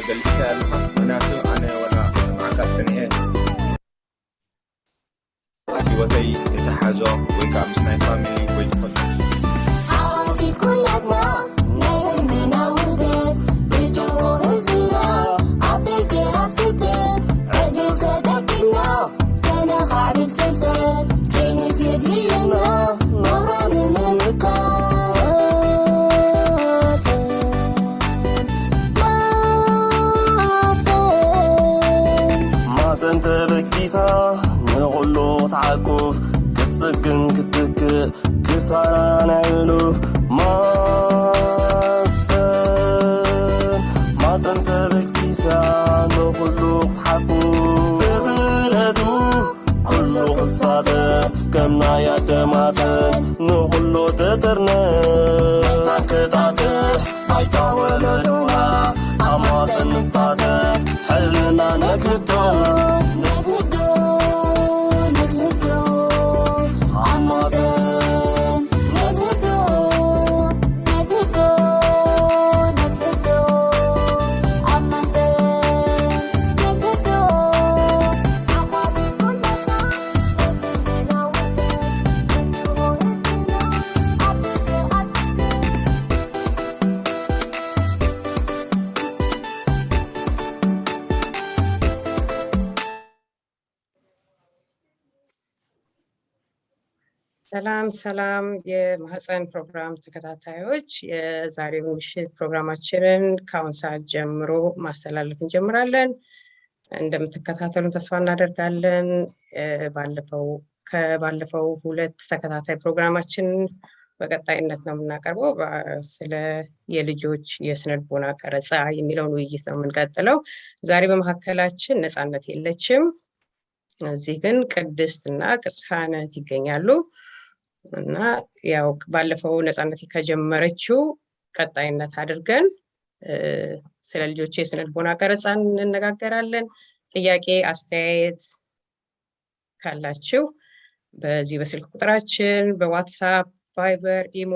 ገሊፅካ ኣለኻ። ምክንያቱ ኣነ ወላ ማዓካ ፀኒሐ ሂወተይ የተሓዞ ወይ ከዓ ምስ ናይ family ወይ ትፈልጦ። ሓዋፊት ኩላትና ናይ ሕልምና ውህደት ብጅሆ ህዝቢና ኣብ ደገ ኣብ ስደት ዕድል ተጠቂምና ከነኻዕብት ፍልጠት ቅኒት የድልየና ናብራ ንምምካት። ማፀን ተበጊሳ ንኩሉ ክትዓቁፍ፣ ክትፅግን ክትትክእ ክሳራ ናይ ሕሉፍ። ማፀን ተበጊሳ ንኩሉ ክትሓቁፍ፣ ብክእለቱ ኩሉ ክሳተፍ ከም ናይ ኣደ ማፀን ንኩሉ ትጥርንፍ ክጣትሕ ባይታ ወለዶና። ኣብ ማፀን ንሳተፍ፣ ሕልና ነግህዶ። ነግህዶ፣ ነግህዶ፣ ኣብ ማፀን ነግህዶ፣ ነግህዶ፣ ነግህዶ፣ ኣብ ማፀን ነግህዶ። ሓቋፊት ኩላትና ናይ ሕልምና ውህደት ብጅሆ ህዝቢና ኣብ ደገ ኣብ ስደት። ሰላም ሰላም፣ የማህፀን ፕሮግራም ተከታታዮች፣ የዛሬውን ምሽት ፕሮግራማችንን ከአሁን ሰዓት ጀምሮ ማስተላለፍ እንጀምራለን። እንደምትከታተሉን ተስፋ እናደርጋለን። ባለፈው ከባለፈው ሁለት ተከታታይ ፕሮግራማችን በቀጣይነት ነው የምናቀርበው። ስለ የልጆች የስነልቦና ቀረጻ የሚለውን ውይይት ነው የምንቀጥለው። ዛሬ በመካከላችን ነፃነት የለችም። እዚህ ግን ቅድስት እና ቅስሐነት ይገኛሉ። እና ያው ባለፈው ነፃነት ከጀመረችው ቀጣይነት አድርገን ስለ ልጆች የስነ ልቦና ቀረጻ እንነጋገራለን። ጥያቄ፣ አስተያየት ካላችሁ በዚህ በስልክ ቁጥራችን በዋትሳፕ፣ ቫይበር፣ ኢሞ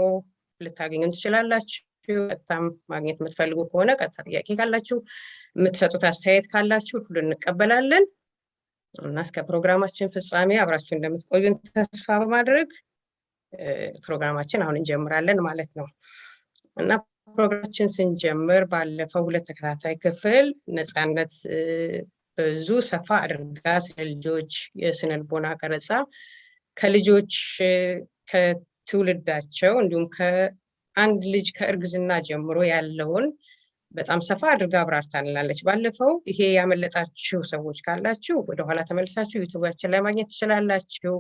ልታገኙን ትችላላችሁ። ቀጥታም ማግኘት የምትፈልጉ ከሆነ፣ ቀጥታ ጥያቄ ካላችሁ፣ የምትሰጡት አስተያየት ካላችሁ ሁሉ እንቀበላለን። እና እስከ ፕሮግራማችን ፍጻሜ አብራችሁ እንደምትቆዩን ተስፋ በማድረግ ፕሮግራማችን አሁን እንጀምራለን ማለት ነው። እና ፕሮግራማችን ስንጀምር ባለፈው ሁለት ተከታታይ ክፍል ነፃነት ብዙ ሰፋ አድርጋ ስለ ልጆች የስነ ልቦና ቀረጻ ከልጆች ከትውልዳቸው እንዲሁም ከአንድ ልጅ ከእርግዝና ጀምሮ ያለውን በጣም ሰፋ አድርጋ አብራርታልናለች። ባለፈው ይሄ ያመለጣችሁ ሰዎች ካላችሁ ወደኋላ ተመልሳችሁ ዩቱባችን ላይ ማግኘት ትችላላችሁ።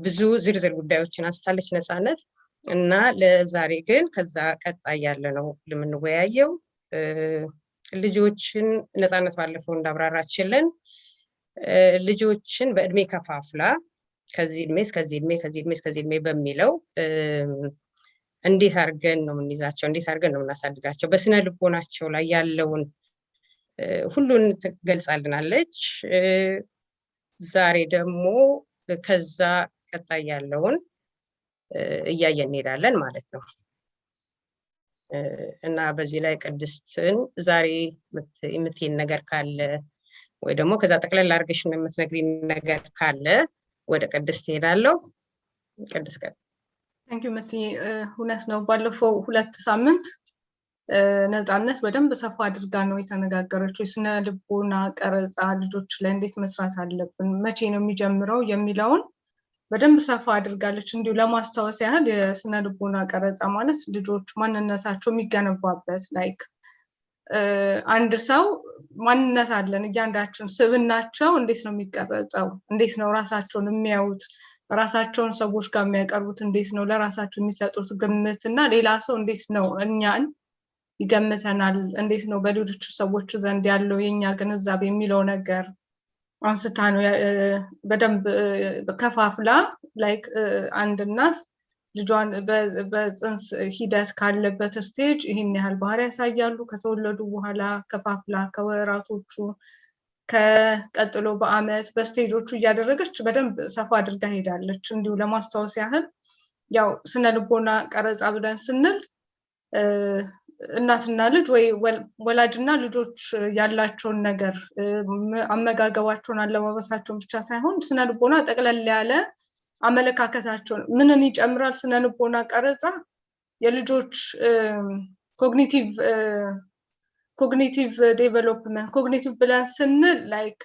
ብዙ ዝርዝር ጉዳዮችን አንስታለች ነፃነት። እና ለዛሬ ግን ከዛ ቀጣይ ያለ ነው የምንወያየው። ልጆችን ነፃነት ባለፈው እንዳብራራችልን ልጆችን በእድሜ ከፋፍላ ከዚህ እድሜ እስከዚህ እድሜ፣ ከዚህ እድሜ እስከዚህ እድሜ በሚለው እንዴት አድርገን ነው የምንይዛቸው፣ እንዴት አድርገን ነው የምናሳድጋቸው፣ በስነ ልቦናቸው ላይ ያለውን ሁሉን ትገልጻልናለች። ዛሬ ደግሞ ከዛ ቀጣይ ያለውን እያየን እንሄዳለን ማለት ነው። እና በዚህ ላይ ቅድስትን ዛሬ የምትይን ነገር ካለ ወይ ደግሞ ከዛ ጠቅለል አድርገሽ የምትነግሪን ነገር ካለ ወደ ቅድስት እሄዳለሁ። ቅድስት ቀ Thank you መቲ። እውነት ነው። ባለፈው 2 ሳምንት ነፃነት በደንብ ሰፋ አድርጋ ነው የተነጋገረችው። የስነ ልቦና ቀረጻ ልጆች ላይ እንዴት መስራት አለብን፣ መቼ ነው የሚጀምረው የሚለውን በደንብ ሰፋ አድርጋለች። እንዲሁ ለማስታወስ ያህል የስነ ልቦና ቀረጻ ማለት ልጆች ማንነታቸው የሚገነባበት፣ like አንድ ሰው ማንነት አለን እያንዳችን፣ ስብዕናቸው እንዴት ነው የሚቀረጸው፣ እንዴት ነው ራሳቸውን የሚያዩት፣ ራሳቸውን ሰዎች ጋር የሚያቀርቡት እንዴት ነው፣ ለራሳቸው የሚሰጡት ግምት እና ሌላ ሰው እንዴት ነው እኛን ይገምተናል፣ እንዴት ነው በሌሎች ሰዎች ዘንድ ያለው የኛ ግንዛቤ የሚለው ነገር አንስታ ነው በደንብ ከፋፍላ። Like አንድ እናት ልጇን በፅንስ ሂደት ካለበት stage ይህን ያህል ባህሪ ያሳያሉ፣ ከተወለዱ በኋላ ከፋፍላ ከወራቶቹ፣ ከቀጥሎ በአመት በ stage ኦቹ እያደረገች በደንብ ሰፋ አድርጋ ሄዳለች። እንዲሁ ለማስታወስ ያህል ያው ስነ ልቦና ቀረጻ ብለን ስንል እናትና ልጅ ወይ ወላጅና ልጆች ያላቸውን ነገር አመጋገባቸውን፣ አለባበሳቸውን ብቻ ሳይሆን ስነ ልቦና ጠቅለል ያለ አመለካከታቸውን ምንን ይጨምራል? ስነ ልቦና ቀረጻ የልጆች cognitive development። Cognitive ብለን ስንል like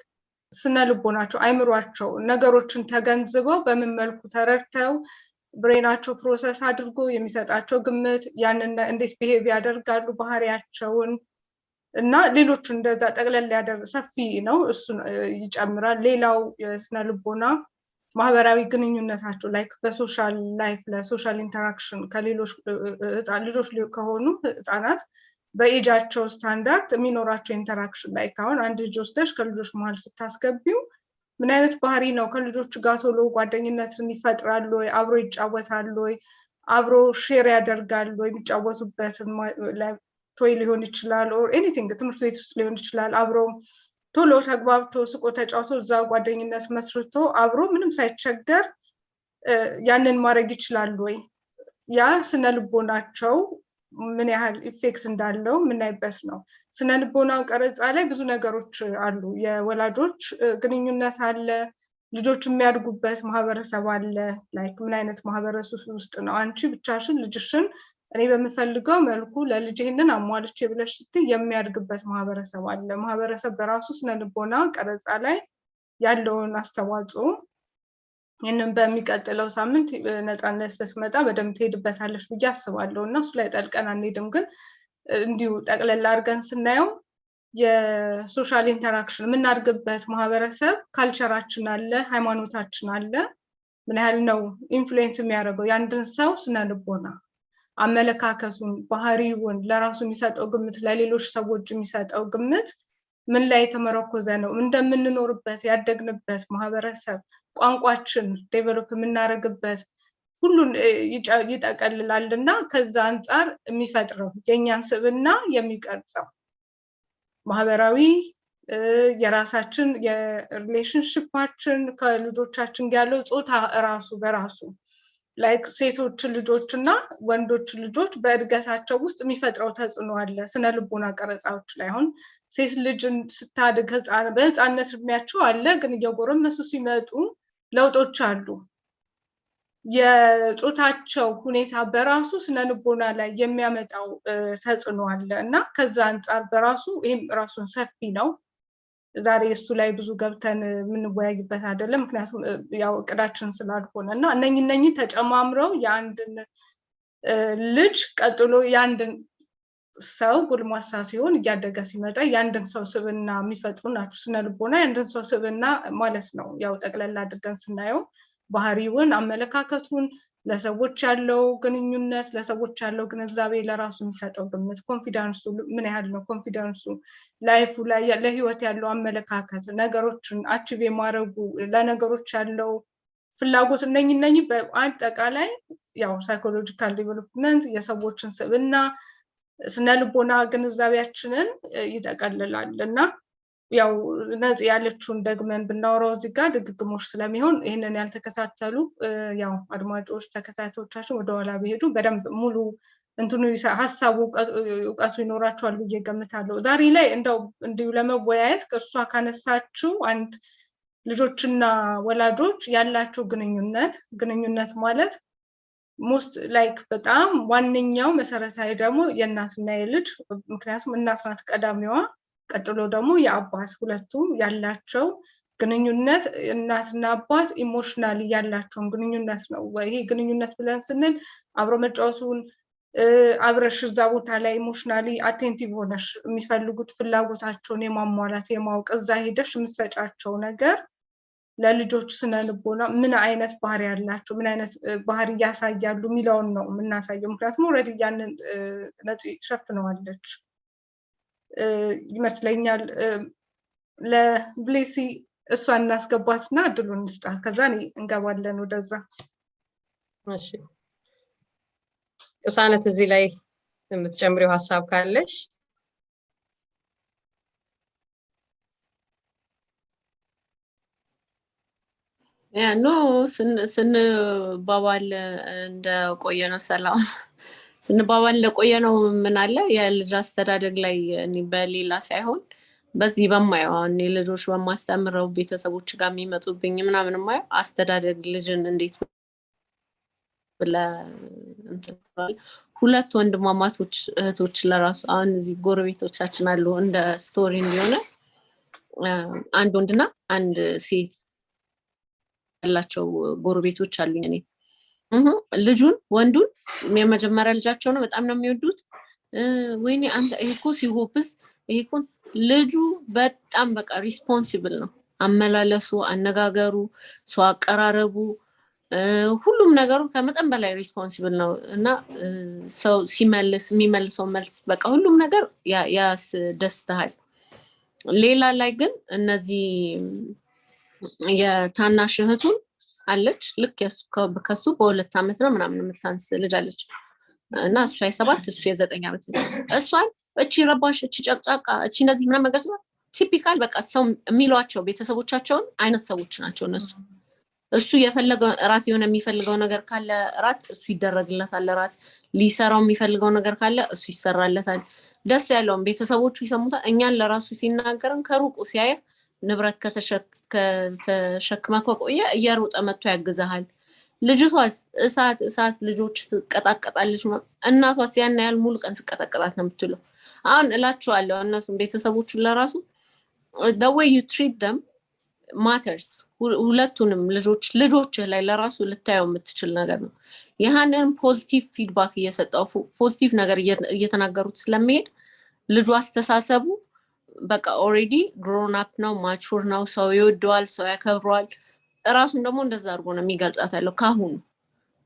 ስነ ልቦናቸው፣ አይምሯቸው ነገሮችን ተገንዝበው፣ በምን መልኩ ተረድተው፣ brain ኣቸው process አድርጎ የሚሰጣቸው ግምት፣ ያንን እንዴት behave ያደርጋሉ፣ ባህሪያቸውን እና ሌሎቹ እንደዛ ጠቅለል ያደርግ ሰፊ ነው። እሱን ይጨምራል። ሌላው የስነ ልቦና ማህበራዊ ግንኙነታቸው፣ like በ social life ለ social interaction ከሌሎች ልጆች ከሆኑ ህፃናት በ age ኣቸው standard የሚኖራቸው interaction፣ like አሁን አንድ ልጅ ወስደሽ ከልጆች መሀል ስታስገቢው ምን አይነት ባህሪ ነው? ከልጆች ጋር ቶሎ ጓደኝነትን ይፈጥራሉ ወይ? አብሮ ይጫወታሉ ወይ? አብሮ share ያደርጋሉ ወይ? የሚጫወቱበትን toy ሊሆን ይችላል or anything፣ ትምህርት ቤት ውስጥ ሊሆን ይችላል። አብሮ ቶሎ ተግባብቶ፣ ስቆ፣ ተጫውቶ፣ እዛ ጓደኝነት መስርቶ፣ አብሮ ምንም ሳይቸገር ያንን ማድረግ ይችላሉ ወይ? ያ ስነ ልቦናቸው ምን ያህል effect እንዳለው የምናይበት ነው። ስነ ልቦና ቀረጻ ላይ ብዙ ነገሮች አሉ። የወላጆች ግንኙነት አለ፣ ልጆች የሚያድጉበት ማህበረሰብ አለ። Like ምን አይነት ማህበረሰብ ውስጥ ነው? አንቺ ብቻሽን ልጅሽን እኔ በምፈልገው መልኩ ለልጅ ይህንን አሟልቼ ብለሽ ስትይ የሚያድግበት ማህበረሰብ አለ። ማህበረሰብ በራሱ ስነ ልቦና ቀረጻ ላይ ያለውን አስተዋጽኦ ይህንን በሚቀጥለው ሳምንት ነፃነት ስትመጣ በደንብ ትሄድበታለች ብዬ አስባለሁ እና እሱ ላይ ጠልቀን አንሄድም፣ ግን እንዲሁ ጠቅለል አድርገን ስናየው የ social interaction፣ የምናድግበት ማህበረሰብ፣ culture ኣችን አለ፣ ሃይማኖታችን አለ። ምን ያህል ነው influence የሚያደርገው የአንድን ሰው ስነ ልቦና፣ አመለካከቱን፣ ባህሪውን፣ ለራሱ የሚሰጠው ግምት፣ ለሌሎች ሰዎች የሚሰጠው ግምት ምን ላይ የተመረኮዘ ነው? እንደምንኖርበት ያደግንበት ማህበረሰብ፣ ቋንቋችን develop የምናደርግበት ሁሉን ይጠቀልላል እና ከዛ አንጻር የሚፈጥረው የእኛን ስብዕና የሚቀርጸው ማህበራዊ የራሳችን የ relationship ኣችን ከልጆቻችን ጋር ያለው፣ ጾታ እራሱ በራሱ like ሴቶች ልጆች እና ወንዶች ልጆች በእድገታቸው ውስጥ የሚፈጥረው ተጽዕኖ አለ። ስነ ልቦና ቀረጻዎች ላይ አሁን ሴት ልጅን ስታድግ በህፃነት እድሜያቸው አለ፣ ግን እየጎረመሱ ሲመጡ ለውጦች አሉ። የጾታቸው ሁኔታ በራሱ ስነ ልቦና ላይ የሚያመጣው ተጽዕኖ አለ እና ከዛ አንጻር በራሱ ይህም ራሱን ሰፊ ነው። ዛሬ እሱ ላይ ብዙ ገብተን የምንወያይበት አይደለም፣ ምክንያቱም ያው እቅዳችን ስላልሆነ። እና እነኚህ ተጨማምረው የአንድን ልጅ፣ ቀጥሎ የአንድን ሰው ጎልማሳ ሲሆን፣ እያደገ ሲመጣ የአንድን ሰው ስብዕና የሚፈጥሩ ናቸው። ስነ ልቦና የአንድን ሰው ስብዕና ማለት ነው። ያው ጠቅለል አድርገን ስናየው ባህሪውን፣ አመለካከቱን፣ ለሰዎች ያለው ግንኙነት፣ ለሰዎች ያለው ግንዛቤ፣ ለራሱ የሚሰጠው ግምት፣ confidence ኡ ምን ያህል ነው? Confidence ኡ life ኡ ላይ፣ ለህይወት ያለው አመለካከት፣ ነገሮችን achieve የማድረጉ፣ ለነገሮች ያለው ፍላጎት፣ እነኚህ በአጠቃላይ ያው psychological development የሰዎችን ስብዕና፣ ስነ ልቦና ግንዛቤያችንን ይጠቀልላል። እና ያው ነጽ ያለችውን ደግመን ብናወራው እዚህ ጋር ድግግሞሽ ስለሚሆን ይህንን ያልተከታተሉ ያው አድማጮች፣ ተከታታዮቻችን ወደኋላ ቢሄዱ በደንብ ሙሉ እንትኑ ሀሳቡ እውቀቱ ይኖራቸዋል ብዬ ገምታለሁ። ዛሬ ላይ እንደው እንዲሁ ለመወያየት ከእሷ ካነሳችው አንድ ልጆችና ወላጆች ያላቸው ግንኙነት፣ ግንኙነት ማለት most like በጣም ዋነኛው መሰረታዊ ደግሞ የእናትና የልጅ፣ ምክንያቱም እናት ናት ቀዳሚዋ፣ ቀጥሎ ደግሞ የአባት፣ ሁለቱ ያላቸው ግንኙነት፣ እናትና አባት emotionally ያላቸውን ግንኙነት ነው። ይሄ ግንኙነት ብለን ስንል አብሮ መጫወቱን፣ አብረሽ እዛ ቦታ ላይ emotionally attentive ሆነሽ የሚፈልጉት ፍላጎታቸውን የማሟላት፣ የማወቅ፣ እዛ ሄደሽ የምትሰጫቸው ነገር ለልጆች ስነ ልቦና ምን አይነት ባህሪ ያላቸው፣ ምን አይነት ባህሪ እያሳያሉ የሚለውን ነው የምናሳየው። ምክንያቱም already ያንን ነፂ ሸፍነዋለች ይመስለኛል። ለብሌሲ እሷን እናስገባትና እድሉን እንስጣት። ከዛ እኔ እንገባለን ወደዛ። እሺ ቅሳነት፣ እዚህ ላይ የምትጨምሪው ሀሳብ ካለሽ? Yeah, no፣ ስንባባል እንደቆየ ነው። ሰላም ስንባባል እንደቆየ ነው። ምን አለ የልጅ አስተዳደግ ላይ እኔ በሌላ ሳይሆን በዚህ በማየው፣ አሁን እኔ ልጆች በማስተምረው ቤተሰቦች ጋር የሚመጡብኝ ምናምን የማየው አስተዳደግ ልጅን እንዴት ብለህ እንትን ትላለህ። ሁለት ወንድማማቾች እህቶች ለራሱ አሁን እዚህ ጎረቤቶቻችን አሉ፣ እንደ story እንዲሆነ አንድ ወንድና አንድ ሴት ያላቸው ጎረቤቶች አሉኝ። እኔ ልጁን ወንዱን የመጀመሪያ ልጃቸው ነው፣ በጣም ነው የሚወዱት። ወይኔ አንተ ይሄ እኮ ሲጎብዝ፣ ይሄ እኮ ልጁ በጣም በቃ responsible ነው። አመላለሱ፣ አነጋገሩ፣ ሰው አቀራረቡ፣ ሁሉም ነገሩ ከመጠን በላይ responsible ነው እና ሰው ሲመልስ የሚመልሰው መልስ በቃ ሁሉም ነገር ያስደስትሃል። ሌላ ላይ ግን እነዚህ የታናሽ እህቱን አለች፣ ልክ ከሱ በ2 ዓመት ነው ምናምን የምታንስ ልጅ አለች እና እሷ የ7 እሱ የ9 ዓመት ልጅ። እሷን እቺ ረባሽ፣ እቺ ጨቅጫቃ፣ እቺ እንደዚህ ምናምን ነገር ሲሆን typical በቃ ሰው የሚሏቸው ቤተሰቦቻቸውን አይነት ሰዎች ናቸው እነሱ። እሱ የፈለገው እራት የሆነ የሚፈልገው ነገር ካለ እራት እሱ ይደረግለታል። እራት ሊሰራው የሚፈልገው ነገር ካለ እሱ ይሰራለታል። ደስ ያለውን ቤተሰቦቹ ይሰሙታል። እኛን ለራሱ ሲናገረን ከሩቁ ሲያየ ንብረት ከተሸክመ ከቆየ እየሮጠ መጥቶ ያግዝሃል። ልጅቷስ እሳት እሳት ልጆች ትቀጣቀጣለች። እናቷስ ያን ያህል ሙሉ ቀን ስቀጠቅጣት ነው የምትውለው። አሁን እላችኋለሁ እነሱም ቤተሰቦቹን ለራሱ the way you treat them matters። ሁለቱንም ልጆች ልጆችህ ላይ ለራሱ ልታየው የምትችል ነገር ነው። ይህንን positive feedback እየሰጠው positive ነገር እየተናገሩት ስለሚሄድ ልጁ አስተሳሰቡ በቃ already grown up ነው፣ mature ነው፣ ሰው ይወደዋል፣ ሰው ያከብረዋል። እራሱን ደግሞ እንደዛ አድርጎ ነው የሚገልጻት ያለው። ካሁኑ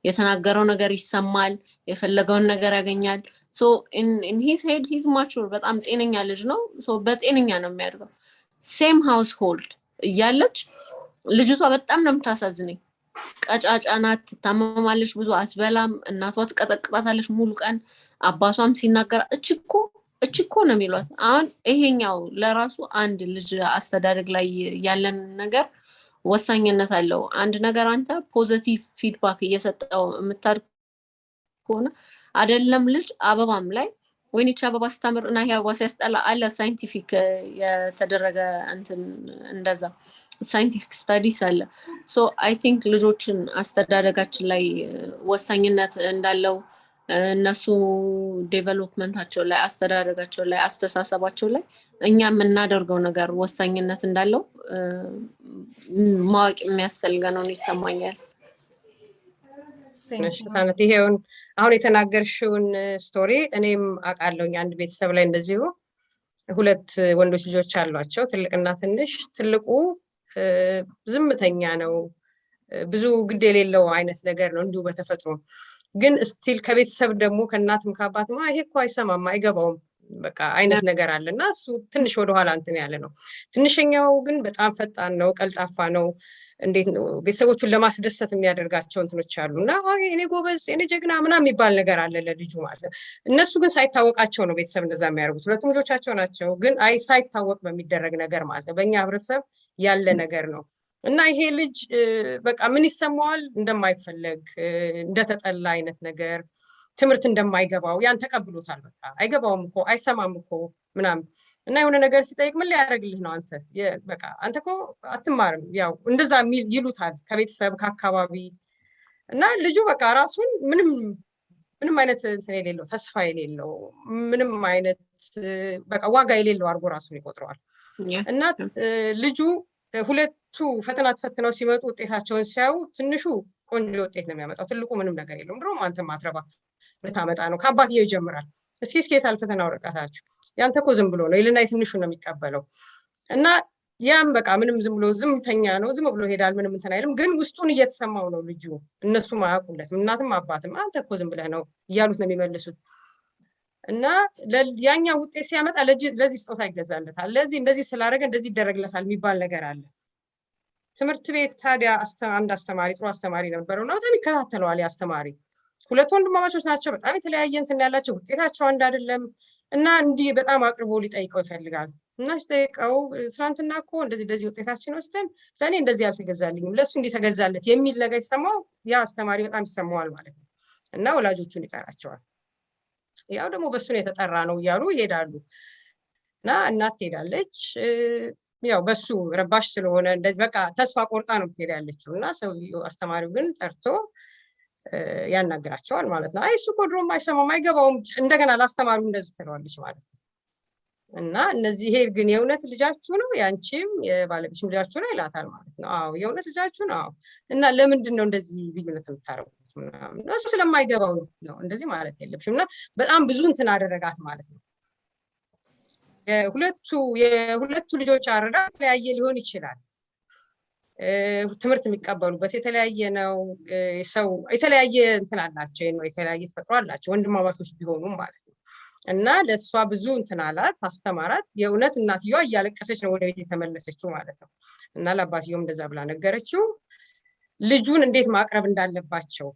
የተናገረው ነገር ይሰማል፣ የፈለገውን ነገር ያገኛል። So in his head he's mature፣ በጣም ጤነኛ ልጅ ነው። So በጤነኛ ነው የሚያድገው። Same household እያለች ልጅቷ በጣም ነው የምታሳዝነኝ። ቀጫጫ ናት፣ ትታመማለች፣ ብዙ አትበላም። እናቷ ትቀጠቅጣታለች ሙሉ ቀን። አባቷም ሲናገር እች እኮ እች እኮ ነው የሚሏት። አሁን ይሄኛው ለራሱ አንድ ልጅ አስተዳደግ ላይ ያለን ነገር ወሳኝነት አለው። አንድ ነገር አንተ positive feedback እየሰጠው የምታድግ ከሆነ አይደለም ልጅ አበባም ላይ ወይኔ ይቺ አበባ ስታምር እና ይሄ አበባ ሲያስጠላ አለ፣ scientific የተደረገ እንትን እንደዛ scientific studies አለ። So I think ልጆችን አስተዳደጋችን ላይ ወሳኝነት እንዳለው፣ እነሱ development ኣቸው ላይ፣ አስተዳደጋቸው ላይ፣ አስተሳሰባቸው ላይ እኛ የምናደርገው ነገር ወሳኝነት እንዳለው ማወቅ የሚያስፈልገን ይሰማኛል። ሳነት፣ ይሄውን አሁን የተናገርሽውን story እኔም አውቃለሁኝ። አንድ ቤተሰብ ላይ እንደዚሁ ሁለት ወንዶች ልጆች አሏቸው፣ ትልቅና ትንሽ። ትልቁ ዝምተኛ ነው፣ ብዙ ግድ የሌለው አይነት ነገር ነው እንዲሁ በተፈጥሮ። ግን still ከቤተሰብ ደግሞ ከእናትም ከአባትም ይሄ እኮ አይሰማም፣ አይገባውም በቃ አይነት ነገር አለ እና እሱ ትንሽ ወደኋላ እንትን ያለ ነው። ትንሽኛው ግን በጣም ፈጣን ነው፣ ቀልጣፋ ነው። እንዴት ነው ቤተሰቦቹን ለማስደሰት የሚያደርጋቸው እንትኖች አሉ እና እኔ ጎበዝ፣ እኔ ጀግና ምናምን የሚባል ነገር አለ ለልጁ ማለት ነው። እነሱ ግን ሳይታወቃቸው ነው ቤተሰብ እንደዛ የሚያደርጉት። ሁለቱም ልጆቻቸው ናቸው፣ ግን አይ ሳይታወቅ በሚደረግ ነገር ማለት ነው። በእኛ ህብረተሰብ ያለ ነገር ነው። እና ይሄ ልጅ በቃ ምን ይሰማዋል? እንደማይፈለግ፣ እንደተጠላ አይነት ነገር፣ ትምህርት እንደማይገባው ያን ተቀብሎታል። በቃ አይገባውም እኮ፣ አይሰማም እኮ ምናምን እና የሆነ ነገር ሲጠይቅ ምን ሊያደርግልህ ነው አንተ፣ በቃ አንተ እኮ አትማርም፣ ያው እንደዛ የሚል ይሉታል ከቤተሰብ ከአካባቢ። እና ልጁ በቃ ራሱን ምንም ምንም አይነት እንትን የሌለው፣ ተስፋ የሌለው፣ ምንም አይነት በቃ ዋጋ የሌለው አድርጎ ራሱን ይቆጥረዋል። እና ልጁ ሁለቱ ፈተና ተፈትነው ሲመጡ ውጤታቸውን ሲያዩ ትንሹ ቆንጆ ውጤት ነው የሚያመጣው፣ ትልቁ ምንም ነገር የለውም። ድሮም አንተ ማትረባ ልታመጣ ነው። ከአባትየው ይጀምራል። እስኪ እስኪ የታል ፈተና ወረቀታችሁ? ያንተ እኮ ዝም ብሎ ነው ይልና የትንሹ ነው የሚቀበለው። እና ያም በቃ ምንም ዝም ብሎ ዝምተኛ ነው፣ ዝም ብሎ ይሄዳል። ምንም እንትን አይልም። ግን ውስጡን እየተሰማው ነው ልጁ። እነሱም አያውቁለትም፣ እናትም አባትም አንተ እኮ ዝም ብለህ ነው እያሉት ነው የሚመልሱት። እና ያኛው ውጤት ሲያመጣ ለዚህ ስጦታ ይገዛለታል፣ ለዚህ እንደዚህ ስላደረገ እንደዚህ ይደረግለታል የሚባል ነገር አለ። ትምህርት ቤት ታዲያ አንድ አስተማሪ ጥሩ አስተማሪ ነበረው እና በጣም ይከታተለዋል። አስተማሪ ሁለት ወንድማማቾች ናቸው። በጣም የተለያየ እንትን ያላቸው፣ ውጤታቸው አንድ አይደለም። እና እንዲህ በጣም አቅርቦ ሊጠይቀው ይፈልጋል። እና ሲጠይቀው ትናንትና እኮ እንደዚህ እንደዚህ ውጤታችን ወስደን ለእኔ እንደዚህ አልተገዛልኝም፣ ለእሱ እንዲህ ተገዛለት የሚል ነገር ሲሰማው ያ አስተማሪ በጣም ይሰማዋል ማለት ነው። እና ወላጆቹን ይጠራቸዋል። ያው ደግሞ በሱ ነው የተጠራ ነው እያሉ ይሄዳሉ። እና እናት ትሄዳለች። ያው በሱ ረባሽ ስለሆነ እንደዚህ በቃ ተስፋ ቆርጣ ነው የምትሄድ ያለችው። እና ሰውየው አስተማሪው ግን ጠርቶ ያናግራቸዋል ማለት ነው። አይ እሱ እኮ ድሮም አይሰማም፣ አይገባውም። እንደገና ለአስተማሪው እንደዚህ ትለዋለች ማለት ነው። እና እነዚህ ይሄ ግን የእውነት ልጃችሁ ነው፣ የአንቺም የባለቤትሽም ልጃችሁ ነው ይላታል ማለት ነው። አዎ፣ የእውነት ልጃችሁ ነው። አዎ። እና ለምንድን ነው እንደዚህ ልዩነት የምታደርጉት ምናምን? እሱ ስለማይገባው ነው፣ እንደዚህ ማለት የለብሽም። እና በጣም ብዙ እንትን አደረጋት ማለት ነው። የሁለቱ ልጆች አረዳድ የተለያየ ሊሆን ይችላል። ትምህርት የሚቀበሉበት የተለያየ ነው። ሰው የተለያየ እንትን አላቸው፣ የተለያየ ተፈጥሮ አላቸው፣ ወንድማማቾች ቢሆኑም ማለት ነው። እና ለእሷ ብዙ እንትን አላት፣ አስተማራት። የእውነት እናትየዋ እያለቀሰች ነው ወደ ቤት የተመለሰችው ማለት ነው። እና ለአባትየውም እንደዛ ብላ ነገረችው። ልጁን እንዴት ማቅረብ እንዳለባቸው፣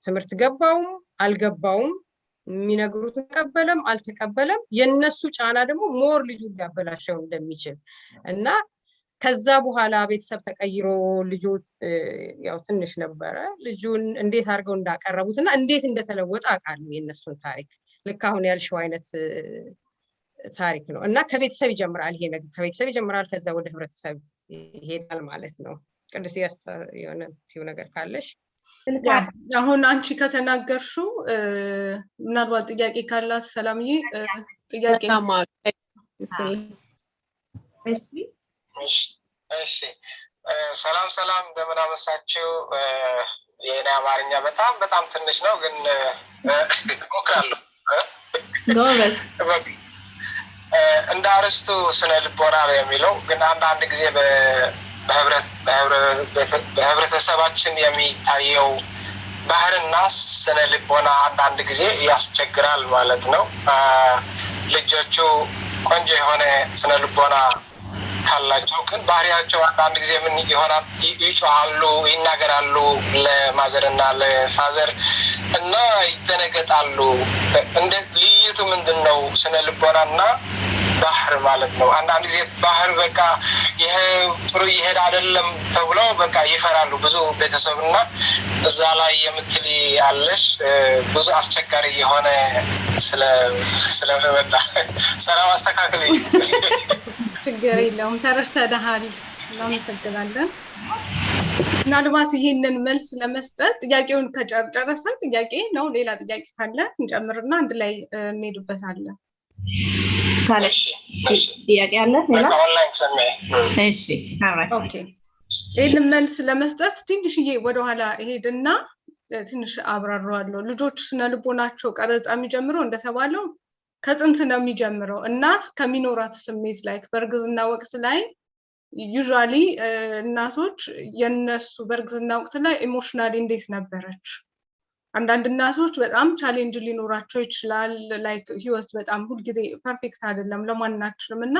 ትምህርት ገባውም አልገባውም፣ የሚነግሩትን ተቀበለም አልተቀበለም፣ የነሱ ጫና ደግሞ more ልጁን ሊያበላሸው እንደሚችል። እና ከዛ በኋላ ቤተሰብ ተቀይሮ ልጁ ያው ትንሽ ነበረ፣ ልጁን እንዴት አድርገው እንዳቀረቡት እና እንዴት እንደተለወጠ አውቃለሁ። የእነሱን ታሪክ ልክ አሁን ያልሽው አይነት ታሪክ ነው። እና ከቤተሰብ ይጀምራል፣ ይሄ ነገር ከቤተሰብ ይጀምራል፣ ከዛ ወደ ህብረተሰብ ይሄዳል ማለት ነው። ቅድስት፣ የሆነ የምትይው ነገር ካለሽ? አሁን አንቺ ከተናገርሽው ምናልባት ጥያቄ ካላት ሰላምዬ ጥያቄ። እሺ፣ ሰላም ሰላም፣ እንደምን አመሻችሁ። የኔ አማርኛ በጣም በጣም ትንሽ ነው፣ ግን እሞክራለሁ። ጎበዝ። እንደ አርስቱ ስነ ልቦና ነው የሚለው፣ ግን አንዳንድ ጊዜ በህብረተሰባችን የሚታየው ባህልና ስነ ልቦና አንዳንድ ጊዜ ያስቸግራል ማለት ነው። ልጆቹ ቆንጆ የሆነ ስነ ልቦና ካላቸው ግን ባህሪያቸው አንዳንድ ጊዜ ምን ይሆናል? ይጮሃሉ፣ ይናገራሉ ለ mother እና ለ father እና ይደነገጣሉ። እንደ ልዩነቱ ምንድን ነው? ስነ ልቦና እና ባህር ማለት ነው። አንዳንድ ጊዜ ባህር በቃ ይሄ ጥሩ ይሄድ አይደለም ተብሎ በቃ ይፈራሉ ብዙ ቤተሰብ። እና እዛ ላይ የምትል አለሽ? ብዙ አስቸጋሪ የሆነ ስለመጣ ሰላም አስተካክል። ችግር የለውም፣ ተረድተናል። እናመሰግናለን። ምናልባት ይህንን መልስ ለመስጠት ጥያቄውን ከጨረሰ ጥያቄ ነው፣ ሌላ ጥያቄ ካለ እንጨምርና አንድ ላይ እንሄድበታለን። ጥያቄ አለ ሌላ? ኦንላይን ሰሜ። እሺ። Okay፣ ይህንን መልስ ለመስጠት ትንሽዬ ወደኋላ እሄድና ትንሽ አብራራዋለሁ። ልጆች ስነ ልቦናቸው ቀረጻ የሚጀምረው እንደተባለው ከጽንስ ነው የሚጀምረው። እናት ከሚኖራት ስሜት ላይ በእርግዝና ወቅት ላይ usually እናቶች የነሱ በእርግዝና ወቅት ላይ emotionally እንዴት ነበረች? አንዳንድ እናቶች በጣም challenge ሊኖራቸው ይችላል። Like ህይወት በጣም ሁልጊዜ perfect አይደለም ለማናችንም። እና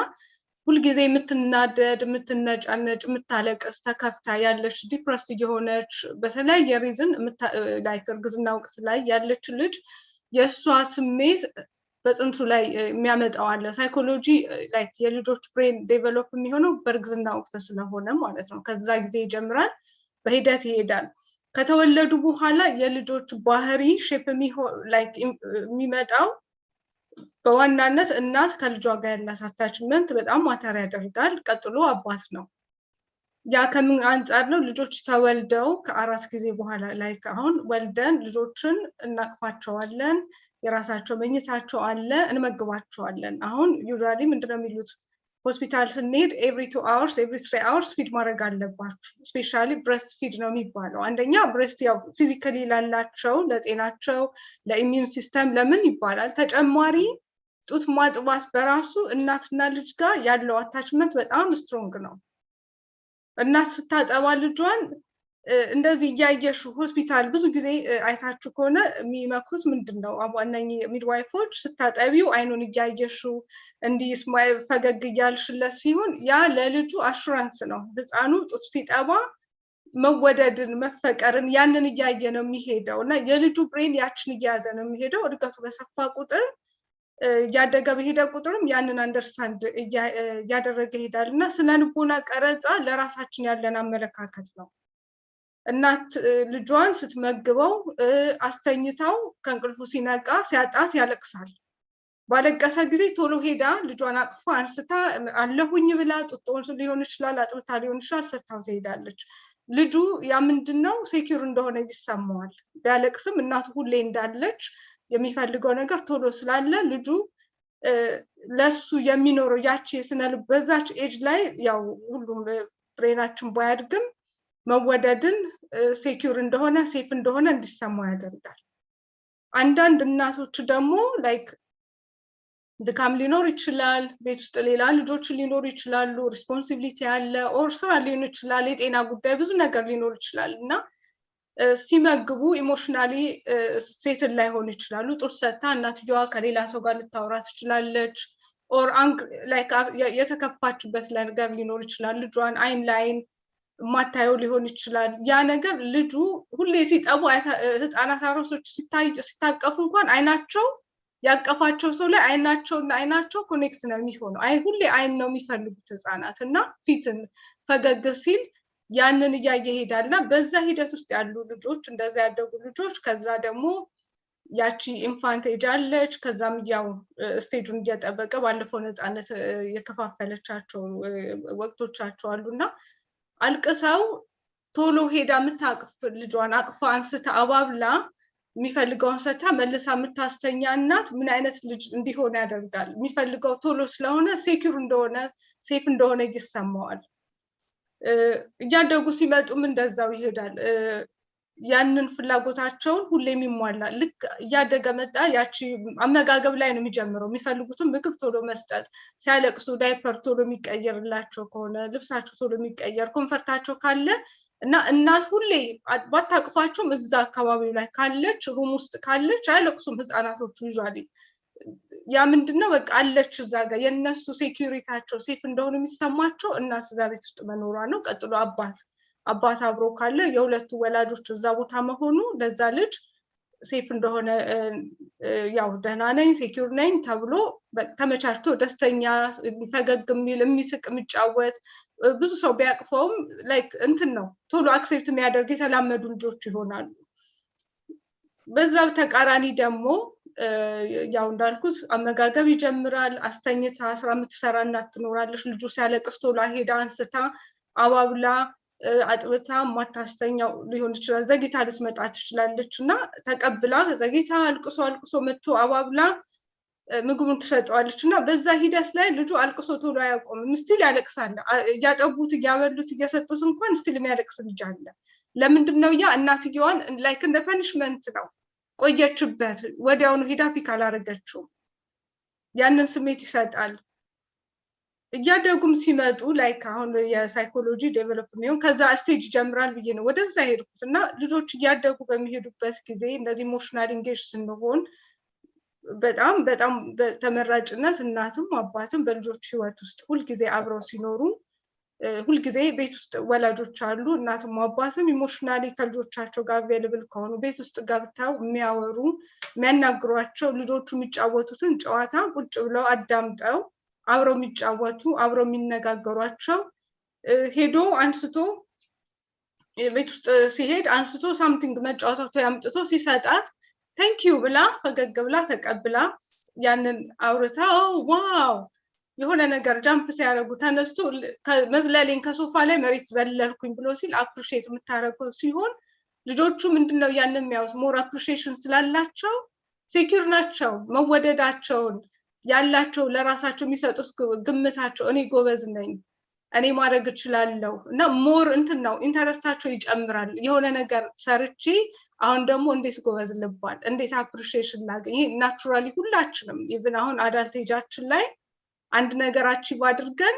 ሁልጊዜ የምትናደድ፣ የምትነጫነጭ፣ የምታለቅስ፣ ተከፍታ ያለች፣ depressed እየሆነች በተለያየ reason like እርግዝና ወቅት ላይ ያለች ልጅ የእሷ ስሜት በጽንሱ ላይ የሚያመጣው አለ። Psychology like የልጆች brain develop የሚሆነው በእርግዝና ወቅት ስለሆነ ማለት ነው። ከዛ ጊዜ ይጀምራል፣ በሂደት ይሄዳል። ከተወለዱ በኋላ የልጆች ባህሪ shape like የሚመጣው በዋናነት እናት ከልጇ ጋር ያላት attachment በጣም matter ያደርጋል። ቀጥሎ አባት ነው። ያ ከምን አንጻር ነው? ልጆች ተወልደው ከአራስ ጊዜ በኋላ like አሁን ወልደን ልጆችን እናቅፋቸዋለን፣ የራሳቸው መኝታቸው አለ፣ እንመግባቸዋለን። አሁን usually ምንድነው የሚሉት ሆስፒታል ስንሄድ every 2 hours፣ every 3 hours feed ማድረግ አለባችሁ። Especially breast feed ነው የሚባለው። አንደኛ breast ያው physically ላላቸው ለጤናቸው፣ ለ immune system ለምን ይባላል። ተጨማሪ ጡት ማጥባት በራሱ እናትና ልጅ ጋር ያለው attachment በጣም strong ነው። እናት ስታጠባ ልጇን እንደዚህ እያየሽ ሆስፒታል ብዙ ጊዜ አይታችሁ ከሆነ የሚመክሩት ምንድን ነው? እነኚህ midwife ኦች ስታጠቢው አይኑን እያየሽው እንዲህ smile ፈገግ እያልሽለት ሲሆን ያ ለልጁ assurance ነው። ህፃኑ ጡት ሲጠባ መወደድን፣ መፈቀርን ያንን እያየ ነው የሚሄደው እና የልጁ brain ያችን እየያዘ ነው የሚሄደው። እድገቱ በሰፋ ቁጥር፣ እያደገ በሄደ ቁጥርም ያንን understand እያደረገ ይሄዳል። እና ስነ ልቦና ቀረጻ ለራሳችን ያለን አመለካከት ነው። እናት ልጇን ስትመግበው፣ አስተኝታው ከእንቅልፉ ሲነቃ ሲያጣት ያለቅሳል። ባለቀሰ ጊዜ ቶሎ ሄዳ ልጇን አቅፋ አንስታ አለሁኝ ብላ ጡጦውን ሊሆን ይችላል፣ አጥብታ ሊሆን ይችላል፣ ሰጥታው ትሄዳለች። ልጁ ያ ምንድነው secure እንደሆነ ይሰማዋል። ቢያለቅስም እናቱ ሁሌ እንዳለች፣ የሚፈልገው ነገር ቶሎ ስላለ ልጁ ለሱ የሚኖረው ያቺ የስነ ልብ በዛች age ላይ ያው ሁሉም brain ኣችን ባያድግም መወደድን፣ secure እንደሆነ፣ safe እንደሆነ እንዲሰማው ያደርጋል። አንዳንድ እናቶች ደግሞ like ድካም ሊኖር ይችላል፣ ቤት ውስጥ ሌላ ልጆች ሊኖሩ ይችላሉ፣ responsibility አለ፣ or ስራ ሊሆን ይችላል፣ የጤና ጉዳይ፣ ብዙ ነገር ሊኖር ይችላል እና ሲመግቡ emotionally settle ላይሆኑ ይችላሉ። ጡት ሰታ እናትየዋ ከሌላ ሰው ጋር ልታወራ ትችላለች። Or like የተከፋችበት ነገር ሊኖር ይችላል። ልጇን አይን ለአይን የማታየው ሊሆን ይችላል። ያ ነገር ልጁ ሁሌ ሲጠቡ ህፃናት አሮሶች ሲታቀፉ እንኳን አይናቸው ያቀፋቸው ሰው ላይ አይናቸውና አይናቸው connect ነው የሚሆነው። ሁሌ አይን ነው የሚፈልጉት ህፃናት እና ፊትን ፈገግ ሲል ያንን እያየ ይሄዳል። እና በዛ ሂደት ውስጥ ያሉ ልጆች፣ እንደዛ ያደጉ ልጆች፣ ከዛ ደግሞ ያቺ infant age አለች። ከዛም ያው stage ኡን እየጠበቀ ባለፈው ነፃነት የከፋፈለቻቸው ወቅቶቻቸው አሉ። እና አልቅሰው ቶሎ ሄዳ የምታቅፍ፣ ልጇን አቅፋ አንስታ አባብላ የሚፈልገውን ሰታ መልሳ የምታስተኛ እናት ምን አይነት ልጅ እንዲሆን ያደርጋል? የሚፈልገው ቶሎ ስለሆነ secure እንደሆነ፣ safe እንደሆነ ይሰማዋል። እያደጉ ሲመጡም እንደዛው ይሄዳል። ያንን ፍላጎታቸውን ሁሌም ይሟላል። ልክ እያደገ መጣ ያቺ አመጋገብ ላይ ነው የሚጀምረው። የሚፈልጉትን ምግብ ቶሎ መስጠት፣ ሲያለቅሱ ዳይፐር ቶሎ የሚቀየርላቸው ከሆነ፣ ልብሳቸው ቶሎ የሚቀየር፣ comfort ኣቸው ካለ እና እናት ሁሌ ባታቅፋቸውም እዛ አካባቢው ላይ ካለች፣ room ውስጥ ካለች አያለቅሱም ህፃናቶቹ usually። ያ ምንድነው? በቃ አለች እዛ ጋር። የእነሱ security ያቸው፣ safe እንደሆኑ የሚሰማቸው እናት እዛ ቤት ውስጥ መኖሯ ነው። ቀጥሎ አባት አብሮ ካለ የሁለቱ ወላጆች እዛ ቦታ መሆኑ ለዛ ልጅ safe እንደሆነ፣ ያው ደህና ነኝ፣ secure ነኝ ተብሎ ተመቻችቶ ደስተኛ፣ ፈገግ የሚል፣ የሚስቅ፣ የሚጫወት፣ ብዙ ሰው ቢያቅፈውም like እንትን ነው፣ ቶሎ accept የሚያደርግ፣ የተላመዱ ልጆች ይሆናሉ። በዛ ተቃራኒ ደግሞ ያው እንዳልኩት አመጋገብ ይጀምራል። አስተኝታ ስራ የምትሰራ እናት ትኖራለች። ልጁ ሲያለቅስ ቶሎ ሄዳ አንስታ አባብላ አጥብታ ማታስተኛው ሊሆን ይችላል። ዘግይታ ልትመጣ ትችላለች እና ተቀብላ ዘግይታ አልቅሶ አልቅሶ መጥቶ አባብላ ምግቡን ትሰጠዋለች። እና በዛ ሂደት ላይ ልጁ አልቅሶ ቶሎ አያቆምም። Still ያለቅሳል። እያጠቡት፣ እያበሉት፣ እየሰጡት እንኳን still የሚያለቅስ ልጅ አለ። ለምንድን ነው ያ? እናትየዋን like እንደ punishment ነው። ቆየችበት፣ ወዲያውኑ ሄዳ pick አላረገችውም። ያንን ስሜት ይሰጣል። እያደጉም ሲመጡ like አሁን የ psychology develop የሚሆን ከዛ stage ይጀምራል ብዬ ነው ወደዛ ሄድኩት። እና ልጆች እያደጉ በሚሄዱበት ጊዜ እንደዚህ emotional engage ስንሆን በጣም በጣም በተመራጭነት እናትም አባትም በልጆች ህይወት ውስጥ ሁልጊዜ አብረው ሲኖሩ፣ ሁልጊዜ ቤት ውስጥ ወላጆች አሉ፣ እናትም አባትም emotionally ከልጆቻቸው ጋር available ከሆኑ፣ ቤት ውስጥ ገብተው የሚያወሩ፣ የሚያናግሯቸው፣ ልጆቹ የሚጫወቱትን ጨዋታ ቁጭ ብለው አዳምጠው አብረው የሚጫወቱ፣ አብረው የሚነጋገሯቸው፣ ሄዶ አንስቶ ቤት ውስጥ ሲሄድ አንስቶ something መጫወቻ አምጥቶ ሲሰጣት thank you ብላ ፈገግ ብላ ተቀብላ ያንን አውርታ wow የሆነ ነገር jump ሲያደርጉ ተነስቶ መዝለሌን ከሶፋ ላይ መሬት ዘለልኩኝ ብሎ ሲል appreciate የምታደርገው ሲሆን ልጆቹ ምንድነው ያንን የሚያዩት? More appreciation ስላላቸው secure ናቸው። መወደዳቸውን ያላቸው ለራሳቸው የሚሰጡት ግምታቸው እኔ ጎበዝ ነኝ፣ እኔ ማድረግ እችላለሁ እና more እንትን ነው፣ interest ኣቸው ይጨምራል። የሆነ ነገር ሰርቼ አሁን ደግሞ እንዴት ጎበዝ ልባል፣ እንዴት appreciation ላገኝ? ይሄ naturally ሁላችንም even አሁን adult age ኣችን ላይ አንድ ነገር achieve አድርገን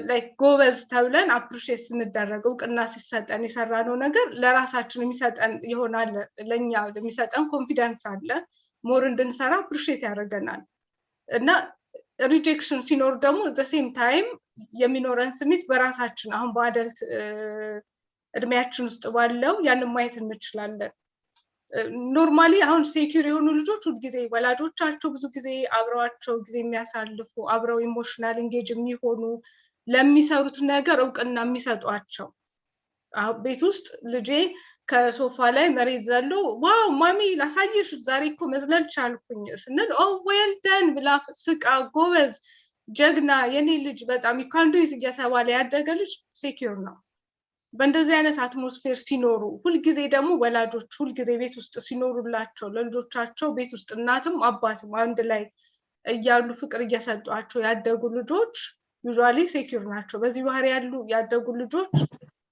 like ጎበዝ ተብለን appreciate ስንደረግ፣ እውቅና ሲሰጠን፣ የሰራነው ነገር ለራሳችን የሚሰጠን ይሆናል፣ ለእኛ የሚሰጠን confidence አለ፣ more እንድንሰራ appreciate ያደርገናል። እና rejection ሲኖር ደግሞ same time የሚኖረን ስሜት በራሳችን አሁን በ adult እድሜያችን ውስጥ ባለው ያንን ማየት እንችላለን። Normally አሁን secure የሆኑ ልጆች ሁልጊዜ ወላጆቻቸው ብዙ ጊዜ አብረዋቸው ጊዜ የሚያሳልፉ፣ አብረው emotional engage የሚሆኑ፣ ለሚሰሩት ነገር እውቅና የሚሰጧቸው ቤት ውስጥ ልጄ ከሶፋ ላይ መሬት ዘሎ "Wow mommy፣ ላሳይሽ፣ ዛሬ እኮ መዝለል ቻልኩኝ" ስንል "Oh, well done" ብላ ስቃ፣ "ጎበዝ፣ ጀግና፣ የኔ ልጅ፣ በጣም you can do it" እየተባለ ያደገ ልጅ secure ነው። በእንደዚህ አይነት atmosphere ሲኖሩ፣ ሁልጊዜ ደግሞ ወላጆች ሁልጊዜ ቤት ውስጥ ሲኖሩላቸው ለልጆቻቸው፣ ቤት ውስጥ እናትም አባትም አንድ ላይ እያሉ ፍቅር እየሰጧቸው ያደጉ ልጆች usually secure ናቸው። በዚህ ባህሪ ያሉ ያደጉ ልጆች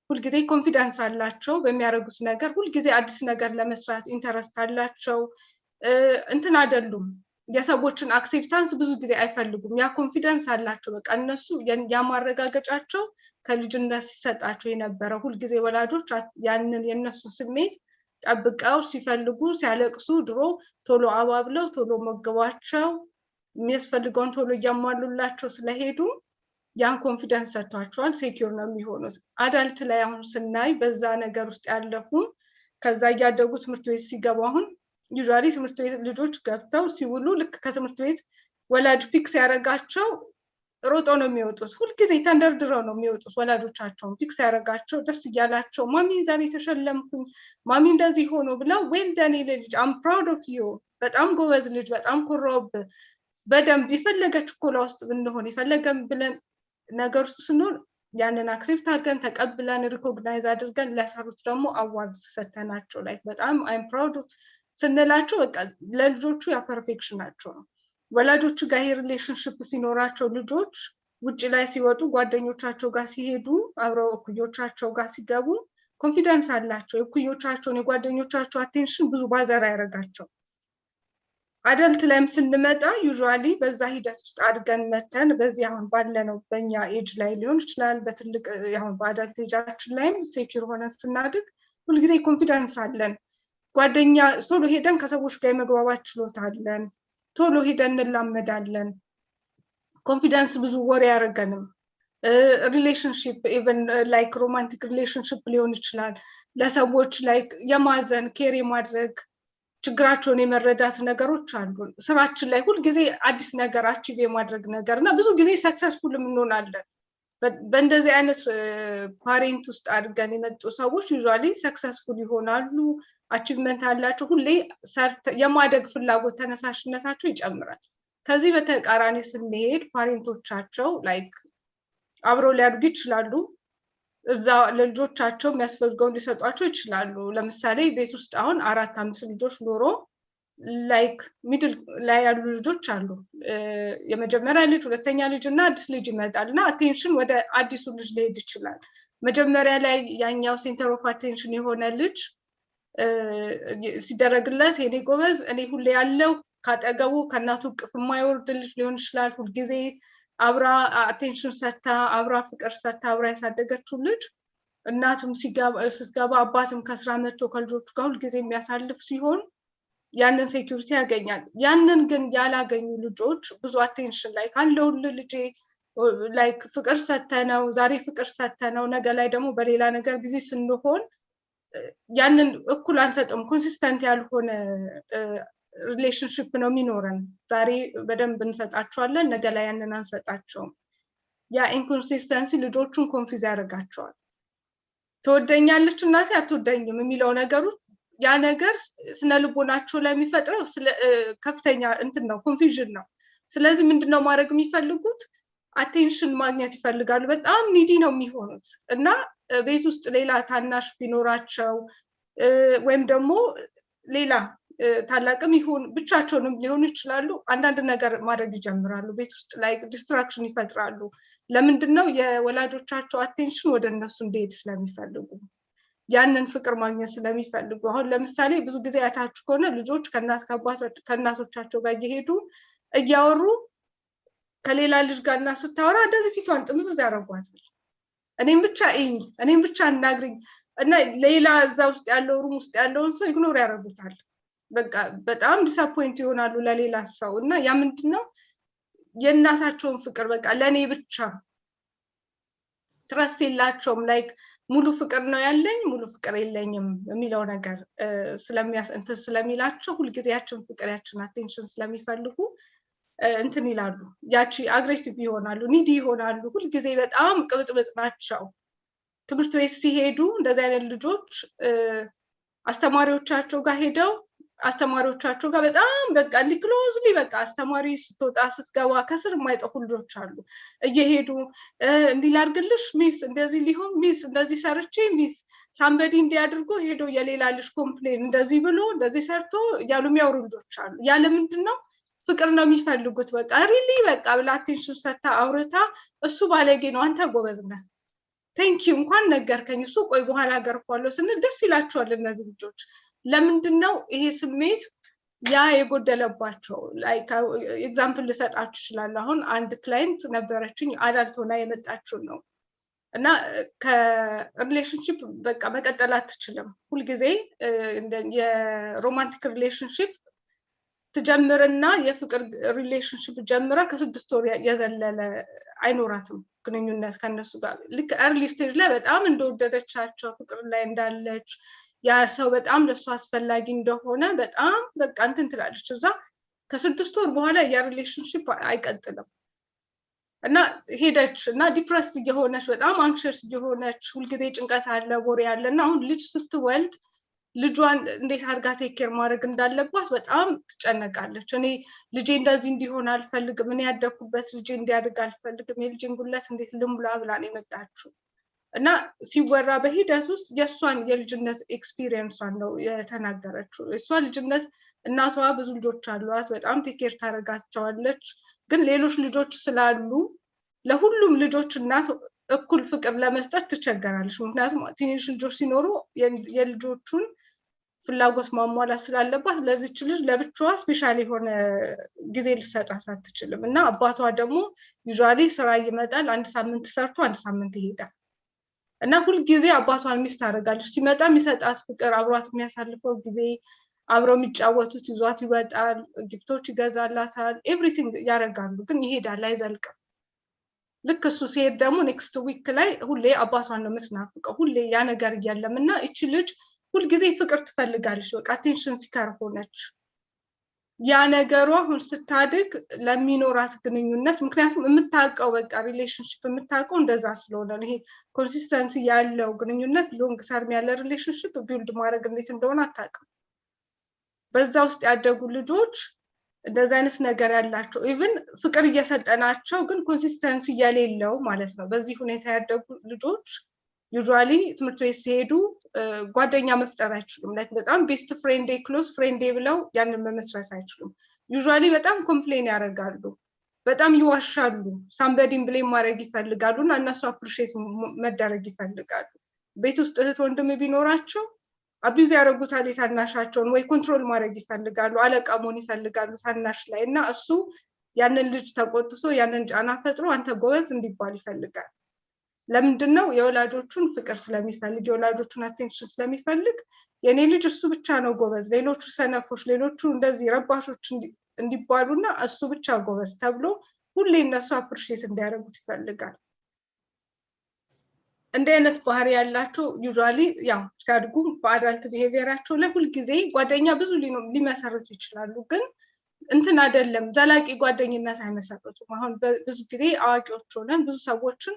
ሁልጊዜ confidence አላቸው በሚያደርጉት ነገር፣ ሁልጊዜ አዲስ ነገር ለመስራት interest አላቸው። እንትን አይደሉም፣ የሰዎችን acceptance ብዙ ጊዜ አይፈልጉም። ያ confidence አላቸው። በቃ እነሱ ያ ማረጋገጫቸው ከልጅነት ሲሰጣቸው የነበረ፣ ሁልጊዜ ወላጆች ያንን የእነሱ ስሜት ጠብቀው፣ ሲፈልጉ፣ ሲያለቅሱ ድሮ ቶሎ አባብለው፣ ቶሎ መግቧቸው፣ የሚያስፈልገውን ቶሎ እያሟሉላቸው ስለሄዱ ያን confidence ሰጥቷቸዋል። Secure ነው የሚሆኑት። Adult ላይ አሁን ስናይ በዛ ነገር ውስጥ ያለፉ፣ ከዛ እያደጉ ትምህርት ቤት ሲገቡ፣ አሁን usually ትምህርት ቤት ልጆች ገብተው ሲውሉ ልክ ከትምህርት ቤት ወላጅ pick ሲያደርጋቸው ሮጠው ነው የሚወጡት። ሁልጊዜ ተንደርድረው ነው የሚወጡት። ወላጆቻቸውን pick ሲያደርጋቸው ደስ እያላቸው "Mommy፣ ዛሬ ተሸለምኩኝ፣ mommy፣ እንደዚህ ሆኖ" ብለው "Well done ልጅ፣ I'm proud of you፣ በጣም ጎበዝ ልጅ፣ በጣም ኮራውብህ" በደንብ የፈለገ ችኮላ ውስጥ ብንሆን፣ የፈለገን ብለን ነገር ውስጥ ስንሆን ያንን accept አድርገን፣ ተቀብለን፣ recognize አድርገን፣ ለሰሩት ደግሞ award ሰተናቸው like በጣም "I'm proud" ስንላቸው በቃ ለልጆቹ ያ perfection ናቸው ነው። ወላጆቹ ጋር ይሄ relationship ሲኖራቸው ልጆች ውጭ ላይ ሲወጡ፣ ጓደኞቻቸው ጋር ሲሄዱ፣ አብረው እኩዮቻቸው ጋር ሲገቡ confidence አላቸው። የእኩዮቻቸውን፣ የጓደኞቻቸው attention ብዙ bother አያደርጋቸው። Adult ላይም ስንመጣ usually በዛ ሂደት ውስጥ አድገን መተን በዚህ አሁን ባለነው በኛ age ላይ ሊሆን ይችላል፣ በትልቅ አሁን በ adult age ኣችን ላይም secure ሆነን ስናድግ ሁልጊዜ confidence አለን። ጓደኛ ቶሎ ሄደን ከሰዎች ጋር የመግባባት ችሎታ አለን። ቶሎ ሄደን እንላመዳለን። Confidence ብዙ worry አያደርገንም። Relationship, even like romantic relationship ሊሆን ይችላል። ለሰዎች like የማዘን፣ care የማድረግ፣ ችግራቸውን የመረዳት ነገሮች አሉ። ስራችን ላይ ሁልጊዜ አዲስ ነገር achieve የማድረግ ነገር እና ብዙ ጊዜ successful እንሆናለን። በእንደዚህ አይነት parent ውስጥ አድገን የመጡ ሰዎች usually successful ይሆናሉ፣ achievement አላቸው። ሁሌ የማደግ ፍላጎት፣ ተነሳሽነታቸው ይጨምራል። ከዚህ በተቃራኒ ስንሄድ parent ኦቻቸው like አብረው ሊያድጉ ይችላሉ። እዛ ለልጆቻቸው የሚያስፈልገውን ሊሰጧቸው ይችላሉ። ለምሳሌ ቤት ውስጥ አሁን አራት አምስት ልጆች ኖሮ like middle ላይ ያሉ ልጆች አሉ። የመጀመሪያ ልጅ፣ ሁለተኛ ልጅ እና አዲስ ልጅ ይመጣል እና attention ወደ አዲሱ ልጅ ሊሄድ ይችላል። መጀመሪያ ላይ ያኛው center of attention የሆነ ልጅ ሲደረግለት፣ የኔ ጎበዝ፣ እኔ ሁሌ ያለው ካጠገቡ፣ ከእናቱ እቅፍ የማይወርድ ልጅ ሊሆን ይችላል። ሁልጊዜ አብራ attention ሰታ፣ አብራ ፍቅር ሰታ፣ አብራ ያሳደገችው ልጅ እናትም ስትገባ፣ አባትም ከስራ መጥቶ ከልጆቹ ጋር ሁልጊዜ የሚያሳልፍ ሲሆን ያንን security ያገኛል። ያንን ግን ያላገኙ ልጆች ብዙ attention ላይ ካለሁልህ ልጄ like ፍቅር ሰተነው፣ ዛሬ ፍቅር ሰተነው ነገ ላይ ደግሞ በሌላ ነገር busy ስንሆን ያንን እኩል አንሰጥም። Consistent ያልሆነ relationship ነው የሚኖረን። ዛሬ በደንብ እንሰጣቸዋለን፣ ነገ ላይ ያንን አንሰጣቸውም። ያ inconsistency ልጆቹን confuse ያደርጋቸዋል። ትወደኛለች እናቴ፣ አትወደኝም የሚለው ነገሩ፣ ያ ነገር ስነ ልቦናቸው ላይ የሚፈጥረው ከፍተኛ እንትን ነው፣ confusion ነው። ስለዚህ ምንድነው ማድረግ የሚፈልጉት? Attention ማግኘት ይፈልጋሉ። በጣም needy ነው የሚሆኑት እና ቤት ውስጥ ሌላ ታናሽ ቢኖራቸው ወይም ደግሞ ሌላ ታላቅም ይሁን ብቻቸውንም ሊሆኑ ይችላሉ። አንዳንድ ነገር ማድረግ ይጀምራሉ። ቤት ውስጥ ላይ distraction ይፈጥራሉ። ለምንድን ነው? የወላጆቻቸው attention ወደ እነሱ እንዲሄድ ስለሚፈልጉ፣ ያንን ፍቅር ማግኘት ስለሚፈልጉ። አሁን ለምሳሌ ብዙ ጊዜ አይታችሁ ከሆነ ልጆች ከእናት ከእናቶቻቸው ጋር እየሄዱ እያወሩ ከሌላ ልጅ ጋር እና ስታወራ እንደዚህ ፊቷን ጥምዝዝ ያደርጓታል። "እኔም ብቻ እይኝ፣ እኔም ብቻ አናግሪኝ" እና ሌላ እዛ ውስጥ ያለው room ውስጥ ያለውን ሰው ignore ያደርጉታል። በቃ በጣም disappoint ይሆናሉ ለሌላ ሰው። እና ያ ምንድን ነው? የእናታቸውን ፍቅር በቃ ለእኔ ብቻ፣ trust የላቸውም። Like ሙሉ ፍቅር ነው ያለኝ፣ ሙሉ ፍቅር የለኝም የሚለው ነገር እንትን ስለሚላቸው፣ ሁልጊዜ ያችን ፍቅር፣ ያችን attention ስለሚፈልጉ እንትን ይላሉ። ያቺ aggressive ይሆናሉ፣ needy ይሆናሉ። ሁልጊዜ በጣም ቅብጥብጥ ናቸው። ትምህርት ቤት ሲሄዱ እንደዚህ አይነት ልጆች አስተማሪዎቻቸው ጋር ሄደው፣ አስተማሪዎቻቸው ጋር በጣም በቃ እንዲህ closely፣ በቃ አስተማሪ ስትወጣ ስትገባ ከስር የማይጠፉ ልጆች አሉ። እየሄዱ እንዲህ ላድርግልሽ miss፣ እንደዚህ ሊሆን miss፣ እንደዚህ ሰርቼ miss፣ somebody እንዲያድርጎ ሄዶ የሌላ ልጅ complain እንደዚህ ብሎ እንደዚህ ሰርቶ እያሉ የሚያወሩ ልጆች አሉ። ያለ ምንድን ነው? ፍቅር ነው የሚፈልጉት። በቃ really በቃ ብላ attention ሰታ አውርታ፣ እሱ ባለጌ ነው፣ አንተ ጎበዝ ነህ፣ thank you፣ እንኳን ነገርከኝ፣ እሱ ቆይ በኋላ አገርኳለሁ ስንል ደስ ይላቸዋል እነዚህ ልጆች። ለምንድን ነው ይሄ ስሜት ያ የጎደለባቸው? Example ልሰጣችሁ እችላለሁ። አሁን አንድ client ነበረችኝ፣ adult ሆና የመጣችው ነው። እና ከ relationship በቃ መቀጠል አትችልም። ሁልጊዜ የ romantic relationship ትጀምርና፣ የፍቅር relationship ጀምራ ከ6 ወር የዘለለ አይኖራትም ግንኙነት ከነሱ ጋር። ልክ early stage ላይ በጣም እንደወደደቻቸው፣ ፍቅር ላይ እንዳለች፣ ያ ሰው በጣም ለእሱ አስፈላጊ እንደሆነ በጣም በቃ እንትን ትላለች። እዛ ከ6 ወር በኋላ ያ relationship አይቀጥልም እና ሄደች እና depressed እየሆነች፣ በጣም anxious እየሆነች፣ ሁልጊዜ ጭንቀት አለ፣ worry አለ። እና አሁን ልጅ ስትወልድ ልጇን እንዴት አድርጋ take care ማድረግ እንዳለባት በጣም ትጨነቃለች። እኔ ልጄ እንደዚህ እንዲሆን አልፈልግም፣ እኔ ያደግኩበት ልጄ እንዲያድግ አልፈልግም፣ የልጄን ጉድለት እንዴት ልሙላ ብላ ነው የመጣችው። እና ሲወራ በሂደት ውስጥ የእሷን የልጅነት experience ኧን ነው የተናገረችው። እሷ ልጅነት እናቷ ብዙ ልጆች አሏት፣ በጣም take care ታደርጋቸዋለች። ግን ሌሎች ልጆች ስላሉ ለሁሉም ልጆች እናት እኩል ፍቅር ለመስጠት ትቸገራለች። ምክንያቱም ትንሽ ልጆች ሲኖሩ የልጆቹን ፍላጎት ማሟላት ስላለባት ለዚች ልጅ ለብቻዋ special የሆነ ጊዜ ልሰጣት አትችልም። እና አባቷ ደግሞ usually ስራ ይመጣል፣ አንድ ሳምንት ሰርቶ አንድ ሳምንት ይሄዳል። እና ሁልጊዜ አባቷን miss ታደርጋለች። ሲመጣ የሚሰጣት ፍቅር፣ አብሯት የሚያሳልፈው ጊዜ፣ አብረው የሚጫወቱት፣ ይዟት ይወጣል፣ gift ኦች ይገዛላታል፣ everything ያደርጋሉ። ግን ይሄዳል፣ አይዘልቅም። ልክ እሱ ሲሄድ ደግሞ next week ላይ ሁሌ አባቷን ነው የምትናፍቀው። ሁሌ ያ ነገር እያለም እና ይቺ ልጅ ሁልጊዜ ፍቅር ትፈልጋለች። በቃ attention seeker ሆነች። ያ ነገሯ አሁን ስታድግ ለሚኖራት ግንኙነት፣ ምክንያቱም የምታውቀው በቃ relationship የምታውቀው እንደዛ ስለሆነ ነው። ይሄ consistency ያለው ግንኙነት፣ long term ያለ relationship build ማድረግ እንዴት እንደሆነ አታውቅም። በዛ ውስጥ ያደጉ ልጆች እንደዚ አይነት ነገር ያላቸው፣ even ፍቅር እየሰጠናቸው ግን consistency የሌለው ማለት ነው። በዚህ ሁኔታ ያደጉ ልጆች usually ትምህርት ቤት ሲሄዱ ጓደኛ መፍጠር አይችሉም። Like በጣም best friend ኤ፣ close friend ኤ ብለው ያንን መመስረት አይችሉም። Usually በጣም complain ያደርጋሉ፣ በጣም ይዋሻሉ፣ somebody ን blame ማድረግ ይፈልጋሉ እና እነሱ appreciate መደረግ ይፈልጋሉ። ቤት ውስጥ እህት ወንድም ቢኖራቸው abuse ያደርጉታል የታናሻቸውን፣ ወይ control ማድረግ ይፈልጋሉ፣ አለቃ መሆን ይፈልጋሉ ታናሽ ላይ። እና እሱ ያንን ልጅ ተቆጥቶ፣ ያንን ጫና ፈጥሮ አንተ ጎበዝ እንዲባል ይፈልጋል። ለምንድን ነው? የወላጆቹን ፍቅር ስለሚፈልግ፣ የወላጆቹን attention ስለሚፈልግ፣ የኔ ልጅ እሱ ብቻ ነው ጎበዝ፣ ሌሎቹ ሰነፎች፣ ሌሎቹ እንደዚህ ረባሾች እንዲባሉና እሱ ብቻ ጎበዝ ተብሎ ሁሌ እነሱ appreciate እንዲያደርጉት ይፈልጋል። እንዲህ አይነት ባህሪ ያላቸው usually ያው ሲያድጉ በ adult behavior ኣቸው ላይ ሁልጊዜ ጓደኛ ብዙ ሊመሰርቱ ይችላሉ፣ ግን እንትን አይደለም፣ ዘላቂ ጓደኝነት አይመሰርቱም። አሁን ብዙ ጊዜ አዋቂዎች ሆነን ብዙ ሰዎችን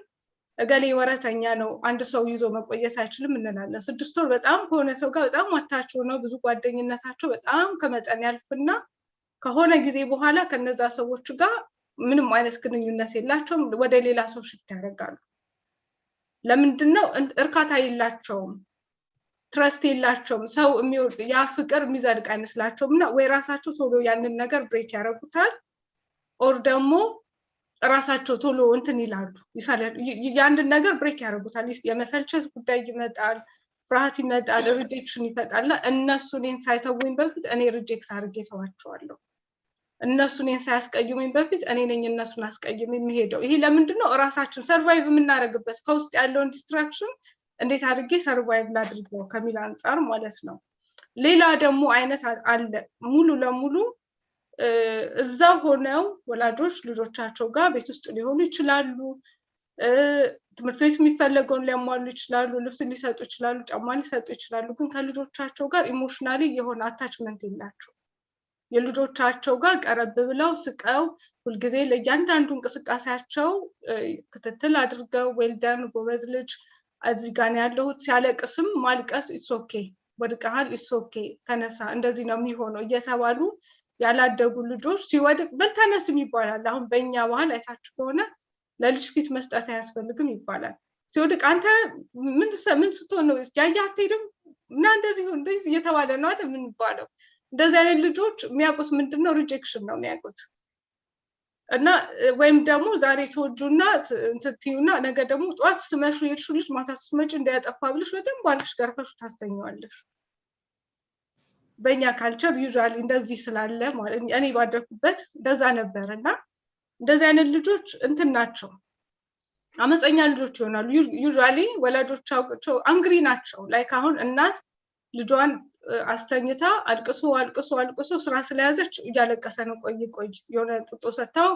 እገሌ ወረተኛ ነው፣ አንድ ሰው ይዞ መቆየት አይችልም እንላለን። 6 ወር በጣም ከሆነ ሰው ጋር በጣም attach ሆነው፣ ብዙ ጓደኝነታቸው በጣም ከመጠን ያልፍና ከሆነ ጊዜ በኋላ ከነዛ ሰዎች ጋር ምንም አይነት ግንኙነት የላቸውም፣ ወደ ሌላ ሰው shift ያደርጋሉ። ለምንድን ነው? እርካታ የላቸውም፣ trust የላቸውም። ሰው ያ ፍቅር የሚዘልቅ አይመስላቸውም እና ወይ ራሳቸው ቶሎ ያንን ነገር break ያደርጉታል or ደግሞ ራሳቸው ቶሎ እንትን ይላሉ፣ ያንን ነገር break ያደርጉታል። የመሰልቸት ጉዳይ ይመጣል፣ ፍርሃት ይመጣል፣ rejection ይፈጣል። እና እነሱ እኔን ሳይተውኝ በፊት እኔ reject አድርጌ ተዋቸዋለሁ። እነሱ እኔን ሳያስቀይሙኝ በፊት እኔ ነኝ እነሱን አስቀይም የሚሄደው። ይሄ ለምንድን ነው? እራሳችን survive የምናደርግበት፣ ከውስጥ ያለውን destruction እንዴት አድርጌ survive ላድርገው ከሚል አንጻር ማለት ነው። ሌላ ደግሞ አይነት አለ። ሙሉ ለሙሉ እዛ ሆነው ወላጆች ልጆቻቸው ጋር ቤት ውስጥ ሊሆኑ ይችላሉ። ትምህርት ቤት የሚፈለገውን ሊያሟሉ ይችላሉ። ልብስ ሊሰጡ ይችላሉ፣ ጫማ ሊሰጡ ይችላሉ። ግን ከልጆቻቸው ጋር emotionally የሆነ attachment የላቸው። የልጆቻቸው ጋር ቀረብ ብለው ስቀው፣ ሁልጊዜ ለእያንዳንዱ እንቅስቃሴያቸው ክትትል አድርገው፣ well done፣ ጎበዝ ልጅ፣ እዚህ ጋር ነው ያለሁት። ሲያለቅስም ማልቀስ it's okay፣ ወድቀሃል፣ it's okay፣ ተነሳ፣ እንደዚህ ነው የሚሆነው እየተባሉ ያላደጉ ልጆች ሲወድቅ በል ተነስም ይባላል። አሁን በእኛ ባህል አይታችሁ ከሆነ ለልጅ ፊት መስጠት አያስፈልግም ይባላል። ሲወድቅ አንተ ምን ስትሆን ነው ያየህ አትሄድም እና እንደዚህ እንደዚህ እየተባለ ነው አይደል የምንባለው። እንደዚህ አይነት ልጆች የሚያውቁት ምንድን ነው? Rejection ነው የሚያውቁት። እና ወይም ደግሞ ዛሬ ትወጂውና እንትን ትይውና ነገ ደግሞ ጠዋት ስትመሹ የሄድሽው ልጅ ማታ ስትመጪ እንዳያጠፋ ብለሽ በደንብ አድርገሽ ገርፈሽ ታስተኛዋለሽ። በእኛ culture usually እንደዚህ ስላለ ማለት እኔ ባደኩበት እንደዛ ነበር። እና እንደዚህ አይነት ልጆች እንትን ናቸው፣ አመፀኛ ልጆች ይሆናሉ። Usually ወላጆቻቸው angry ናቸው። Like አሁን እናት ልጇን አስተኝታ አልቅሶ አልቅሶ አልቅሶ ስራ ስለያዘች እያለቀሰ ነው። ቆይ ቆይ የሆነ ጡጦ ሰጥታው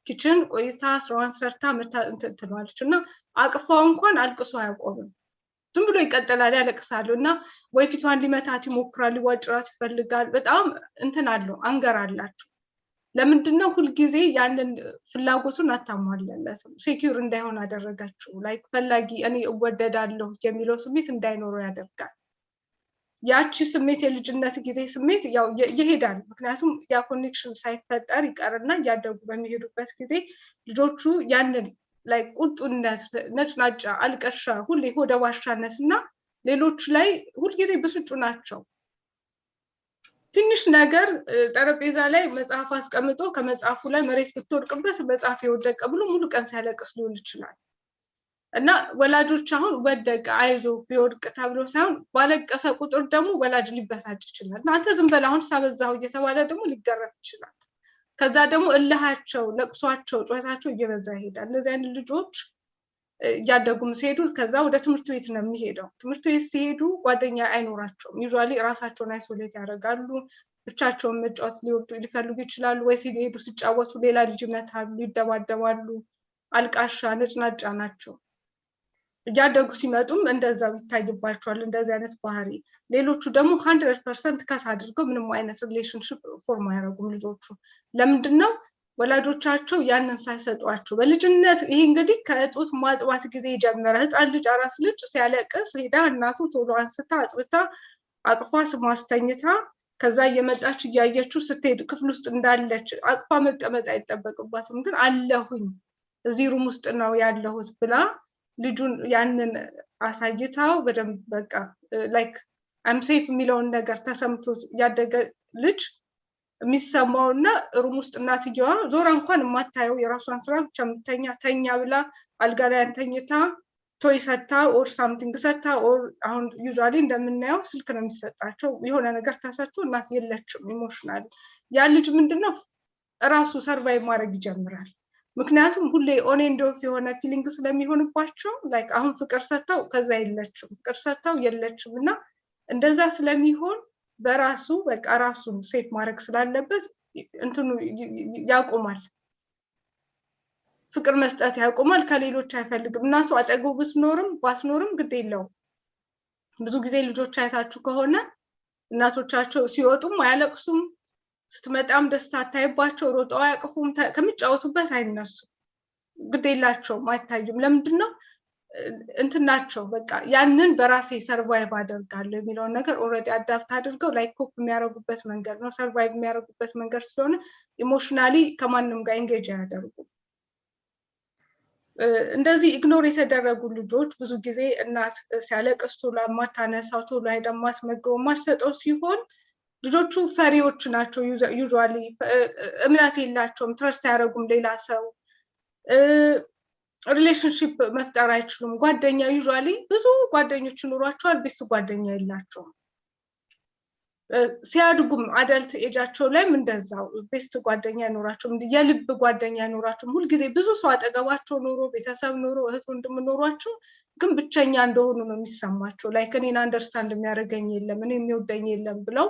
kitchen ቆይታ ስራዋን ሰርታ መታ እንትን ትለዋለች እና አቅፋው እንኳን አልቅሶ አያቆምም። ዝም ብሎ ይቀጥላል፣ ያለቅሳሉ እና ወይ ፊቷን ሊመታት ይሞክራል፣ ሊቧጭራት ይፈልጋል። በጣም እንትን አለው፣ anger አላቸው። ለምንድን ነው? ሁልጊዜ ያንን ፍላጎቱን አታሟላለትም። Secure እንዳይሆን አደረገችው። Like ፈላጊ እኔ እወደዳለሁ የሚለው ስሜት እንዳይኖረው ያደርጋል። ያቺ ስሜት የልጅነት ጊዜ ስሜት ያው ይሄዳል። ምክንያቱም ያ connection ሳይፈጠር ይቀርና እያደጉ በሚሄዱበት ጊዜ ልጆቹ ያንን like ቁጡነት፣ ነጭናጫ፣ አልቀሻ፣ ሁሌ ሆደ ባሻነት እና ሌሎች ላይ ሁልጊዜ ብስጩ ናቸው። ትንሽ ነገር ጠረጴዛ ላይ መጽሐፍ አስቀምጦ ከመጽሐፉ ላይ መሬት ብትወድቅበት መጽሐፍ የወደቀ ብሎ ሙሉ ቀን ሲያለቅስ ሊውል ይችላል። እና ወላጆች አሁን ወደቀ አይዞ ቢወድቅ ተብሎ ሳይሆን ባለቀሰ ቁጥር ደግሞ ወላጅ ሊበሳጭ ይችላል። እና አንተ ዝም በል አሁን ሳበዛው እየተባለ ደግሞ ሊገረፍ ይችላል። ከዛ ደግሞ እልሃቸው፣ ለቅሷቸው፣ ጩኸታቸው እየበዛ ይሄዳል። እነዚህ አይነት ልጆች እያደጉም ሲሄዱ ከዛ ወደ ትምህርት ቤት ነው የሚሄደው። ትምህርት ቤት ሲሄዱ ጓደኛ አይኖራቸውም። Usually ራሳቸውን isolate ያደርጋሉ። ብቻቸውን መጫወት ሊወዱ ሊፈልጉ ይችላሉ። ወይ ሲሄዱ ሲጫወቱ ሌላ ልጅ ይመታሉ፣ ይደባደባሉ። አልቃሻ ነጭናጫ ናቸው። እያደጉ ሲመጡም እንደዛው ይታይባቸዋል እንደዚህ አይነት ባህሪ። ሌሎቹ ደግሞ 100% cut አድርገው ምንም አይነት relationship form አያደርጉም ልጆቹ። ለምንድን ነው? ወላጆቻቸው ያንን ሳይሰጧቸው በልጅነት። ይሄ እንግዲህ ከጡት ማጥባት ጊዜ የጀመረ ህፃን ልጅ፣ አራስ ልጅ ሲያለቅስ ሄዳ እናቱ ቶሎ አንስታ አጥብታ አቅፋ ስማስተኝታ ከዛ እየመጣች እያየችው ስትሄድ ክፍል ውስጥ እንዳለች አቅፋ መቀመጥ አይጠበቅባትም። ግን አለሁኝ እዚህ room ውስጥ ነው ያለሁት ብላ ልጁን ያንን አሳይታው በደንብ በቃ like I'm safe የሚለውን ነገር ተሰምቶት ያደገ ልጅ የሚሰማውና room ውስጥ እናትየዋ ዞራ እንኳን የማታየው የራሷን ስራ ብቻ የምተኛ ተኛ ብላ አልጋ ላይ አንተኝታ toy ሰታ or something ሰታ or አሁን usually እንደምናየው ስልክ ነው የሚሰጣቸው። የሆነ ነገር ተሰጥቶ እናት የለችም emotional ያ ልጅ ምንድነው እራሱ survive ማድረግ ይጀምራል። ምክንያቱም ሁሌ on and off የሆነ feeling ስለሚሆንባቸው like አሁን ፍቅር ሰጥተው ከዛ የለችም፣ ፍቅር ሰጥተው የለችም እና እንደዛ ስለሚሆን በራሱ በቃ ራሱን safe ማድረግ ስላለበት እንትኑ ያቆማል። ፍቅር መስጠት ያቆማል። ከሌሎች አይፈልግም። እናቱ አጠገቡ ብትኖርም ባትኖርም ግድ የለውም። ብዙ ጊዜ ልጆች አይታችሁ ከሆነ እናቶቻቸው ሲወጡም አያለቅሱም፣ ስትመጣም ደስታ አታይባቸው፣ ሮጠው አያቅፉም፣ ከሚጫወቱበት አይነሱም፣ ግድ የላቸውም፣ አይታዩም። ለምንድን ነው? እንትን ናቸው በቃ ያንን በራሴ survive አደርጋለሁ የሚለውን ነገር already adapt አድርገው like cope የሚያደርጉበት መንገድ ነው፣ survive የሚያደርጉበት መንገድ ስለሆነ emotionally ከማንም ጋር engage አያደርጉም። እንደዚህ ignore የተደረጉ ልጆች ብዙ ጊዜ እናት ሲያለቅስ ቶሎ የማታነሳው፣ ቶሎ ሄዳ የማትመግበው፣ የማትሰጠው ሲሆን ልጆቹ ፈሪዎች ናቸው። Usually እምነት የላቸውም፣ trust አያደርጉም ሌላ ሰው፣ relationship መፍጠር አይችሉም። ጓደኛ usually ብዙ ጓደኞች ይኖሯቸዋል፣ best ጓደኛ የላቸውም። ሲያድጉም adult age ኣቸው ላይም እንደዛው best ጓደኛ አይኖራቸውም፣ የልብ ጓደኛ አይኖራቸውም። ሁልጊዜ ብዙ ሰው አጠገባቸው ኖሮ፣ ቤተሰብ ኖሮ፣ እህት ወንድም ኖሯቸው ግን ብቸኛ እንደሆኑ ነው የሚሰማቸው። Like እኔን understand የሚያደርገኝ የለም፣ እኔ የሚወደኝ የለም ብለው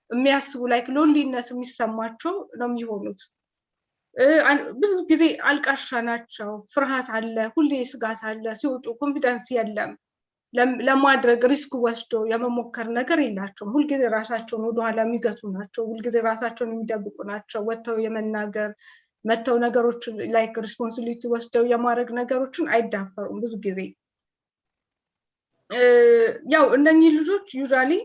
የሚያስቡ like lonely ነት የሚሰማቸው ነው የሚሆኑት። ብዙ ጊዜ አልቃሻ ናቸው። ፍርሃት አለ፣ ሁሌ ስጋት አለ። ሲወጡ confidence የለም። ለማድረግ risk ወስዶ የመሞከር ነገር የላቸውም። ሁልጊዜ ራሳቸውን ወደኋላ የሚገቱ ናቸው። ሁልጊዜ ራሳቸውን የሚደብቁ ናቸው። ወጥተው የመናገር መተው ነገሮችን like responsibility ወስደው የማድረግ ነገሮችን አይዳፈሩም ብዙ ጊዜ። ያው እነኚህ ልጆች usually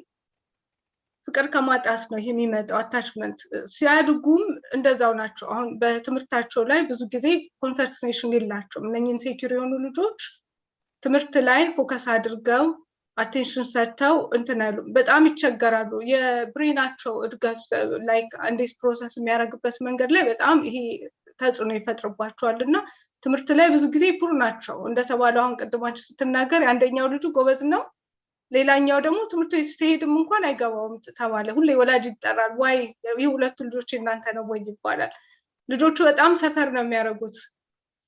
ፍቅር ከማጣት ነው ይሄ የሚመጣው attachment። ሲያድጉም እንደዛው ናቸው። አሁን በትምህርታቸው ላይ ብዙ ጊዜ concentration የላቸውም። እነኚህ insecure የሆኑ ልጆች ትምህርት ላይ focus አድርገው attention ሰጥተው እንትን አይሉ፣ በጣም ይቸገራሉ። የ brain ኣቸው እድገት like እንዴት process የሚያደርግበት መንገድ ላይ በጣም ይሄ ተጽዕኖ ይፈጥርባቸዋል እና ትምህርት ላይ ብዙ ጊዜ poor ናቸው። እንደተባለው አሁን ቅድማችን ስትናገር የአንደኛው ልጁ ጎበዝ ነው፣ ሌላኛው ደግሞ ትምህርት ቤት ሲሄድም እንኳን አይገባውም ተባለ። ሁሌ ወላጅ ይጠራል። Why ይህ ሁለቱ ልጆች የእናንተ ነው ወይ ይባላል። ልጆቹ በጣም suffer ነው የሚያደርጉት።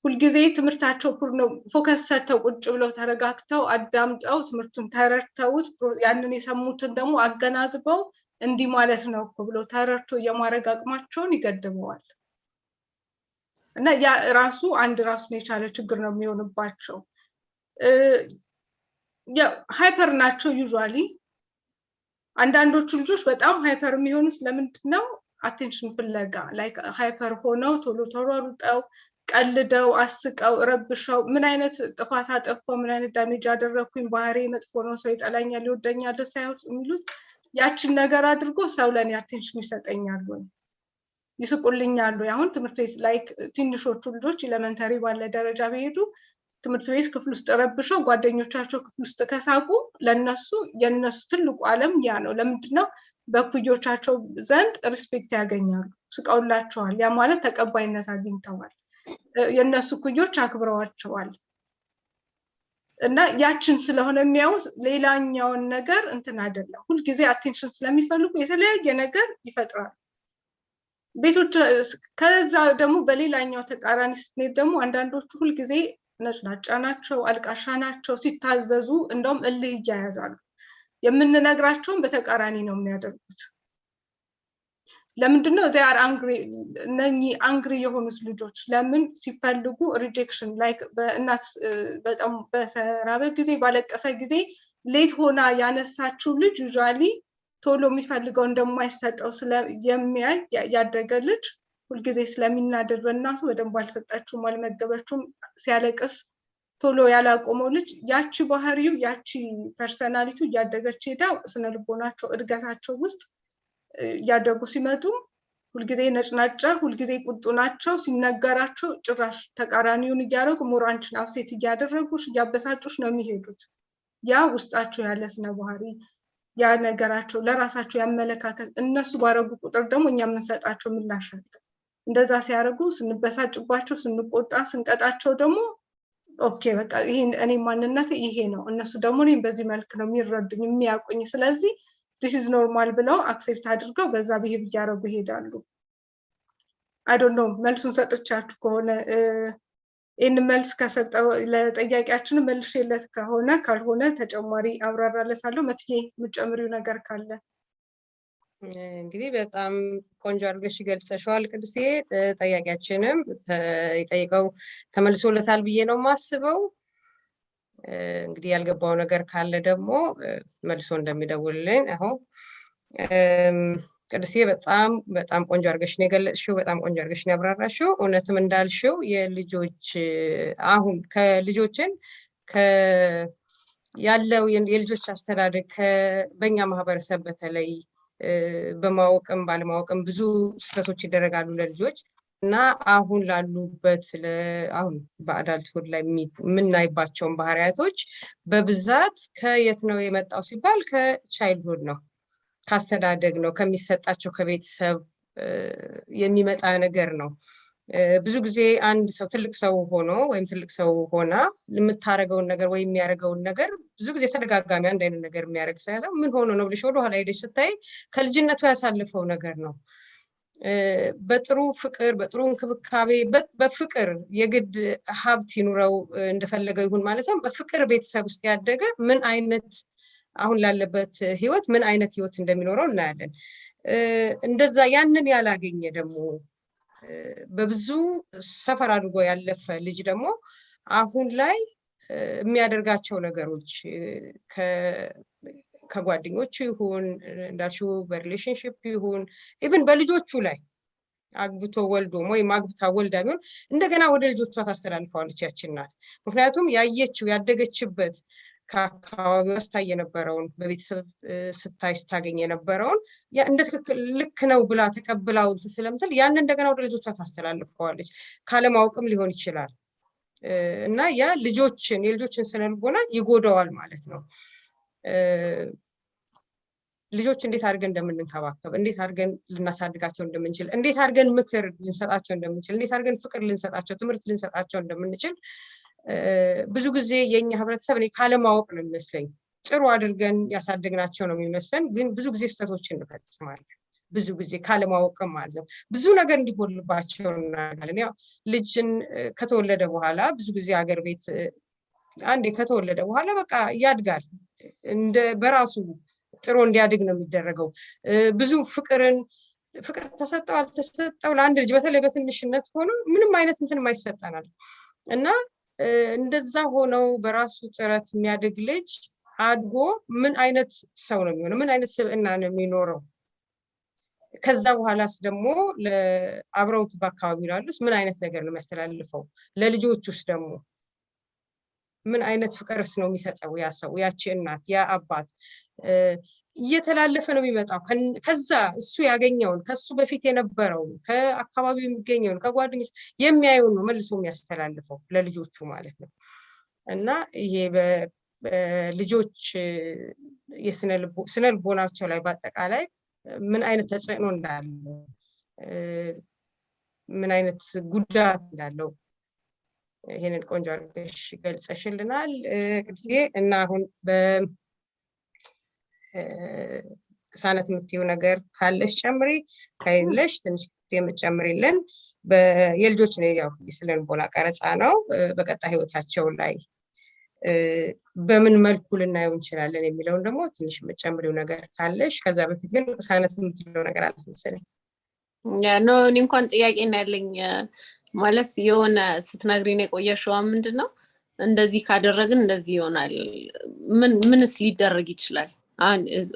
ሁልጊዜ ትምህርታቸው poor ነው። Focus ሰጥተው ቁጭ ብለው ተረጋግተው አዳምጠው ትምህርቱን ተረድተውት ያንን የሰሙትን ደግሞ አገናዝበው እንዲህ ማለት ነው እኮ ብሎ ተረድቶ የማድረግ አቅማቸውን ይገድበዋል። እና ያ ራሱ አንድ ራሱን የቻለ ችግር ነው የሚሆንባቸው። Hyper ናቸው usually። አንዳንዶቹ ልጆች በጣም hyper የሚሆኑት ለምንድን ነው? Attention ፍለጋ። Like hyper ሆነው ቶሎ ተሯሩጠው፣ ቀልደው፣ አስቀው፣ ረብሸው፣ ምን አይነት ጥፋት አጠፋው፣ ምን አይነት damage አደረግኩኝ፣ ባህሪ መጥፎ ነው፣ ሰው ይጠላኛል፣ ይወደኛል ሳይሆን የሚሉት ያችን ነገር አድርጎ ሰው ለእኔ attention ይሰጠኛል ወይ፣ ይስቁልኛል ወይ። አሁን ትምህርት ቤት like ትንሾቹ ልጆች elementary ባለ ደረጃ ቢሄዱ ትምህርት ቤት ክፍል ውስጥ ረብሸው ጓደኞቻቸው ክፍል ውስጥ ከሳቁ ለነሱ የነሱ ትልቁ ዓለም ያ ነው። ለምንድን ነው? በኩዮቻቸው ዘንድ respect ያገኛሉ፣ ስቀውላቸዋል። ያ ማለት ተቀባይነት አግኝተዋል። የእነሱ ኩዮች አክብረዋቸዋል። እና ያችን ስለሆነ የሚያዩት ሌላኛውን ነገር እንትን አይደለም። ሁልጊዜ attention ስለሚፈልጉ የተለያየ ነገር ይፈጥራሉ። ቤቶች ከዛ ደግሞ በሌላኛው ተቃራኒ ስትሄድ ደግሞ አንዳንዶቹ ሁልጊዜ ነጭናጫ ናቸው፣ አልቃሻ ናቸው። ሲታዘዙ እንደውም እልህ እያያዛሉ። የምንነግራቸውን በተቃራኒ ነው የሚያደርጉት። ለምንድነው they are angry? እነኚህ angry የሆኑት ልጆች ለምን ሲፈልጉ rejection like በእናት በጣም በተራበ ጊዜ፣ ባለቀሰ ጊዜ late ሆና ያነሳችው ልጅ usually ቶሎ የሚፈልገው እንደማይሰጠው የሚያይ ያደገ ልጅ ሁልጊዜ ስለሚናደድ በእናቱ በደንብ አልሰጠችውም፣ አልመገበችውም፣ ሲያለቅስ ቶሎ ያላቆመው ልጅ ያቺ ባህሪው ያቺ personality ው እያደገች ሄዳ ስነ ልቦናቸው እድገታቸው ውስጥ እያደጉ ሲመጡ ሁልጊዜ ነጭናጫ፣ ሁልጊዜ ቁጡ ናቸው። ሲነገራቸው ጭራሽ ተቃራኒውን እያደረጉ more አንቺን upset እያደረጉሽ፣ እያበሳጩሽ ነው የሚሄዱት። ያ ውስጣቸው ያለ ስነ ባህሪ፣ ያ ነገራቸው ለራሳቸው ያመለካከት እነሱ ባረጉ ቁጥር ደግሞ እኛ የምንሰጣቸው ምላሽ አለ። እንደዛ ሲያደርጉ ስንበሳጭባቸው፣ ስንቆጣ፣ ስንቀጣቸው ደግሞ okay በቃ ይሄ እኔ ማንነት ይሄ ነው፣ እነሱ ደግሞ እኔም በዚህ መልክ ነው የሚረዱኝ፣ የሚያውቁኝ፣ ስለዚህ this is normal ብለው accept አድርገው በዛ behave እያደረጉ ይሄዳሉ። I don't know መልሱን ሰጥቻችሁ ከሆነ፣ ይህን መልስ ከሰጠው ለጠያቂያችን መልሼለት ከሆነ፣ ካልሆነ ተጨማሪ አብራራለታለሁ። መትዬ የምትጨምሪው ነገር ካለ? እንግዲህ በጣም ቆንጆ አድርገሽ ገልጸሽዋል ቅድስዬ። ጠያቂያችንም የጠየቀው ተመልሶለታል ብዬ ነው የማስበው። እንግዲህ ያልገባው ነገር ካለ ደግሞ መልሶ እንደሚደውልልን አሁን። ቅድስዬ በጣም በጣም ቆንጆ አድርገሽ ነው የገለጽሽው። በጣም ቆንጆ አድርገሽ ነው ያብራራሽው። እውነትም እንዳልሽው የልጆች አሁን ከልጆችን ያለው የልጆች አስተዳደግ በእኛ ማህበረሰብ በተለይ በማወቅም ባለማወቅም ብዙ ስህተቶች ይደረጋሉ ለልጆች እና አሁን ላሉበት አሁን በ adulthood ላይ የምናይባቸውን ባህሪያቶች በብዛት ከየት ነው የመጣው ሲባል ከ childhood ነው፣ ከአስተዳደግ ነው፣ ከሚሰጣቸው ከቤተሰብ የሚመጣ ነገር ነው። ብዙ ጊዜ አንድ ሰው ትልቅ ሰው ሆኖ ወይም ትልቅ ሰው ሆና የምታደርገውን ነገር ወይም የሚያደርገውን ነገር ብዙ ጊዜ ተደጋጋሚ አንድ አይነት ነገር የሚያደርግ ሰው ምን ሆኖ ነው ብለሽ ወደኋላ ሄደሽ ስታይ ከልጅነቱ ያሳለፈው ነገር ነው። በጥሩ ፍቅር፣ በጥሩ እንክብካቤ፣ በፍቅር፣ የግድ ሀብት ይኑረው እንደፈለገው ይሁን ማለት ነው። በፍቅር ቤተሰብ ውስጥ ያደገ ምን አይነት አሁን ላለበት ህይወት ምን አይነት ህይወት እንደሚኖረው እናያለን። እንደዛ ያንን ያላገኘ ደግሞ በብዙ suffer አድርጎ ያለፈ ልጅ ደግሞ አሁን ላይ የሚያደርጋቸው ነገሮች ከጓደኞቹ ይሁን፣ እንዳልሽው በ relationship ይሁን፣ even በልጆቹ ላይ አግብቶ ወልዶ ወይም አግብታ ወልዳ ቢሆን እንደገና ወደ ልጆቿ ታስተላልፈዋለች ያችን እናት። ምክንያቱም ያየችው ያደገችበት ከአካባቢዋ ስታይ የነበረውን፣ በቤተሰብ ስታይ ስታገኝ የነበረውን እንደ ትክክል ልክ ነው ብላ ተቀብላው እንትን ስለምትል ያንን እንደገና ወደ ልጆቿ ታስተላልፈዋለች። ካለማወቅም ሊሆን ይችላል እና ያ የልጆችን ስነልቦና ይጎዳዋል ማለት ነው። ልጆች እንዴት አድርገን እንደምንንከባከብ፣ እንዴት አድርገን ልናሳድጋቸው እንደምንችል፣ እንዴት አድርገን ምክር ልንሰጣቸው እንደምንችል፣ እንዴት አድርገን ፍቅር ልንሰጣቸው፣ ትምህርት ልንሰጣቸው እንደምንችል ብዙ ጊዜ የኛ ህብረተሰብ እኔ ካለማወቅ ነው የሚመስለኝ፣ ጥሩ አድርገን ያሳደግናቸው ነው የሚመስለን፣ ግን ብዙ ጊዜ ስህተቶችን እንፈጽማለን። ብዙ ጊዜ ካለማወቅም ማለት ነው። ብዙ ነገር እንዲጎልባቸው እናደርጋለን። ያው ልጅን ከተወለደ በኋላ ብዙ ጊዜ ሀገር ቤት አንዴ ከተወለደ በኋላ በቃ ያድጋል፣ እንደ በራሱ ጥሮ እንዲያድግ ነው የሚደረገው። ብዙ ፍቅር ተሰጠው አልተሰጠው ለአንድ ልጅ በተለይ በትንሽነት ሆኖ ምንም አይነት እንትን ይሰጠናል። እና እንደዛ ሆነው በራሱ ጥረት የሚያድግ ልጅ አድጎ ምን አይነት ሰው ነው የሚሆነው? ምን አይነት ስብዕና ነው የሚኖረው? ከዛ በኋላስ ደግሞ አብረውት በአካባቢው ላሉት ምን አይነት ነገር ነው የሚያስተላልፈው? ለልጆቹስ ደግሞ ምን አይነት ፍቅርስ ነው የሚሰጠው? ያ ሰው፣ ያቺ እናት፣ ያ አባት እየተላለፈ ነው የሚመጣው። ከዛ እሱ ያገኘውን፣ ከሱ በፊት የነበረውን፣ ከአካባቢው የሚገኘውን፣ ከጓደኞች የሚያየውን ነው መልሶ የሚያስተላልፈው ለልጆቹ ማለት ነው። እና ይሄ በልጆች የስነ ልቦናቸው ላይ በአጠቃላይ ምን አይነት ተጽዕኖ እንዳለው፣ ምን አይነት ጉዳት እንዳለው ይሄንን ቆንጆ አድርገሽ ገልጸሽልናል ቅድስዬ። እና አሁን በቅሳነት የምትይው ነገር ካለሽ ጨምሪ፣ ከሌለሽ ትንሽ የምትጨምሪልን የልጆች ያው የስነ ልቦና ቀረጻ ነው። በቀጣይ ህይወታቸው ላይ በምን መልኩ ልናየው እንችላለን የሚለውን ደግሞ ትንሽ የምትጨምሪው ነገር ካለሽ። ከዛ በፊት ግን ቅሳነት የምትለው ነገር አለ መሰለኝ። Yeah, no፣ እኔ እንኳን ጥያቄ ነው ያለኝ። ማለት የሆነ ስትነግሪን የቆየሽዋ ምንድን ነው፣ እንደዚህ ካደረግን እንደዚህ ይሆናል። ምን ምንስ ሊደረግ ይችላል?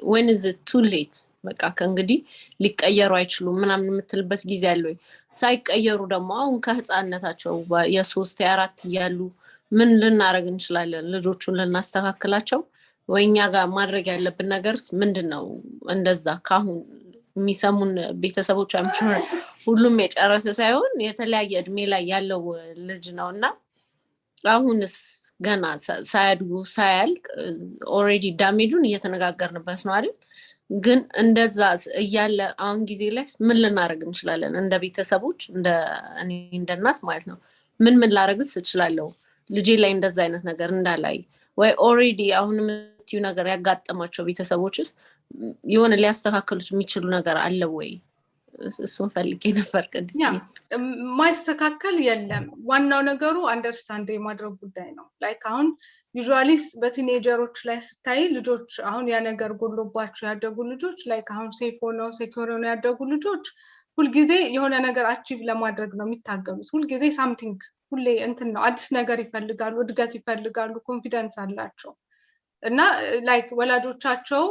When is too late፣ በቃ ከእንግዲህ ሊቀየሩ አይችሉም ምናምን የምትልበት ጊዜ አለ ወይ? ሳይቀየሩ ደግሞ አሁን ከህፃነታቸው የ3 የ4 እያሉ ምን ልናደርግ እንችላለን? ልጆቹን ልናስተካክላቸው ወይ እኛ ጋር ማድረግ ያለብን ነገርስ ምንድን ነው? እንደዛ ካሁን የሚሰሙን ቤተሰቦች I'm sure ሁሉም የጨረሰ ሳይሆን የተለያየ እድሜ ላይ ያለው ልጅ ነው። እና አሁንስ ገና ሳያድጉ ሳያልቅ already damage ኡን እየተነጋገርንበት ነው አይደል? ግን እንደዛ እያለ አሁን ጊዜ ላይ ምን ልናደርግ እንችላለን? እንደ ቤተሰቦች፣ እንደ እኔ እንደ እናት ማለት ነው። ምን ምን ላደርግስ እችላለሁ? ልጄ ላይ እንደዛ አይነት ነገር እንዳላይ፣ ወይ already አሁን የምትዩ ነገር ያጋጠማቸው ቤተሰቦችስ የሆነ ሊያስተካክሉት የሚችሉ ነገር አለ ወይ? እሱን ፈልጌ ነበር ቅድስት። ማይስተካከል የለም። ዋናው ነገሩ understand የማድረግ ጉዳይ ነው። Like አሁን usually በ teenager ኦች ላይ ስታይ ልጆች አሁን ያ ነገር ጎሎባቸው ያደጉ ልጆች፣ like አሁን safe ሆነው secure ሆነው ያደጉ ልጆች ሁልጊዜ የሆነ ነገር achieve ለማድረግ ነው የሚታገሉት። ሁልጊዜ something፣ ሁሌ እንትን ነው፣ አዲስ ነገር ይፈልጋሉ፣ እድገት ይፈልጋሉ፣ confidence አላቸው። እና like ወላጆቻቸው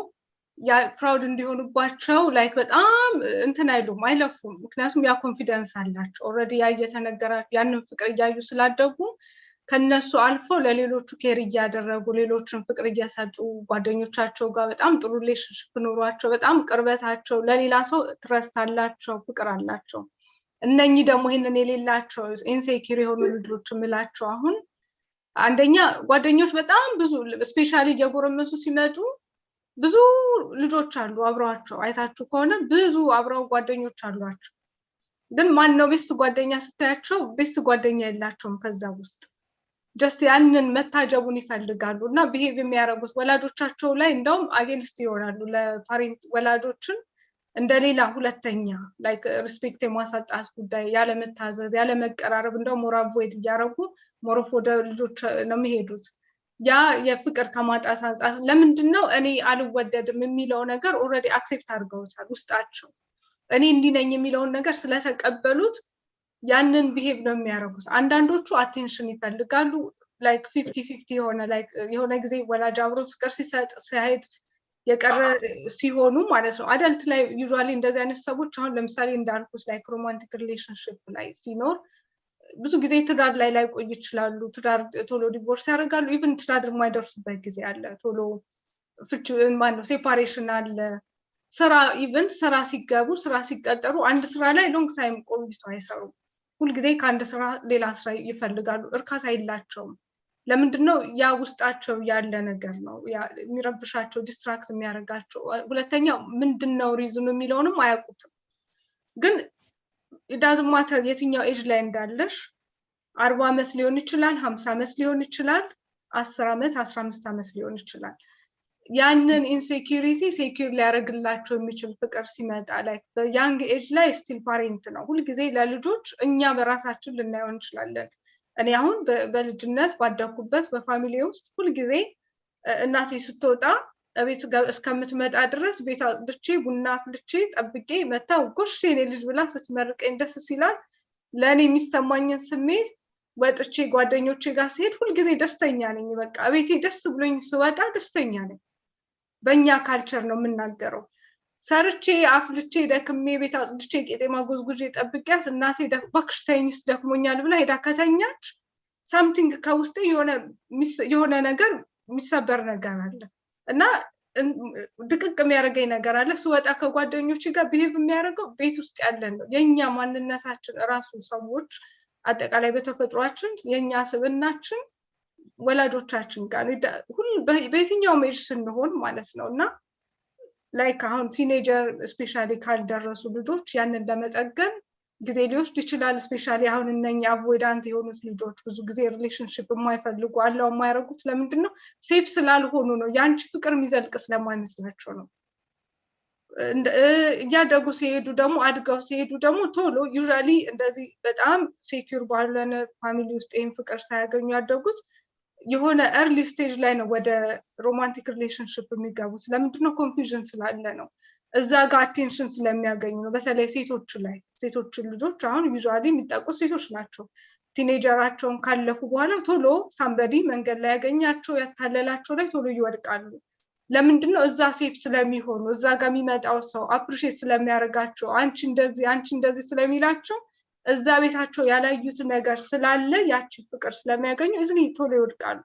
proud እንዲሆኑባቸው like በጣም እንትን አይሉም፣ አይለፉም። ምክንያቱም ያ confidence አላቸው already፣ ያ እየተነገራ ያንን ፍቅር እያዩ ስላደጉ ከነሱ አልፎ ለሌሎቹ care እያደረጉ፣ ሌሎችን ፍቅር እየሰጡ፣ ጓደኞቻቸው ጋር በጣም ጥሩ relationship ኖሯቸው፣ በጣም ቅርበታቸው ለሌላ ሰው trust አላቸው፣ ፍቅር አላቸው። እነኚህ ደግሞ ይህንን የሌላቸው insecure የሆኑ ልጆች የምላቸው አሁን አንደኛ ጓደኞች በጣም ብዙ፣ especially እየጎረመሱ ሲመጡ ብዙ ልጆች አሉ አብረዋቸው። አይታችሁ ከሆነ ብዙ አብረው ጓደኞች አሏቸው። ግን ማን ነው best ጓደኛ ስታያቸው best ጓደኛ የላቸውም። ከዛ ውስጥ just ያንን መታጀቡን ይፈልጋሉ። እና behave የሚያደርጉት ወላጆቻቸው ላይ እንደውም against ይሆናሉ። ለ parent ወላጆችን እንደ ሌላ ሁለተኛ like respect የማሳጣት ጉዳይ፣ ያለመታዘዝ፣ ያለመቀራረብ፣ እንደውም more avoid እያደረጉ more of ወደ ልጆች ነው የሚሄዱት። ያ የፍቅር ከማጣት አንጻር ለምንድን ነው እኔ አልወደድም የሚለው ነገር already accept አድርገውታል። ውስጣቸው እኔ እንዲህ ነኝ የሚለውን ነገር ስለተቀበሉት ያንን behave ነው የሚያደርጉት። አንዳንዶቹ attention ይፈልጋሉ። Like 50-50 የሆነ፣ like የሆነ ጊዜ ወላጅ አብሮ ፍቅር ሲሰጥ ሲሄድ የቀረ ሲሆኑ ማለት ነው። Adult ላይ usually እንደዚህ አይነት ሰዎች አሁን ለምሳሌ እንዳልኩት like romantic relationship ላይ ሲኖር ብዙ ጊዜ ትዳር ላይ ላይቆይ ይችላሉ። ትዳር ቶሎ divorce ያደርጋሉ። Even ትዳር የማይደርሱበት ጊዜ አለ። ቶሎ ፍች፣ ማነው፣ separation አለ። ስራ፣ even ስራ ሲገቡ፣ ስራ ሲቀጠሩ አንድ ስራ ላይ long time ቆይቶ አይሰሩም። ሁልጊዜ ከአንድ ስራ ሌላ ስራ ይፈልጋሉ። እርካታ የላቸውም። ለምንድን ነው? ያ ውስጣቸው ያለ ነገር ነው የሚረብሻቸው፣ distract የሚያደርጋቸው። ሁለተኛው ምንድን ነው reason ኑ የሚለውንም አያውቁትም። ግን doesn't matter የትኛው age ላይ እንዳለሽ፣ 40 ዓመት ሊሆን ይችላል፣ 50 ዓመት ሊሆን ይችላል፣ 10 ዓመት፣ 15 ዓመት ሊሆን ይችላል። ያንን insecurity secure ሊያደርግላቸው የሚችል ፍቅር ሲመጣ፣ like በ young age ላይ still parent ነው ሁልጊዜ ለልጆች፣ እኛ በራሳችን ልናየው እንችላለን። እኔ አሁን በልጅነት ባደግኩበት በ family ውስጥ ሁልጊዜ እናቴ ስትወጣ ቤት እስከምትመጣ ድረስ ቤት አጽድቼ፣ ቡና አፍልቼ ጠብቄ፣ መታ "ጎሽ የኔ ልጅ" ብላ ስትመርቀኝ ደስ ሲላት ለእኔ የሚሰማኝን ስሜት፣ ወጥቼ ጓደኞቼ ጋር ስሄድ ሁልጊዜ ደስተኛ ነኝ። በቃ ቤቴ ደስ ብሎኝ ስወጣ ደስተኛ ነኝ። በእኛ culture ነው የምናገረው። ሰርቼ፣ አፍልቼ፣ ደክሜ፣ ቤት አጽድቼ፣ ቄጤማ ጎዝጉዤ ጠብቂያት እናቴ "እባክሽ ተይኝስ ደክሞኛል" ብላ ሄዳ ከተኛች something ከውስጤ የሆነ ነገር የሚሰበር ነገር አለ እና ድቅቅ የሚያደርገኝ ነገር አለ። ስወጣ ከጓደኞች ጋር behave የሚያደርገው ቤት ውስጥ ያለን ነው። የእኛ ማንነታችን እራሱ፣ ሰዎች አጠቃላይ በተፈጥሯችን የእኛ ስብናችን ወላጆቻችን ጋር ነው። በየትኛውም age ስንሆን ማለት ነው። እና like አሁን teenager especially ካልደረሱ ልጆች ያንን ለመጠገን ጊዜ ሊወስድ ይችላል። Especially አሁን እነኛ avoidant የሆኑት ልጆች፣ ብዙ ጊዜ relationship የማይፈልጉ፣ allow የማያደርጉት ለምንድን ነው? Safe ስላልሆኑ ነው። የአንቺ ፍቅር የሚዘልቅ ስለማይመስላቸው ነው። እያደጉ ሲሄዱ ደግሞ፣ አድገው ሲሄዱ ደግሞ ቶሎ usually እንደዚህ በጣም secure ባልሆነ family ውስጥ ይህን ፍቅር ሳያገኙ ያደጉት የሆነ early stage ላይ ነው ወደ romantic relationship የሚገቡት። ለምንድነው? Confusion ስላለ ነው። እዛ ጋር attention ስለሚያገኙ ነው። በተለይ ሴቶች ላይ፣ ሴቶችን ልጆች አሁን usually የሚጠቁት ሴቶች ናቸው። Teenager ኣቸውን ካለፉ በኋላ ቶሎ somebody መንገድ ላይ ያገኛቸው፣ ያታለላቸው ላይ ቶሎ ይወድቃሉ። ለምንድን ነው? እዛ safe ስለሚሆኑ፣ እዛ ጋር የሚመጣው ሰው appreciate ስለሚያደርጋቸው፣ አንቺ እንደዚህ፣ አንቺ እንደዚህ ስለሚላቸው፣ እዛ ቤታቸው ያላዩት ነገር ስላለ ያቺ ፍቅር ስለሚያገኙ easily ቶሎ ይወድቃሉ።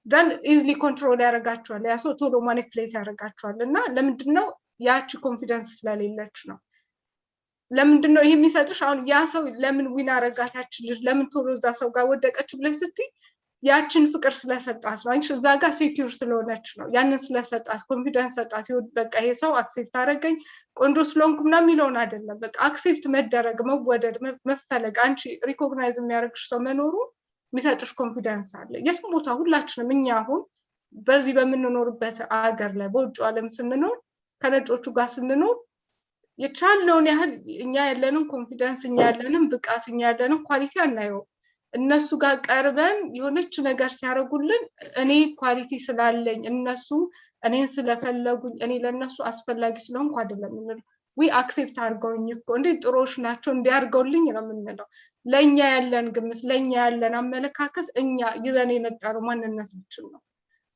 Then easily control ያደርጋቸዋል። ያ ሰው ቶሎ manipulate ያደርጋቸዋል። እና ለምንድን ነው? ያቺ confidence ስለሌለች ነው። ለምንድን ነው ይሄ የሚሰጥሽ? አሁን ያ ሰው ለምን win አረጋት፣ ያችን ልጅ ለምን ቶሎ እዛ ሰው ጋር ወደቀች ብለሽ ስትይ ያችን ፍቅር ስለሰጣት ነው። አንቺ እዛ ጋር secure ስለሆነች ነው። ያንን ስለሰጣት፣ confidence ሰጣት። በቃ ይሄ ሰው accept አደረገኝ፣ ቆንጆ ስለሆንኩ ምናምን የሚለውን አይደለም። በቃ accept መደረግ፣ መወደድ፣ መፈለግ፣ አንቺ recognize የሚያደርግሽ ሰው መኖሩ የሚሰጥሽ confidence አለ። የትም ቦታ ሁላችንም፣ እኛ አሁን በዚህ በምንኖርበት አገር ላይ፣ በውጭ ዓለም ስንኖር፣ ከነጮቹ ጋር ስንኖር የቻልነውን ያህል እኛ ያለንን confidence፣ እኛ ያለንን ብቃት፣ እኛ ያለንን quality አናየውም። እነሱ ጋር ቀርበን የሆነች ነገር ሲያደርጉልን እኔ quality ስላለኝ፣ እነሱ እኔን ስለፈለጉኝ፣ እኔ ለእነሱ አስፈላጊ ስለሆንኩ አይደለም የምንለው። We accept አድርገውኝ እኮ፣ እንዴት ጥሩዎች ናቸው፣ እንዲያርገውልኝ ነው የምንለው። ለእኛ ያለን ግምት፣ ለእኛ ያለን አመለካከት እኛ ይዘን የመጣነው ማንነታችን ነው።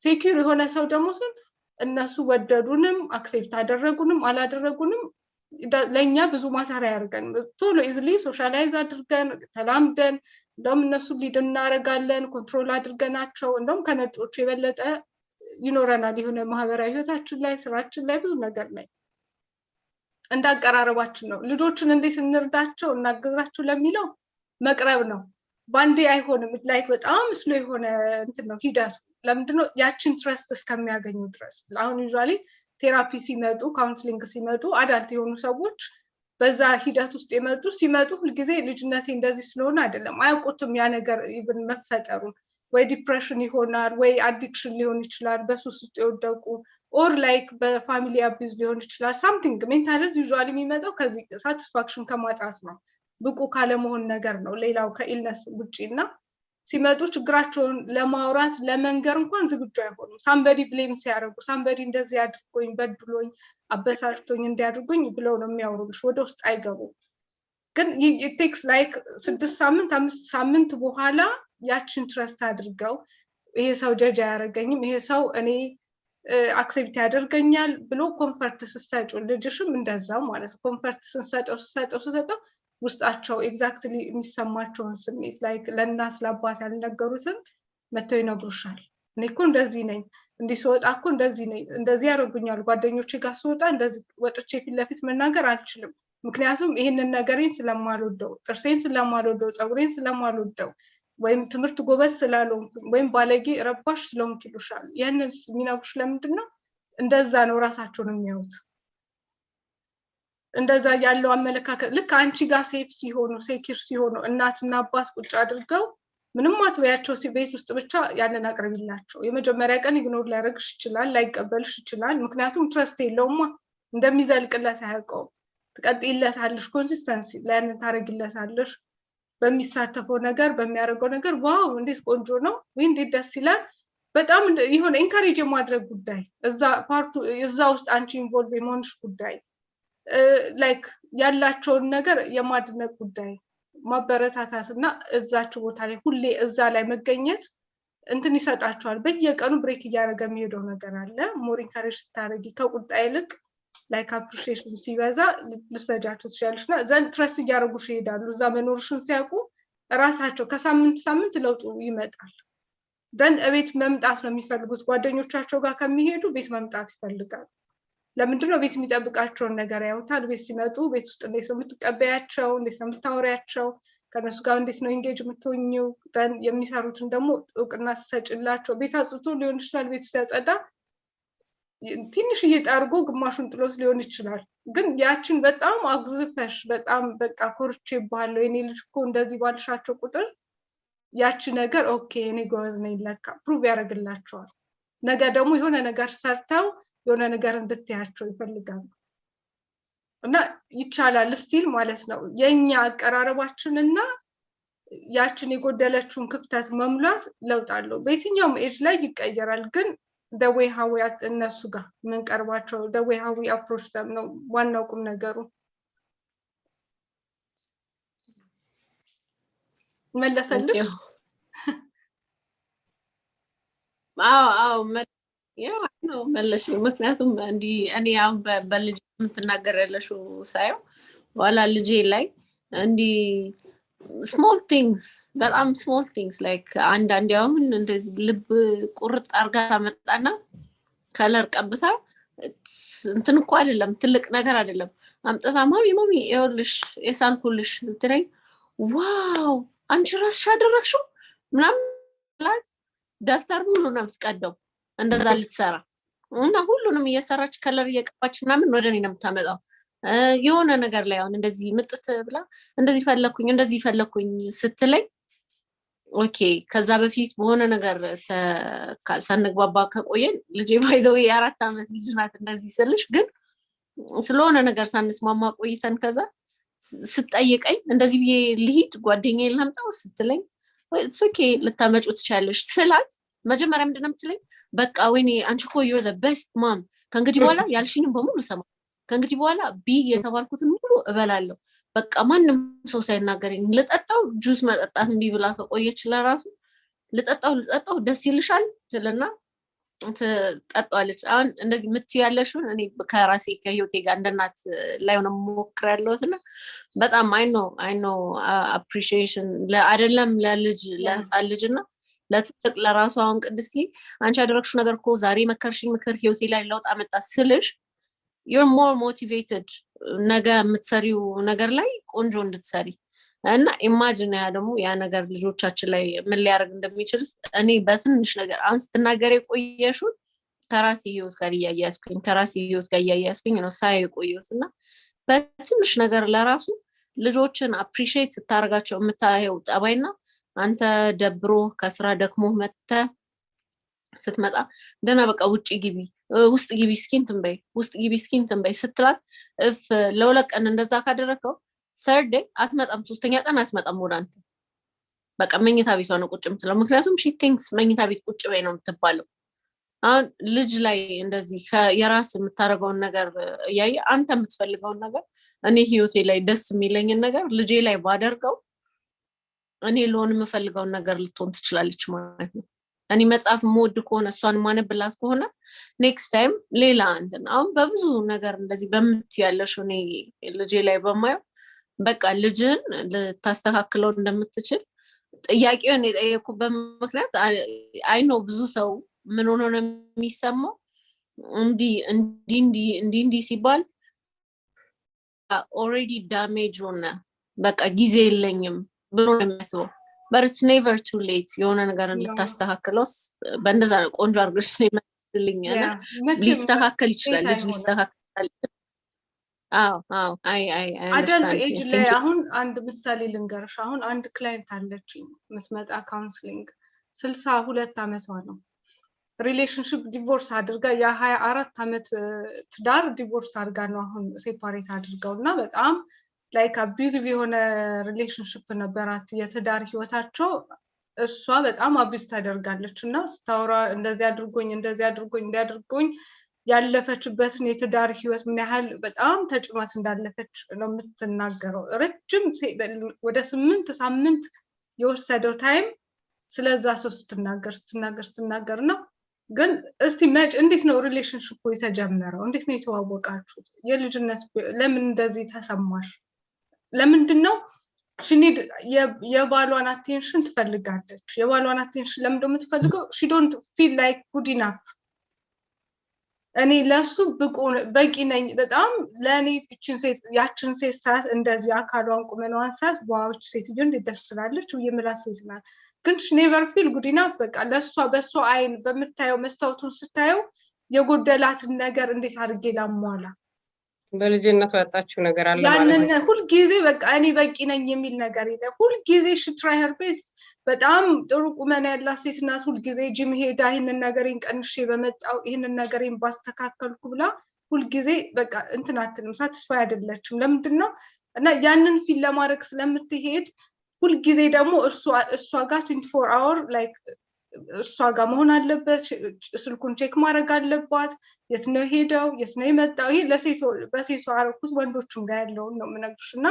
Secure የሆነ ሰው ደግሞ ስን እነሱ ወደዱንም፣ accept አደረጉንም አላደረጉንም ለእኛ ብዙ matter አያደርገን። ቶሎ easily socialize አድርገን፣ ተላምደን፣ እንደውም እነሱ lead እናደርጋለን፣ control አድርገናቸው እንደውም ከነጮቹ የበለጠ ይኖረናል። የሆነ ማህበራዊ ህይወታችን ላይ፣ ስራችን ላይ፣ ብዙ ነገር ላይ እንደ አቀራረባችን ነው። ልጆችን እንዴት እንርዳቸው፣ እናግዛቸው ለሚለው መቅረብ ነው። ባንዴ አይሆንም። Like በጣም slow የሆነ እንትን ነው ሂደቱ። ለምንድነው? ያችን trust እስከሚያገኙ ድረስ። አሁን usually therapy ሲመጡ፣ counseling ሲመጡ adult የሆኑ ሰዎች፣ በዛ ሂደት ውስጥ የመጡ ሲመጡ ሁልጊዜ ልጅነቴ እንደዚህ ስለሆነ አይደለም፣ አያውቁትም ያ ነገር even መፈጠሩን። ወይ depression ይሆናል፣ ወይ addiction ሊሆን ይችላል፣ በሱስ ውስጥ የወደቁ፣ or like በ family abuse ሊሆን ይችላል። Something mental health usually የሚመጣው ከዚህ satisfaction ከማጣት ነው፣ ብቁ ካለመሆን ነገር ነው፣ ሌላው ከ illness ውጭ። እና ሲመጡ ችግራቸውን ለማውራት፣ ለመንገር እንኳን ዝግጁ አይሆኑም። Somebody blame ሲያደርጉ፣ somebody እንደዚህ አድርጎኝ፣ በድሎኝ፣ አበሳጭቶኝ፣ እንዲያድርጉኝ ብለው ነው የሚያወሩልሽ፣ ወደ ውስጥ አይገቡም። ግን takes like 6 ሳምንት፣ 5 ሳምንት በኋላ ያችን trust አድርገው ይሄ ሰው judge አያደርገኝም፣ ይሄ ሰው እኔ accept ያደርገኛል ብሎ comfort ስትሰጪው፣ ልጅሽም እንደዛው ማለት ነው። Comfort ስንሰጠው ስሰጠው ስሰጠው ውስጣቸው exactly የሚሰማቸውን ስሜት like ለእናት ለአባት ያልነገሩትን መጥተው ይነግሩሻል። እኔ እኮ እንደዚህ ነኝ፣ እንዲህ ስወጣ እኮ እንደዚህ ነኝ፣ እንደዚህ ያደርጉኛል፣ ጓደኞቼ ጋር ስወጣ እንደዚህ ወጥቼ ፊት ለፊት መናገር አልችልም፣ ምክንያቱም ይህንን ነገሬን ስለማልወደው፣ ጥርሴን ስለማልወደው፣ ፀጉሬን ስለማልወደው፣ ወይም ትምህርት ጎበዝ ስላልሆንኩኝ፣ ወይም ባለጌ ረባሽ ስለሆንኩ ይሉሻል። ያንን የሚነግሩሽ ለምንድን ነው? እንደዛ ነው ራሳቸውን የሚያዩት። እንደዛ ያለው አመለካከት ልክ አንቺ ጋር safe ሲሆኑ፣ secure ሲሆኑ፣ እናትና አባት ቁጭ አድርገው ምንም አትበያቸው፣ ቤት ውስጥ ብቻ ያንን አቅርቢላቸው። የመጀመሪያ ቀን ignore ሊያደርግሽ ይችላል፣ ላይቀበልሽ ይችላል። ምክንያቱም trust የለውማ፣ እንደሚዘልቅለት አያውቀውም። ትቀጥይለታለሽ፣ consistency ያንን ታደርጊለታለሽ። በሚሳተፈው ነገር፣ በሚያደርገው ነገር wow እንዴት ቆንጆ ነው ወይ እንዴት ደስ ይላል። በጣም የሆነ encourage የማድረግ ጉዳይ፣ እዛ part ኡ እዛ ውስጥ አንቺ involve የመሆንሽ ጉዳይ፣ like ያላቸውን ነገር የማድነቅ ጉዳይ፣ ማበረታታት እና እዛቸው ቦታ ላይ ሁሌ እዛ ላይ መገኘት እንትን ይሰጣቸዋል። በየቀኑ break እያደረገ የሚሄደው ነገር አለ። More encourage ስታደርጊ ከቁጣ ይልቅ like appreciation ሲበዛ ልትረጃቸው ትችላለሽ እና then trust እያደረጉሽ ይሄዳሉ። እዛ መኖርሽን ሲያውቁ ራሳቸው ከሳምንት ሳምንት ለውጡ ይመጣል። Then እቤት መምጣት ነው የሚፈልጉት። ጓደኞቻቸው ጋር ከሚሄዱ ቤት መምጣት ይፈልጋሉ። ለምንድነው? ቤት የሚጠብቃቸውን ነገር ያዩታል። ቤት ሲመጡ ቤት ውስጥ እንዴት ነው የምትቀበያቸው? እንዴት ነው የምታወሪያቸው? ከእነሱ ጋር እንዴት ነው engage የምትሆኝው? Then የሚሰሩትን ደግሞ እውቅና ስትሰጭላቸው፣ ቤት አጽድቶ ሊሆን ይችላል። ቤቱ ሲያጸዳ ትንሽዬ ጠርጎ ግማሹን ጥሎት ሊሆን ይችላል። ግን ያችን በጣም አግዝፈሽ፣ በጣም በቃ ኮርቼብሃለሁ የኔ ልጅ እኮ እንደዚህ ባልሻቸው ቁጥር ያቺ ነገር okay እኔ ጎበዝ ነኝ ለካ prove ያደርግላቸዋል። ነገ ደግሞ የሆነ ነገር ሰርተው የሆነ ነገር እንድትያቸው ይፈልጋሉ። እና ይቻላል still ማለት ነው። የኛ አቀራረባችን እና ያችን የጎደለችውን ክፍተት መሙላት ለውጥ አለው። በየትኛውም age ላይ ይቀየራል። ግን the way how እነሱ ጋር የምንቀርባቸው፣ the way how we approach them ነው ዋናው ቁም ነገሩ። መለሰልሽ? አዎ ነው መለሽ። ምክንያቱም እንዲህ እኔ አሁን በልጅ የምትናገር ያለሽው ሳየው በኋላ ልጄ ላይ እንዲህ small things፣ በጣም small things like አንዳንዴ አሁን እንደዚህ ልብ ቁርጥ አርጋ ታመጣና color ቀብታ፣ እንትን እኮ አይደለም፣ ትልቅ ነገር አይደለም። አምጥታ "mommy, mommy፣ ይኸውልሽ የሳልኩልሽ" ስትለኝ "wow፣ አንቺ ራስሽ አደረግሽው?" ምናምን ላት ደብተር ሙሉ ነው የምትቀደው እንደዛ ልትሰራ እና ሁሉንም እየሰራች color እየቀባች ምናምን ወደ እኔ ነው የምታመጣው። የሆነ ነገር ላይ አሁን እንደዚህ ምጥት ብላ እንደዚህ ፈለግኩኝ፣ እንደዚህ ፈለግኩኝ ስትለኝ okay፣ ከዛ በፊት በሆነ ነገር ሳንግባባ ከቆየን፣ ልጄ by the way የ4 ዓመት ልጅ ናት። እንደዚህ ስልሽ ግን ስለሆነ ነገር ሳንስማማ ቆይተን ከዛ ስትጠይቀኝ እንደዚህ ብዬ ልሂድ፣ ጓደኛዬን ላምጣው ስትለኝ okay ልታመጪው ትችያለሽ ስላት መጀመሪያ ምንድን ነው የምትለኝ? "በቃ ወይኔ አንቺ እኮ you're the best mom፣ ከእንግዲህ በኋላ ያልሽኝም በሙሉ ሰማ፣ ከእንግዲህ በኋላ ቢ የተባልኩትን ሙሉ እበላለሁ፣ በቃ ማንም ሰው ሳይናገረኝ ልጠጣው።" ጁስ መጠጣት እምቢ ብላ ከቆየች ለራሱ "ልጠጣው፣ ልጠጣው፣ ደስ ይልሻል?" ትልና ትጠጣዋለች። አሁን እንደዚህ የምትይው ያለሽውን እኔ ከራሴ ከህይወቴ ጋር እንደ እናት ላይ ሆነ ሞክር ያለሁት እና በጣም I know appreciation አይደለም ለልጅ፣ ለህፃን ልጅ እና ለትልቅ ለራሱ። አሁን ቅድስቲ አንቺ ያደረግሽው ነገር እኮ፣ ዛሬ መከርሽኝ ምክር ህይወቴ ላይ ለውጥ አመጣ ስልሽ you're more motivated ነገ የምትሰሪው ነገር ላይ ቆንጆ እንድትሰሪ። እና imagine ያ ደግሞ ያ ነገር ልጆቻችን ላይ ምን ሊያደርግ እንደሚችል እኔ በትንሽ ነገር አሁን ስትናገር የቆየሽውን ከራሴ ህይወት ጋር እያያዝኩኝ ነው ሳየው የቆየሁት። እና በትንሽ ነገር ለራሱ ልጆችን appreciate ስታደርጋቸው የምታየው ጠባይና አንተ ደብሮ ከስራ ደክሞ መጥተህ ስትመጣ ደህና በቃ ውጭ ግቢ፣ ውስጥ ግቢ እስኪ እንትን በይ፣ ውስጥ ግቢ እስኪ እንትን በይ ስትላት if ለ2 ቀን እንደዛ ካደረከው third day አትመጣም፣ ሶስተኛ ቀን አትመጣም ወደ አንተ። በቃ መኝታ ቤቷ ነው ቁጭ የምትለው። ምክንያቱም she thinks መኝታ ቤት ቁጭ በይ ነው የምትባለው። አሁን ልጅ ላይ እንደዚህ የራስ የምታደርገውን ነገር እያየ አንተ የምትፈልገውን ነገር፣ እኔ ህይወቴ ላይ ደስ የሚለኝን ነገር ልጄ ላይ ባደርገው እኔ ልሆን የምፈልገውን ነገር ልትሆን ትችላለች ማለት ነው። እኔ መጽሐፍ የምወድ ከሆነ፣ እሷን ማነብላት ከሆነ next time ሌላ እንትን። አሁን በብዙ ነገር እንደዚህ በምት ያለሽው እኔ ልጄ ላይ በማየው በቃ ልጅህን ልታስተካክለው እንደምትችል። ጥያቄውን የጠየኩበት ምክንያት I know ብዙ ሰው ምን ሆኖ ነው የሚሰማው፣ እንዲህ እንዲህ እንዲህ እንዲህ እንዲህ ሲባል already damage ሆነ፣ በቃ ጊዜ የለኝም ብሎ ነው የሚያስበው። But it's never too late የሆነ ነገር ልታስተካክለው። በእንደዛ ነው። ቆንጆ አድርገሽ ነው የመለስሽልኝ እና ሊስተካከል ይችላል፣ ልጅ ሊስተካከል። አዎ፣ I Adult age ላይ አሁን አንድ ምሳሌ ልንገርሽ። አሁን አንድ client አለችኝ የምትመጣ counseling፣ 62 ዓመቷ ነው። Relationship divorce አድርጋ፣ የ24 ዓመት ትዳር divorce አድርጋ ነው አሁን separate አድርገው እና በጣም like abusive የሆነ relationship ነበራት የትዳር ህይወታቸው። እሷ በጣም abuse ታደርጋለች እና ስታወራ እንደዚህ አድርጎኝ፣ እንደዚህ አድርጎኝ፣ እንዲህ አድርጎኝ፣ ያለፈችበትን የትዳር ህይወት ምን ያህል በጣም ተጭኗት እንዳለፈች ነው የምትናገረው። ረጅም ወደ 8 ሳምንት የወሰደው time ስለዛ ሰው ስትናገር ስትናገር ስትናገር ነው። ግን እስቲ መች እንዴት ነው relationship ኡ የተጀመረው? እንዴት ነው የተዋወቃችሁት? የልጅነት ለምን እንደዚህ ተሰማሽ? ለምንድን ነው she need የባሏን attention ትፈልጋለች። የባሏን attention ለምንድን ነው የምትፈልገው? She don't feel like good enough። እኔ ለሱ ብቁ በቂ ነኝ። በጣም ለእኔ ይችን ሴት ያችን ሴት ሳያት እንደዚህ አካሏን ቁመናዋን ሳያት wow ይች ሴትዮ እንዴት ደስ ትላለች የምላት ሴት ናት። ግን never feel good enough። በቃ ለእሷ በእሷ አይን በምታየው መስታወቱን ስታየው የጎደላትን ነገር እንዴት አድርጌ ላሟላ? በልጅነቱ ያጣችው ነገር አለ ማለት ያንን ነው። ሁልጊዜ በቃ እኔ በቂ ነኝ የሚል ነገር የለም። ሁልጊዜ she try her best። በጣም ጥሩ ቁመና ያላት ሴት ናት። ሁልጊዜ ጂም ሄዳ ይህንን ነገሬን ቀንሼ በመጣው፣ ይህንን ነገሬን ባስተካከልኩ ብላ ሁልጊዜ በቃ እንትን አትልም፣ satisfy አይደለችም። ለምንድን ነው? እና ያንን feel ለማድረግ ስለምትሄድ ሁልጊዜ ደግሞ እሷ ጋር 24 hour like እሷ ጋር መሆን አለበት። ስልኩን check ማድረግ አለባት። የት ነው ሄደው፣ የት ነው የመጣው? ይሄ በሴቷ አረኩት፣ ወንዶቹም ጋር ያለውን ነው የምነግርሽ። እና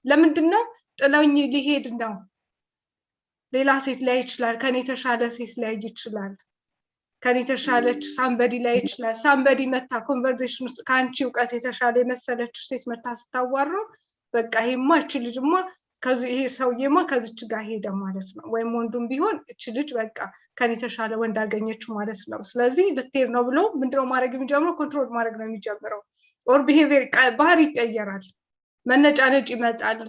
ለምንድን ነው? ጥለውኝ ሊሄድ ነው፣ ሌላ ሴት ላይ ይችላል፣ ከኔ የተሻለ ሴት ላይ ይችላል፣ ከኔ የተሻለች somebody ላይ ይችላል። Somebody መታ conversation ውስጥ ከአንቺ እውቀት የተሻለ የመሰለች ሴት መታ ስታዋራው በቃ ይሄማ እቺ ልጅማ ከዚህ ይሄ ሰውዬማ ከዚች ጋር ሄደ ማለት ነው። ወይም ወንዱም ቢሆን እቺ ልጅ በቃ ከኔ የተሻለ ወንድ አገኘች ማለት ነው። ስለዚህ ልትሄድ ነው ብሎ ምንድነው ማድረግ የሚጀምረው? Control ማድረግ ነው የሚጀምረው። Or behavior ባህሪ ይቀየራል። መነጫነጭ ይመጣል።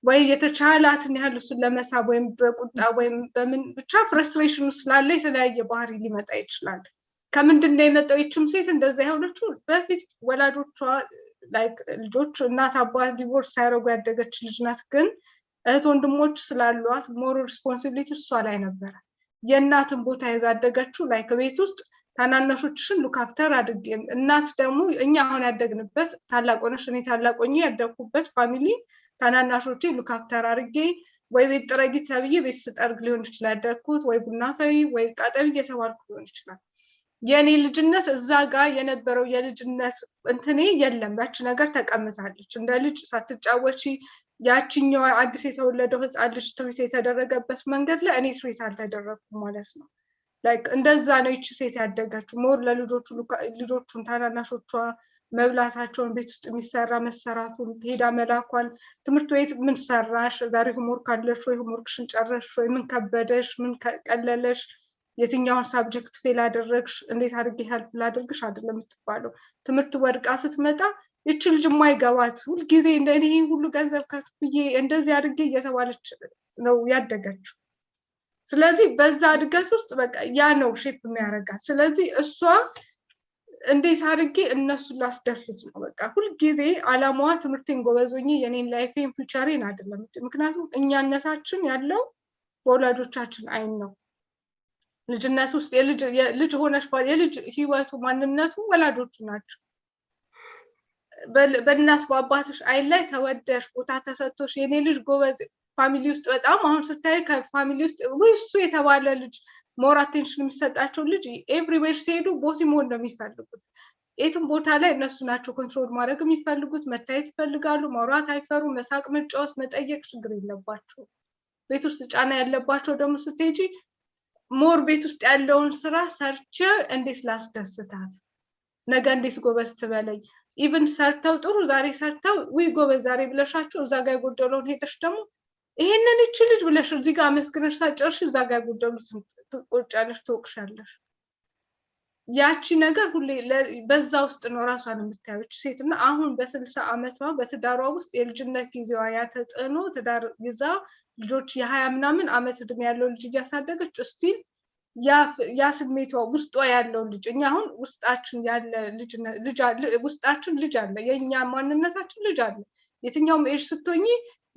ወይ የተቻላትን ያህል እሱን ለመሳብ ወይም በቁጣ ወይም በምን ብቻ frustration ውስጥ ስላለ የተለያየ ባህሪ ሊመጣ ይችላል። ከምንድን ነው የመጣው? ይችም ሴት እንደዛ የሆነችው በፊት ወላጆቿ like ልጆች እናት አባት divorce ሳያደርጉ ያደገች ልጅ ናት። ግን እህት ወንድሞች ስላሏት more responsibility እሷ ላይ ነበረ። የእናትን ቦታ ይዛ ያደገችው like ቤት ውስጥ ታናናሾችሽን look after አድርጌ፣ እናት ደግሞ እኛ አሁን ያደግንበት ታላቅ ሆነሽ እኔ ታላቅ ሆኜ ያደግኩበት family ታናናሾቼ look after አድርጌ ወይ ቤት ጥረጊ ተብዬ ቤት ስጠርግ ሊሆን ይችላል ያደግኩት፣ ወይ ቡና ፈይ ወይ ዕቃ እጠቢ እየተባልኩ ሊሆን ይችላል። የእኔ ልጅነት እዛ ጋር የነበረው የልጅነት እንትኔ የለም። ያቺ ነገር ተቀምጣለች። እንደ ልጅ ሳትጫወቺ ያችኛዋ አዲስ የተወለደው ህፃን ልጅ treat የተደረገበት መንገድ ላይ እኔ treat አልተደረግኩም ማለት ነው። Like እንደዛ ነው ይቺ ሴት ያደገችው። More ለልጆቹ ልጆቹን ታናናሾቿ መብላታቸውን፣ ቤት ውስጥ የሚሰራ መሰራቱን፣ ሄዳ መላኳን፣ ትምህርት ቤት ምን ሰራሽ ዛሬ፣ homework አለሽ ወይ፣ homework ሽን ጨረስሽ ወይ፣ ምን ከበደሽ፣ ምን ቀለለሽ፣ የትኛውን subject fail አደረግሽ፣ እንዴት አድርጌ help ላድርግሽ አይደለም የምትባለው። ትምህርት ወድቃ ስትመጣ ይቺ ልጅ የማይገባት ሁልጊዜ እንደ እኔ ይሄን ሁሉ ገንዘብ ከፍዬ እንደዚህ አድርጌ እየተባለች ነው ያደገችው። ስለዚህ በዛ እድገት ውስጥ በቃ ያ ነው shape የሚያደርጋት። ስለዚህ እሷ እንዴት አድርጌ እነሱን ላስደስት ነው በቃ ሁልጊዜ አላማዋ። ትምህርቴን ጎበዝ ሆኜ የኔን life ኤን future ኤን አይደለም። ምክንያቱም እኛነታችን ያለው በወላጆቻችን አይን ነው። ልጅነት ውስጥ የልጅ ሆነሽ የልጅ ህይወቱ ማንነቱ ወላጆቹ ናቸው። በእናት በአባትሽ አይን ላይ ተወደሽ ቦታ ተሰጥቶሽ የኔ ልጅ ጎበዝ family ውስጥ በጣም አሁን ስታይ ከ family ውስጥ ወይ እሱ የተባለ ልጅ more attention የሚሰጣቸው ልጅ everywhere ሲሄዱ bossy መሆን ነው የሚፈልጉት። የትም ቦታ ላይ እነሱ ናቸው control ማድረግ የሚፈልጉት። መታየት ይፈልጋሉ። ማውራት አይፈሩ። መሳቅ፣ መጫወት፣ መጠየቅ ችግር የለባቸው። ቤት ውስጥ ጫና ያለባቸው ደግሞ ስትሄጂ more ቤት ውስጥ ያለውን ስራ ሰርቼ እንዴት ላስደስታት፣ ነገ እንዴት ጎበዝ ትበለኝ። Even ሰርተው፣ ጥሩ ዛሬ ሰርተው፣ ውይ ጎበዝ ዛሬ ብለሻቸው፣ እዛ ጋር የጎደለውን ሄደሽ ደግሞ ይሄንን ይቺ ልጅ ብለሽ እዚህ ጋር አመስግነሽ ሳጨርሽ እዛ ጋር የጎደሉትን ትቆጫለሽ፣ ትወቅሻለሽ። ያቺ ነገር ሁሌ በዛ ውስጥ ነው ራሷን የምታየው ሴት። እና አሁን በ60 ዓመቷ በትዳሯ ውስጥ የልጅነት ጊዜዋ ያ ተጽዕኖ፣ ትዳር ይዛ ልጆች፣ የ20 ምናምን አመት እድሜ ያለው ልጅ እያሳደገች still ያ ስሜቷ ውስጧ ያለው ልጅ፣ እኛ አሁን ውስጣችን ያለ ውስጣችን ልጅ አለ፣ የእኛ ማንነታችን ልጅ አለ። የትኛውም age ስትሆኚ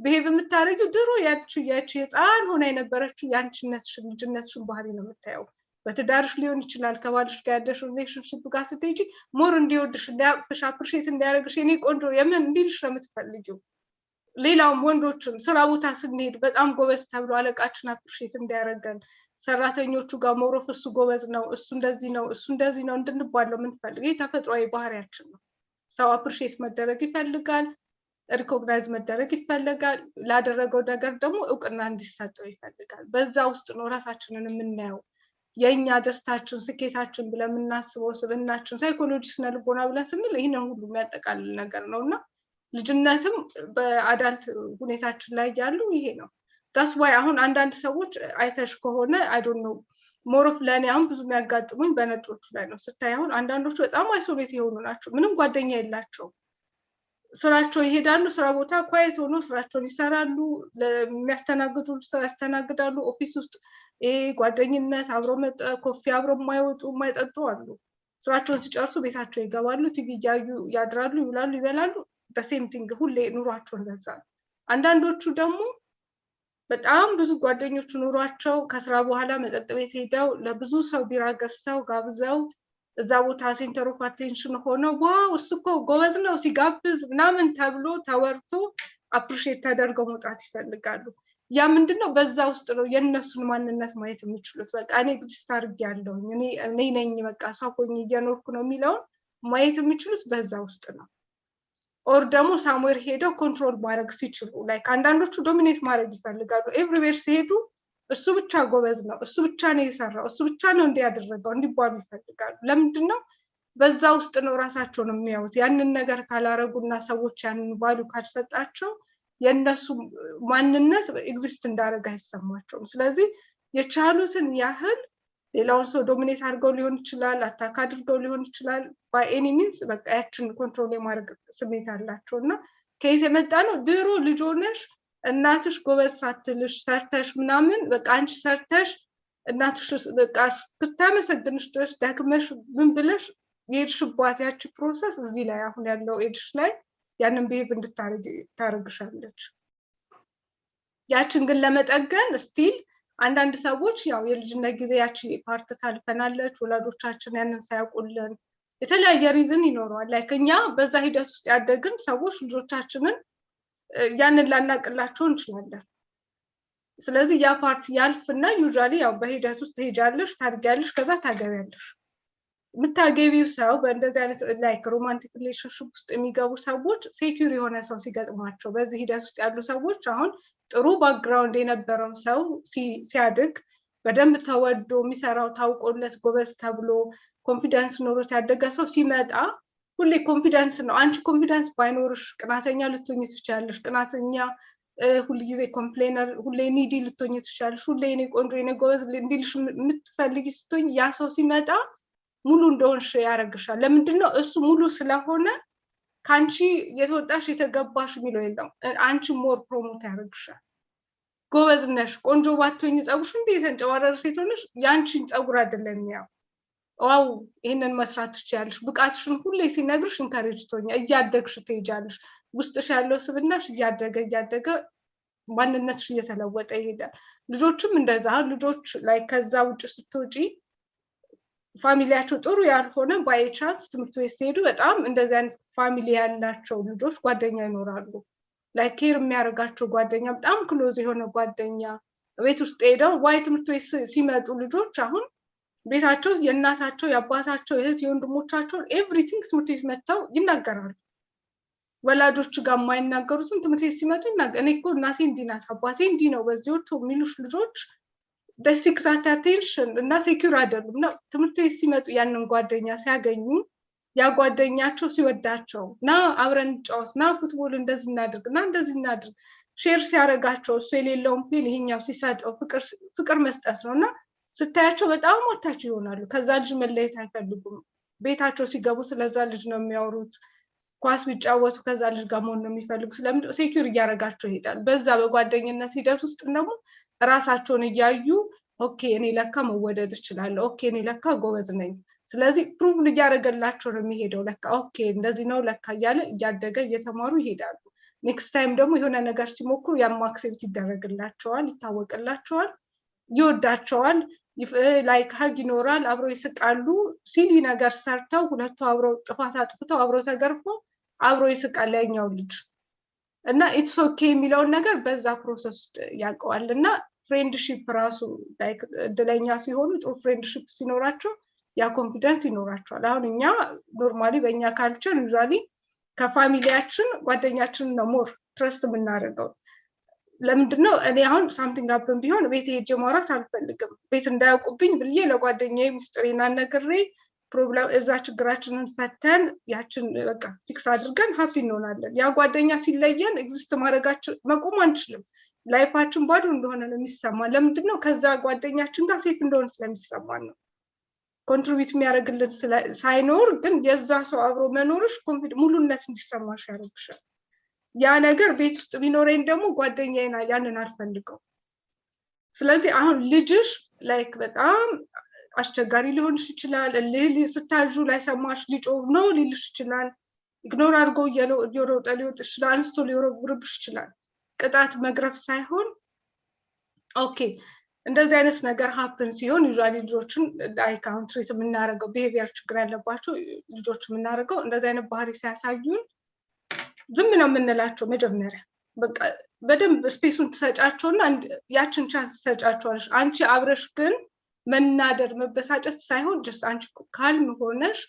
behave የምታደርጊው ድሮ ያቺ ህፃን ሆና የነበረችው የአንቺነትሽን፣ ልጅነትሽን ባህሪ ነው የምታየው። በትዳርሽ ሊሆን ይችላል። ከባልሽ ጋር ያለሽ relationship ጋር ስትሄጂ more እንዲወድሽ፣ እንዲያቅፍሽ፣ appreciate እንዲያደርግሽ፣ የኔ ቆንጆ የምን እንዲልሽ ነው የምትፈልጊው። ሌላውም ወንዶችም ስራ ቦታ ስንሄድ በጣም ጎበዝ ተብሎ አለቃችን appreciate እንዲያደርገን፣ ሰራተኞቹ ጋር more of እሱ ጎበዝ ነው፣ እሱ እንደዚህ ነው፣ እሱ እንደዚህ ነው እንድንባለው የምንፈልግ፣ ይህ ተፈጥሯዊ ባህሪያችን ነው። ሰው appreciate መደረግ ይፈልጋል፣ recognize መደረግ ይፈልጋል፣ ላደረገው ነገር ደግሞ እውቅና እንዲሰጠው ይፈልጋል። በዛ ውስጥ ነው ራሳችንን የምናየው። የእኛ ደስታችን፣ ስኬታችን ብለን የምናስበው ስብዕናችን፣ psychology፣ ስነ ልቦና ብለን ስንል ይህንን ሁሉ የሚያጠቃልል ነገር ነው። እና ልጅነትም በ adult ሁኔታችን ላይ ያሉ ይሄ ነው። That's why አሁን አንዳንድ ሰዎች አይተሽ ከሆነ፣ I don't know፣ more of ለእኔ አሁን ብዙ የሚያጋጥሙኝ በነጮቹ ላይ ነው። ስታይ አሁን አንዳንዶቹ በጣም isolate የሆኑ ናቸው። ምንም ጓደኛ የላቸውም። ስራቸው ይሄዳሉ። ስራ ቦታ quiet ሆኖ ስራቸውን ይሰራሉ። ለሚያስተናግዱ ስራ ያስተናግዳሉ። Office ውስጥ ይሄ ጓደኝነት፣ አብሮ coffee አብሮ የማይወጡ፣ የማይጠጡ አሉ። ስራቸውን ሲጨርሱ ቤታቸው ይገባሉ። ቲቪ እያዩ ያድራሉ፣ ይውላሉ፣ ይበላሉ። Same thing፣ ሁሌ ኑሯቸው እንደዛ ነው። አንዳንዶቹ ደግሞ በጣም ብዙ ጓደኞች ኑሯቸው ከስራ በኋላ መጠጥ ቤት ሄደው ለብዙ ሰው ቢራ ገዝተው ጋብዘው እዛ ቦታ center of attention ሆነው፣ wow እሱ እኮ ጎበዝ ነው ሲጋብዝ ምናምን ተብሎ ተወርቶ appreciate ተደርገው መውጣት ይፈልጋሉ። ያ ምንድን ነው? በዛ ውስጥ ነው የእነሱን ማንነት ማየት የሚችሉት። በቃ እኔ exist አድርጌያለሁኝ፣ እኔ ነኝ፣ በቃ ሰው ሆኜ እየኖርኩ ነው የሚለውን ማየት የሚችሉት በዛ ውስጥ ነው። Or ደግሞ somewhere ሄደው control ማድረግ ሲችሉ፣ like አንዳንዶቹ dominate ማድረግ ይፈልጋሉ። Everywhere ሲሄዱ እሱ ብቻ ጎበዝ ነው፣ እሱ ብቻ ነው የሰራው፣ እሱ ብቻ ነው እንዲህ ያደረገው እንዲባሉ ይፈልጋሉ። ለምንድን ነው? በዛ ውስጥ ነው ራሳቸውን የሚያዩት። ያንን ነገር ካላረጉና ሰዎች ያንን value ካልሰጣቸው የእነሱ ማንነት exist እንዳደረገ አይሰማቸውም። ስለዚህ የቻሉትን ያህል ሌላውን ሰው dominate አድርገው ሊሆን ይችላል፣ attack አድርገው ሊሆን ይችላል። By any means በቃ ያችን control የማድረግ ስሜት አላቸው። እና ከየት የመጣ ነው? ድሮ ልጅ ሆነሽ እናትሽ ጎበዝ ሳትልሽ ሰርተሽ ምናምን፣ በቃ አንቺ ሰርተሽ እናትሽ በቃ እስክታመሰግንሽ ድረስ ደክመሽ ምን ብለሽ የሄድሽባት ያቺ process እዚህ ላይ አሁን ያለው ኤጅሽ ላይ ያንን behave እንድታረግ ታደርግሻለች። ያችን ግን ለመጠገን still አንዳንድ ሰዎች ያው የልጅነት ጊዜ ያቺ part ታልፈናለች፣ ወላጆቻችን ያንን ሳያውቁልን የተለያየ reason ይኖረዋል። Like እኛ በዛ ሂደት ውስጥ ያደግን ሰዎች ልጆቻችንን ያንን ላናቅላቸው እንችላለን። ስለዚህ ያ part ያልፍና usually ያው በሂደት ውስጥ ትሄጃለሽ፣ ታድጊያለሽ፣ ከዛ ታገቢያለሽ። የምታገቢው ሰው፣ በእንደዚህ አይነት like romantic relationship ውስጥ የሚገቡ ሰዎች secure የሆነ ሰው ሲገጥማቸው፣ በዚህ ሂደት ውስጥ ያሉ ሰዎች አሁን ጥሩ background የነበረው ሰው ሲያድግ በደንብ ተወዶ፣ የሚሰራው ታውቆለት፣ ጎበዝ ተብሎ፣ confidence ኖሮት ያደገ ሰው ሲመጣ ሁሌ confidence ነው። አንቺ confidence ባይኖርሽ ቅናተኛ ልትሆኝ ትችያለሽ። ቅናተኛ፣ ሁልጊዜ complainer፣ ሁሌ needy ልትሆኝ ትችያለሽ። ሁሌ የኔ ቆንጆ፣ የኔ ጎበዝ እንዲልሽ የምትፈልጊ ስትሆኝ ያ ሰው ሲመጣ ሙሉ እንደሆንሽ ያደርግሻል። ለምንድን ነው? እሱ ሙሉ ስለሆነ ከአንቺ የተወጣሽ የተገባሽ የሚለው የለም። አንቺ more promote ያደርግሻል። ጎበዝ ነሽ፣ ቆንጆ ባትሆኝ፣ ፀጉርሽ እንዲህ የተንጨባረረ ሴት ሆነሽ የአንቺን ፀጉር አይደለም የሚያው፣ wow ይህንን መስራት ትችያለሽ። ብቃትሽን ሁሌ ሲነግርሽ encourage ትሆኛ፣ እያደግሽ ትሄጃለሽ። ውስጥሽ ያለው ስብናሽ እያደገ እያደገ ማንነትሽ እየተለወጠ ይሄዳል። ልጆችም እንደዛ። አሁን ልጆች ላይ ከዛ ውጭ ስትወጪ family ያቸው ጥሩ ያልሆነ by chance ትምህርት ቤት ሲሄዱ በጣም እንደዚህ አይነት family ያላቸው ልጆች ጓደኛ ይኖራሉ። Like care የሚያደርጋቸው ጓደኛ፣ በጣም close የሆነ ጓደኛ ቤት ውስጥ ሄደው ወይ ትምህርት ቤት ሲመጡ ልጆች አሁን ቤታቸው የእናታቸው፣ የአባታቸው፣ የእህት የወንድሞቻቸውን everything ትምህርት ቤት መጥተው ይናገራሉ። ወላጆች ጋር የማይናገሩትን ትምህርት ቤት ሲመጡ፣ እኔ እኮ እናቴ እንዲህ ናት፣ አባቴ እንዲህ ነው፣ በዚህ ወጥቶ የሚሉሽ ልጆች seek that attention እና secure አይደሉም። እና ትምህርት ቤት ሲመጡ ያንን ጓደኛ ሲያገኙ ያ ጓደኛቸው ሲወዳቸው፣ ና አብረን እንጫወት፣ ና football እንደዚህ እናድርግ፣ ና እንደዚህ እናድርግ፣ share ሲያደርጋቸው፣ እሱ የሌለውን pain ይሄኛው ሲሰጠው፣ ፍቅር መስጠት ነው። እና ስታያቸው በጣም attach ይሆናሉ። ከዛ ልጅ መለየት አይፈልጉም። ቤታቸው ሲገቡ ስለዛ ልጅ ነው የሚያወሩት። ኳስ ቢጫወቱ ከዛ ልጅ ጋር መሆን ነው የሚፈልጉ። ስለምን secure እያደረጋቸው ይሄዳል። በዛ በጓደኝነት ሂደት ውስጥ ደግሞ ራሳቸውን እያዩ okay እኔ ለካ መወደድ እችላለሁ፣ okay እኔ ለካ ጎበዝ ነኝ። ስለዚህ prove እያደረገላቸው ነው የሚሄደው። ለካ okay እንደዚህ ነው ለካ እያለ እያደገ እየተማሩ ይሄዳሉ። Next time ደግሞ የሆነ ነገር ሲሞክሩ ያም accept ይደረግላቸዋል፣ ይታወቅላቸዋል፣ ይወዳቸዋል። Like hug ይኖራል፣ አብረው ይስቃሉ። Silly ነገር ሰርተው ሁለቱ አብረው ጥፋት አጥፍተው አብረው ተገርፈው አብሮ ይስቃል ያኛው ልጅ። እና it's okay የሚለውን ነገር በዛ process ውስጥ ያውቀዋል። እና friendship ራሱ like እድለኛ ሲሆኑ፣ ጥሩ friendship ሲኖራቸው ያ confidence ይኖራቸዋል። አሁን እኛ normally በእኛ culture usually ከ family ያችን ጓደኛችንን ነው more trust የምናደርገው። ለምንድነው? እኔ አሁን something happen ቢሆን ቤት ሄጄ ማውራት አልፈልግም። ቤት እንዳያውቁብኝ ብዬ ለጓደኛዬ ምስጢሬን ነግሬ problem እዛ ችግራችንን ፈተን ያችን በቃ fix አድርገን happy እንሆናለን። ያ ጓደኛ ሲለየን exist ማድረጋችን መቆም አንችልም። Life ኣችን ባዶ እንደሆነ ነው የሚሰማን። ለምንድን ነው? ከዛ ጓደኛችን ጋር safe እንደሆነ ስለሚሰማን ነው። Contribute የሚያደርግልን ሳይኖር ግን የዛ ሰው አብሮ መኖርሽ ሙሉነት እንዲሰማሽ ያደርግሻል። ያ ነገር ቤት ውስጥ ቢኖረኝ ደግሞ ጓደኛዬን ያንን አልፈልገው። ስለዚህ አሁን ልጅሽ like በጣም አስቸጋሪ ሊሆንሽ ይችላል። እልህ ስታዡ ላይሰማሽ፣ ሊጮህ ነው ሊልሽ ይችላል። Ignore አድርጎ እየሮጠ ሊወጥ ይችላል። አንስቶ ሊወረውርብሽ ይችላል። ቅጣት መግረፍ ሳይሆን okay እንደዚህ አይነት ነገር happen ሲሆን usually ልጆችን like አሁን treat የምናደርገው behavior ችግር ያለባቸው ልጆች የምናደርገው እንደዚህ አይነት ባህሪ ሲያሳዩን ዝም ነው የምንላቸው። መጀመሪያ በቃ በደንብ space ኡን ትሰጫቸውና ያችን chance ትሰጫቸዋለሽ። አንቺ አብረሽ ግን መናደድ መበሳጨት ሳይሆን just አንቺ calm ሆነሽ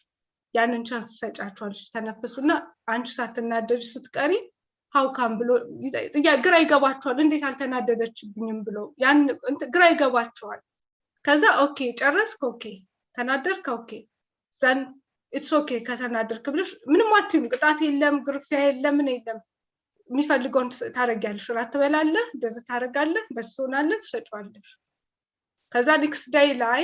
ያንን chance ትሰጫቸዋለሽ። ተነፍሱና አንቺ ሳትናደጅ ስትቀሪ how come ብሎ ግራ ይገባቸዋል። እንዴት አልተናደደችብኝም ብሎ ያን ግራ ይገባቸዋል። ከዛ okay ጨረስክ፣ okay ተናደድክ፣ okay then it's okay ከተናደድክ ብለሽ ምንም አትይም። ቅጣት የለም፣ ግርፊያ የለም፣ ምን የለም። የሚፈልገውን ታደርጊያለሽ። እራት ትበላለህ፣ እንደዚህ ታደርጋለህ፣ እንደዚህ ትሆናለህ፣ ትሰጪዋለሽ። ከዛ next day ላይ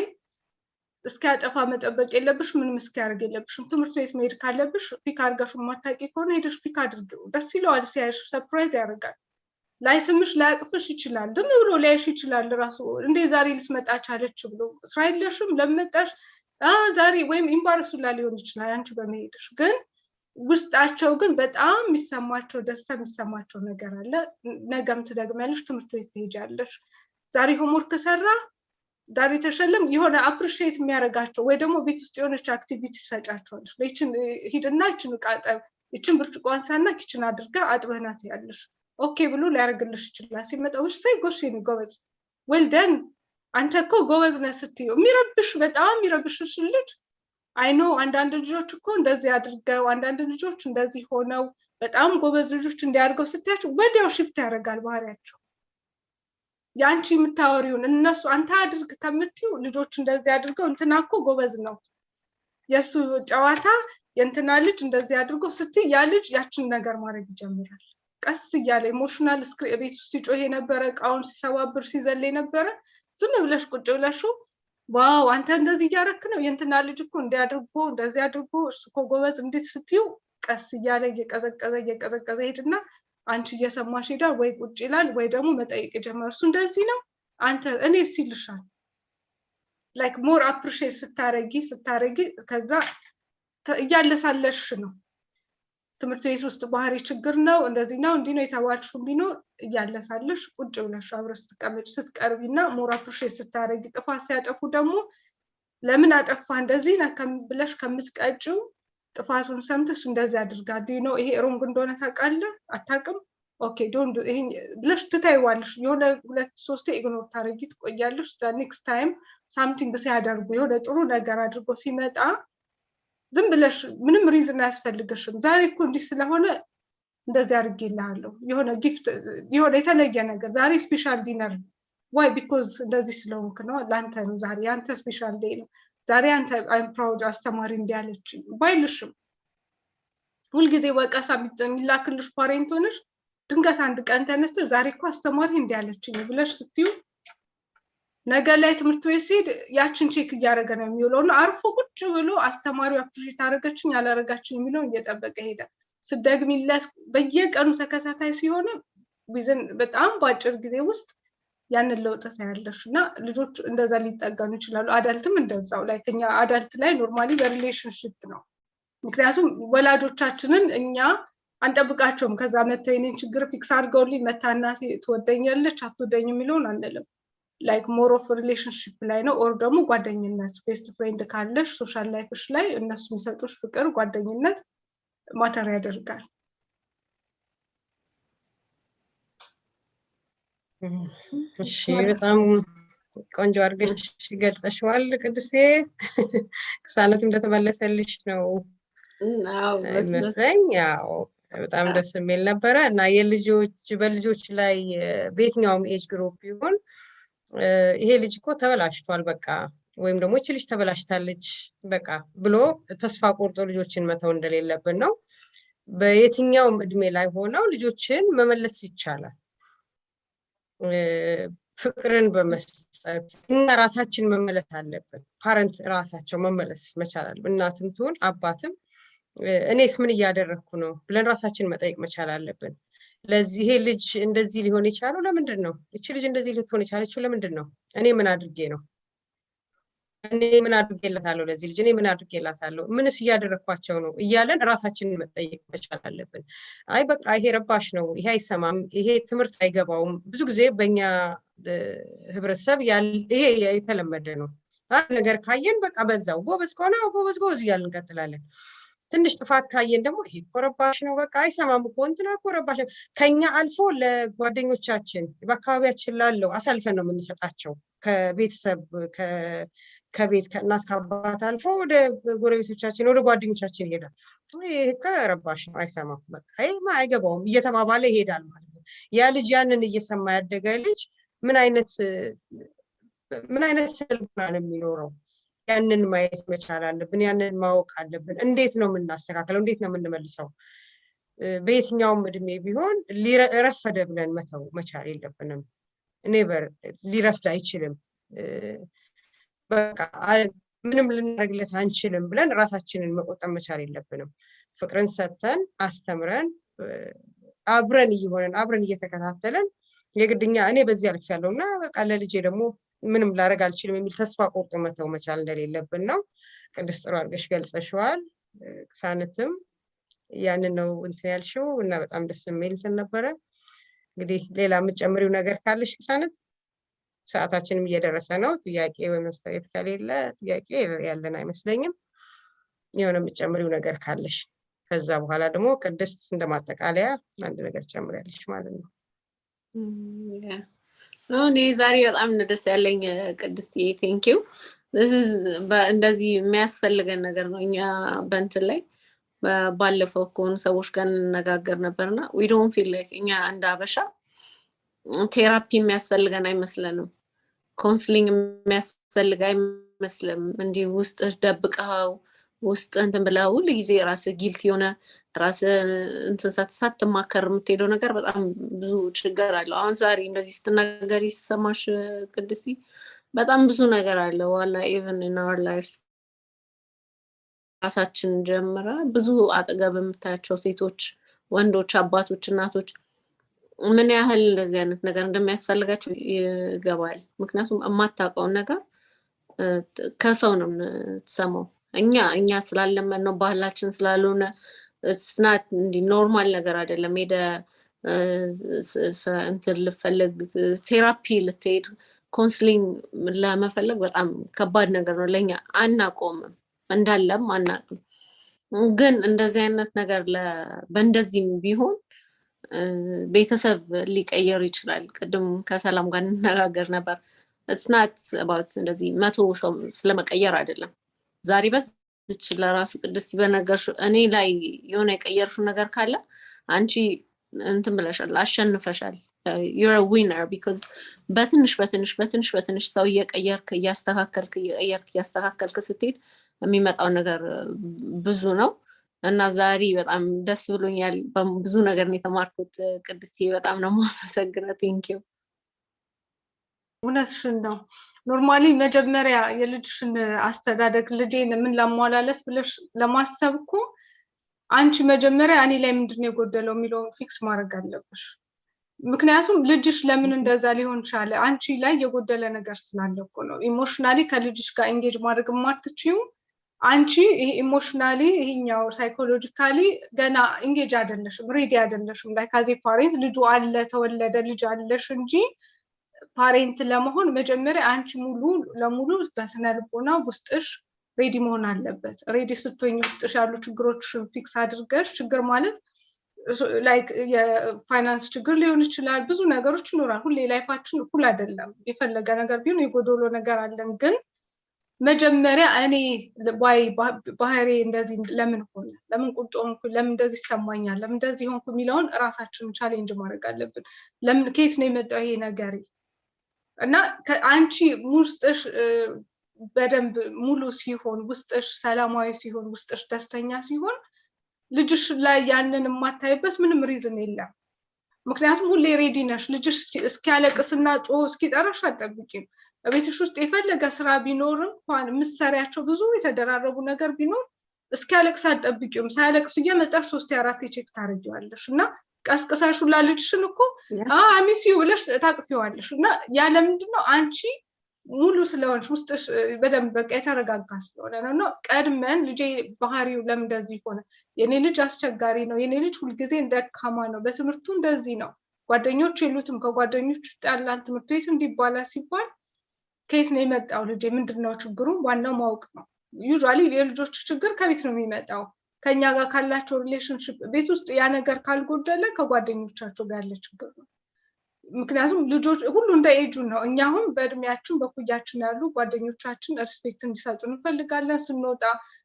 እስኪያጠፋ መጠበቅ የለብሽ፣ ምንም እስኪያደርግ የለብሽም። ትምህርት ቤት መሄድ ካለብሽ pick አድርገሽ የማታውቂ ከሆነ ሄደሽ pick አድርጊው። ደስ ይለዋል ሲያይሽ፣ surprise ያደርጋል። ላይስምሽ ላያቅፍሽ ይችላል። ዝም ብሎ ሊያይሽ ይችላል። ራሱ እንዴ ዛሬ ልትመጣ ቻለች ብሎ፣ ስራ የለሽም ለመጣሽ ዛሬ፣ ወይም embarrass ኡላ ሊሆን ይችላል አንቺ በመሄድሽ። ግን ውስጣቸው ግን በጣም የሚሰማቸው ደስታ የሚሰማቸው ነገር አለ። ነገም ትደግሚያለሽ፣ ትምህርት ቤት ትሄጃለሽ። ዛሬ homework ሰራ፣ ዛሬ ተሸለም፣ የሆነ appreciate የሚያደርጋቸው ወይ ደግሞ ቤት ውስጥ የሆነች activity ትሰጫቸዋለሽ። ይችን ሂድና ይችን ዕቃ እጠብ፣ ይችን ብርጭቆ አንሳና kitchen አድርጋ አጥበህናት ያለሽ፣ okay ብሎ ሊያደርግልሽ ይችላል። ሲመጣ ውሽ ሳይ ጎሽ የኔ ጎበዝ፣ well done፣ አንተ እኮ ጎበዝ ነህ ስትይው የሚረብሽ በጣም የሚረብሽሽ ልጅ፣ I know አንዳንድ ልጆች እኮ እንደዚህ አድርገው፣ አንዳንድ ልጆች እንደዚህ ሆነው፣ በጣም ጎበዝ ልጆች እንዲያደርገው ስትያቸው ወዲያው shift ያደርጋል ባህሪያቸው። የአንቺ የምታወሪውን እነሱ አንተ አድርግ ከምትይው ልጆች እንደዚህ አድርገው እንትና እኮ ጎበዝ ነው፣ የእሱ ጨዋታ፣ የእንትና ልጅ እንደዚህ አድርጎ ስትይ ያ ልጅ ያችን ነገር ማድረግ ይጀምራል። ቀስ እያለ emotional ቤት ውስጥ ሲጮህ የነበረ፣ እቃውን ሲሰባብር ሲዘል የነበረ፣ ዝም ብለሽ ቁጭ ብለሹ wow አንተ እንደዚህ እያረክ ነው፣ የእንትና ልጅ እኮ እንዲህ አድርጎ እንደዚህ አድርጎ እሱ እኮ ጎበዝ እንዴት ስትዩ ቀስ እያለ እየቀዘቀዘ እየቀዘቀዘ ሄድና አንቺ እየሰማሽ ሄዳ ወይ ቁጭ ይላል ወይ ደግሞ መጠየቅ ይጀምራል። እሱ እንደዚህ ነው አንተ እኔ ሲልሻል። Like more appreciate ስታረጊ ስታረጊ ከዛ እያለሳለሽ ነው። ትምህርት ቤት ውስጥ ባህሪ ችግር ነው፣ እንደዚህ ነው፣ እንዲህ ነው የተባልሽው ቢኖር እያለሳለሽ ቁጭ ብለሽ አብረሽ ስትቀመጭ ስትቀርቢ እና more appreciate ስታረጊ፣ ጥፋት ሲያጠፉ ደግሞ ለምን አጠፋ እንደዚህ ብለሽ ከምትቀጭው ጥፋቱን ሰምተሽ እንደዚህ አድርጋ ነው፣ ይሄ wrong እንደሆነ ታውቃለህ አታውቅም፣ okay don't ይሄ ብለሽ ትታይዋለሽ። የሆነ ሁለት ሶስቴ ignore ታደርጊ ትቆያለሽ። Next time something ሲያደርጉ የሆነ ጥሩ ነገር አድርጎ ሲመጣ ዝም ብለሽ ምንም reason አያስፈልግሽም። ዛሬ እኮ እንዲህ ስለሆነ እንደዚህ አድርጌልሃለሁ፣ የሆነ gift፣ የሆነ የተለየ ነገር፣ ዛሬ special dinner፣ why? Because እንደዚህ ስለሆንክ ነው፣ ለአንተ ነው፣ ዛሬ የአንተ special day ነው። ዛሬ አንተ I'm proud አስተማሪ እንዲያለች ባይልሽም፣ ሁልጊዜ ወቀሳ የሚላክልሽ parent ሆነሽ ድንገት አንድ ቀን ተነስተሽ ዛሬ እኮ አስተማሪ እንዲያለችኝ ብለሽ ስትዩ ነገ ላይ ትምህርት ቤት ሲሄድ ያችን check እያደረገ ነው የሚውለው እና አርፎ ቁጭ ብሎ አስተማሪው appreciate አደረገችኝ አላረጋችኝ የሚለውን እየጠበቀ ሄደ። ስደግሚለት በየቀኑ ተከታታይ ሲሆን within በጣም በአጭር ጊዜ ውስጥ ያንን ለውጥ ታያለሽ እና ልጆች እንደዛ ሊጠገኑ ይችላሉ። Adult ም እንደዛው፣ like እኛ adult ላይ normally በ relationship ነው። ምክንያቱም ወላጆቻችንን እኛ አንጠብቃቸውም። ከዛ መጥተው የኔን ችግር fix አድርገውልኝ መታ እናቴ ትወደኛለች አትወደኝ የሚለውን አንልም። Like more of relationship ላይ ነው or ደግሞ ጓደኝነት፣ best friend ካለሽ social life ሽ ላይ እነሱ የሚሰጡሽ ፍቅር፣ ጓደኝነት matter ያደርጋል። እሺ፣ በጣም ቆንጆ አድርገሽ ገልጸሽዋል ቅድስቴ። ቅሳነት እንደተመለሰልሽ ነው ይመስለኝ። ያው በጣም ደስ የሚል ነበረ እና የልጆች በልጆች ላይ በየትኛውም age group ይሁን ይሄ ልጅ እኮ ተበላሽቷል በቃ ወይም ደግሞ ይቺ ልጅ ተበላሽታለች በቃ ብሎ ተስፋ ቆርጦ ልጆችን መተው እንደሌለብን ነው። በየትኛውም እድሜ ላይ ሆነው ልጆችን መመለስ ይቻላል። ፍቅርን በመስጠት እኛ ራሳችን መመለስ አለብን። Parent ራሳቸው መመለስ መቻል አለብን። እናትም ትሁን አባትም እኔስ ምን እያደረግኩ ነው ብለን ራሳችን መጠየቅ መቻል አለብን። ለዚህ ይሄ ልጅ እንደዚህ ሊሆን የቻለው ለምንድን ነው? እቺ ልጅ እንደዚህ ልትሆን የቻለችው ለምንድን ነው? እኔ ምን አድርጌ ነው? እኔ ምን አድርጌላታለሁ? ለዚህ ልጅ እኔ ምን አድርጌላታለሁ? ምንስ እያደረግኳቸው ነው? እያለን ራሳችንን መጠየቅ መቻል አለብን። አይ በቃ ይሄ ረባሽ ነው፣ ይሄ አይሰማም፣ ይሄ ትምህርት አይገባውም። ብዙ ጊዜ በእኛ ህብረተሰብ ይሄ የተለመደ ነው። አንድ ነገር ካየን በቃ በዛው ጎበዝ ከሆነ ጎበዝ ጎበዝ እያልን እንቀጥላለን። ትንሽ ጥፋት ካየን ደግሞ ይሄ እኮ ረባሽ ነው፣ በቃ አይሰማም እኮ እንትና እኮ ረባሽ ነው። ከኛ አልፎ ለጓደኞቻችን በአካባቢያችን ላለው አሳልፈን ነው የምንሰጣቸው። ከቤተሰብ ከቤት ከእናት ከአባት አልፎ ወደ ጎረቤቶቻችን ወደ ጓደኞቻችን ይሄዳል። ይሄ እኮ ረባሽ ነው፣ አይሰማም፣ በቃ ይሄማ አይገባውም እየተባባለ ይሄዳል ማለት ነው። ያ ልጅ ያንን እየሰማ ያደገ ልጅ ምን አይነት ስነልቦና ነው የሚኖረው? ያንን ማየት መቻል አለብን። ያንን ማወቅ አለብን። እንዴት ነው የምናስተካክለው? እንዴት ነው የምንመልሰው? በየትኛውም እድሜ ቢሆን ረፈደ ብለን መተው መቻል የለብንም። Never፣ ሊረፍድ አይችልም። በቃ ምንም ልናደርግለት አንችልም ብለን ራሳችንን መቆጠብ መቻል የለብንም። ፍቅርን ሰጥተን፣ አስተምረን፣ አብረን እየሆነን፣ አብረን እየተከታተለን የግድኛ እኔ በዚህ አልፌያለሁ እና በቃ ለልጄ ደግሞ ምንም ላደርግ አልችልም የሚል ተስፋ ቆርጦ መተው መቻል እንደሌለብን ነው። ቅድስት ጥሩ አድርገሽ ገልጸሽዋል። ቅሳነትም ያንን ነው እንትን ያልሽው እና በጣም ደስ የሚል እንትን ነበረ። እንግዲህ ሌላ የምትጨምሪው ነገር ካለሽ ቅሳነት፣ ሰዓታችንም እየደረሰ ነው። ጥያቄ ወይም አስተያየት ከሌለ፣ ጥያቄ ያለን አይመስለኝም። የሆነ የምትጨምሪው ነገር ካለሽ፣ ከዛ በኋላ ደግሞ ቅድስት እንደ ማጠቃለያ አንድ ነገር ትጨምሪያለሽ ማለት ነው። እኔ ዛሬ በጣም ነው ደስ ያለኝ ቅድስት፣ thank you። እንደዚህ የሚያስፈልገን ነገር ነው። እኛ በእንትን ላይ ባለፈው ከሆኑ ሰዎች ጋር እንነጋገር ነበርና we don't feel like እኛ እንደ አበሻ therapy የሚያስፈልገን አይመስለንም። Counseling የሚያስፈልግ አይመስልም። እንዲህ ውስጥ ደብቀው ውስጥ እንትን ብለህ ሁል ጊዜ ራስህ guilty የሆነ ራስህ እንትን ሳትማከር የምትሄደው ነገር በጣም ብዙ ችግር አለው። አሁን ዛሬ እንደዚህ ስትናገሪ ሲሰማሽ ቅድስቲ፣ በጣም ብዙ ነገር አለ። ዋላ even in our lives ራሳችን ጀምረ ብዙ አጠገብ የምታያቸው ሴቶች፣ ወንዶች፣ አባቶች፣ እናቶች ምን ያህል እንደዚህ አይነት ነገር እንደሚያስፈልጋቸው ይገባል። ምክንያቱም የማታውቀውን ነገር ከሰው ነው የምትሰማው። እኛ ስላለመን ነው፣ ባህላችን ስላልሆነ it's not እንዲህ normal ነገር አይደለም። ሄደ እንትን ልፈልግ፣ therapy ልትሄድ፣ counseling ለመፈለግ በጣም ከባድ ነገር ነው ለኛ። አናቆምም፣ እንዳለም አናቅም። ግን እንደዚህ አይነት ነገር በእንደዚህም ቢሆን ቤተሰብ ሊቀየር ይችላል። ቅድም ከሰላም ጋር እንነጋገር ነበር። It's not about እንደዚህ 100 ሰው ስለመቀየር አይደለም። ዛሬ በዚች ለራሱ ቅድስት በነገርሽው እኔ ላይ የሆነ የቀየርሽው ነገር ካለ አንቺ እንትን ብለሻል፣ አሸንፈሻል። You're a winner because በትንሽ በትንሽ በትንሽ በትንሽ ሰው እየቀየርክ፣ እያስተካከልክ፣ እየቀየርክ፣ እያስተካከልክ ስትሄድ የሚመጣው ነገር ብዙ ነው። እና ዛሬ በጣም ደስ ብሎኛል። ብዙ ነገር ነው የተማርኩት። ቅድስቴ፣ በጣም ነው የማመሰግነው። Thank you. እውነትሽን ነው። Normally መጀመሪያ የልጅሽን አስተዳደግ፣ ልጄን ምን ላሟላለት ብለሽ ለማሰብ እኮ አንቺ መጀመሪያ እኔ ላይ ምንድን ነው የጎደለው የሚለውን fix ማድረግ አለብሽ። ምክንያቱም ልጅሽ ለምን እንደዛ ሊሆን ቻለ? አንቺ ላይ የጎደለ ነገር ስላለ እኮ ነው። Emotionally ከልጅሽ ጋር engage ማድረግ የማትችይው አንቺ ይሄ emotionally፣ ይሄኛው psychologically ገና engage አይደለሽም፣ ready አይደለሽም። Like as a parent ልጁ አለ፣ ተወለደ፣ ልጅ አለሽ እንጂ parent ለመሆን መጀመሪያ አንቺ ሙሉ ለሙሉ በስነ ልቦና ውስጥሽ ready መሆን አለበት። Ready ስትሆኝ ውስጥሽ ያሉ ችግሮችሽን fix አድርገሽ፣ ችግር ማለት like የፋይናንስ ችግር ሊሆን ይችላል። ብዙ ነገሮች ይኖራል። ሁሌ life ኣችን full አይደለም። የፈለገ ነገር ቢሆን የጎደሎ ነገር አለን። ግን መጀመሪያ እኔ why ባህሬ እንደዚህ ለምን ሆነ፣ ለምን ቁጡ ሆንኩ፣ ለምን እንደዚህ ይሰማኛል፣ ለምን እንደዚህ ሆንኩ የሚለውን እራሳችንን challenge ማድረግ አለብን። ለምን፣ ከየት ነው የመጣው ይሄ ነገር? እና አንቺ ውስጥሽ በደንብ ሙሉ ሲሆን፣ ውስጥሽ ሰላማዊ ሲሆን፣ ውስጥሽ ደስተኛ ሲሆን ልጅሽ ላይ ያንን የማታይበት ምንም reason የለም። ምክንያቱም ሁሌ ready ነሽ። ልጅሽ እስኪያለቅስና ጮሆ እስኪጠራሽ አትጠብቂም። በቤትሽ ውስጥ የፈለገ ስራ ቢኖር እንኳን፣ የምትሰሪያቸው ብዙ የተደራረቡ ነገር ቢኖር እስኪያለቅስ አትጠብቂውም። ሳያለቅስ እየመጣሽ ሶስት አራት check ታደርጊዋለሽ እና ቀስቅሰሽ ሁላ ልጅሽን እኮ "I miss you" ብለሽ ታቅፊዋለሽ። እና ያ ለምንድን ነው? አንቺ ሙሉ ስለሆንሽ፣ ውስጥሽ በደንብ በቃ የተረጋጋ ስለሆነ ነው። እና ቀድመን ልጄ ባህሪው ለምን እንደዚህ ሆነ፣ የኔ ልጅ አስቸጋሪ ነው፣ የኔ ልጅ ሁልጊዜ ደካማ ነው፣ በትምህርቱ እንደዚህ ነው፣ ጓደኞች የሉትም፣ ከጓደኞቹ ይጣላል፣ ትምህርት ቤት እንዲባላል ሲባል ከየት ነው የመጣው ልጄ፣ ምንድን ነው ችግሩ? ዋናው ማወቅ ነው። Usually የልጆች ችግር ከቤት ነው የሚመጣው፣ ከኛ ጋር ካላቸው relationship። ቤት ውስጥ ያ ነገር ካልጎደለ ከጓደኞቻቸው ጋር ያለ ችግር ነው። ምክንያቱም ልጆች ሁሉ እንደ ኤጁ ነው። እኛ አሁን በእድሜያችን በኩያችን ያሉ ጓደኞቻችን respect እንዲሰጡ እንፈልጋለን። ስንወጣ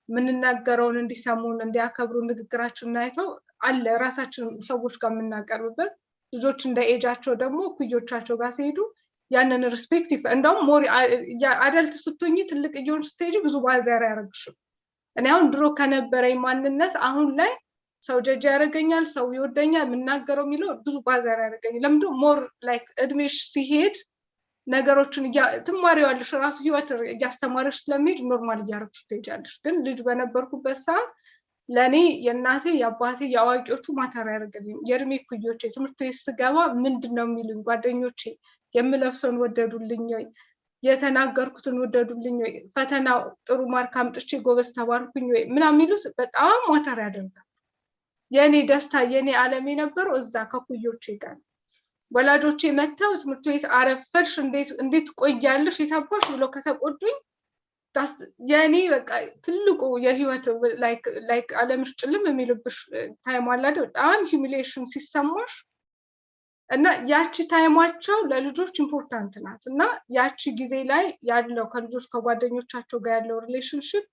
የምንናገረውን እንዲሰሙን፣ እንዲያከብሩ፣ ንግግራችንን አይተው አለ ራሳችን ሰዎች ጋር የምናቀርብበት። ልጆች እንደ age ኣቸው ደግሞ እኩዮቻቸው ጋር ሲሄዱ ያንን respect፣ እንደውም more adult ስትሆኚ፣ ትልቅ እየሆንሽ ስትሄጂ ብዙ bother አያደርግሽም። እኔ አሁን ድሮ ከነበረኝ ማንነት አሁን ላይ ሰው judge ያደርገኛል፣ ሰው ይወደኛል፣ የምናገረው የሚለው ብዙ bother ያደርገኛል። ለምንድነው? More like እድሜሽ ሲሄድ ነገሮችን ትማሪዋለሽ፣ ራሱ ህይወት እያስተማረሽ ስለሚሄድ normal እያደረግሽ ትሄጃለሽ። ግን ልጅ በነበርኩበት ሰዓት ለእኔ የእናቴ፣ የአባቴ፣ የአዋቂዎቹ matter ያደርግልኝ፣ የእድሜ ኩዮቼ፣ ትምህርት ቤት ስገባ ምንድን ነው የሚሉኝ ጓደኞቼ፣ የምለብሰውን ወደዱልኝ ወይ፣ የተናገርኩትን ወደዱልኝ ወይ፣ ፈተና ጥሩ mark አምጥቼ ጎበዝ ተባልኩኝ ወይ ምናምን የሚሉት በጣም matter ያደርጋል። የእኔ ደስታ፣ የእኔ ዓለም የነበረው እዛ ከኩዮቼ ጋር ነው። ወላጆቼ መጥተው "ትምህርት ቤት አረፈድሽ፣ እንዴት ቆያለሽ፣ የታባሽ" ብለው ከተቆጡኝ የእኔ በቃ ትልቁ የህይወት like አለምሽ ጭልም የሚልብሽ time አለ አይደል? በጣም humiliation ሲሰማሽ። እና ያቺ time ኣቸው ለልጆች important ናት። እና ያቺ ጊዜ ላይ ያለው ከልጆች ከጓደኞቻቸው ጋር ያለው relationship፣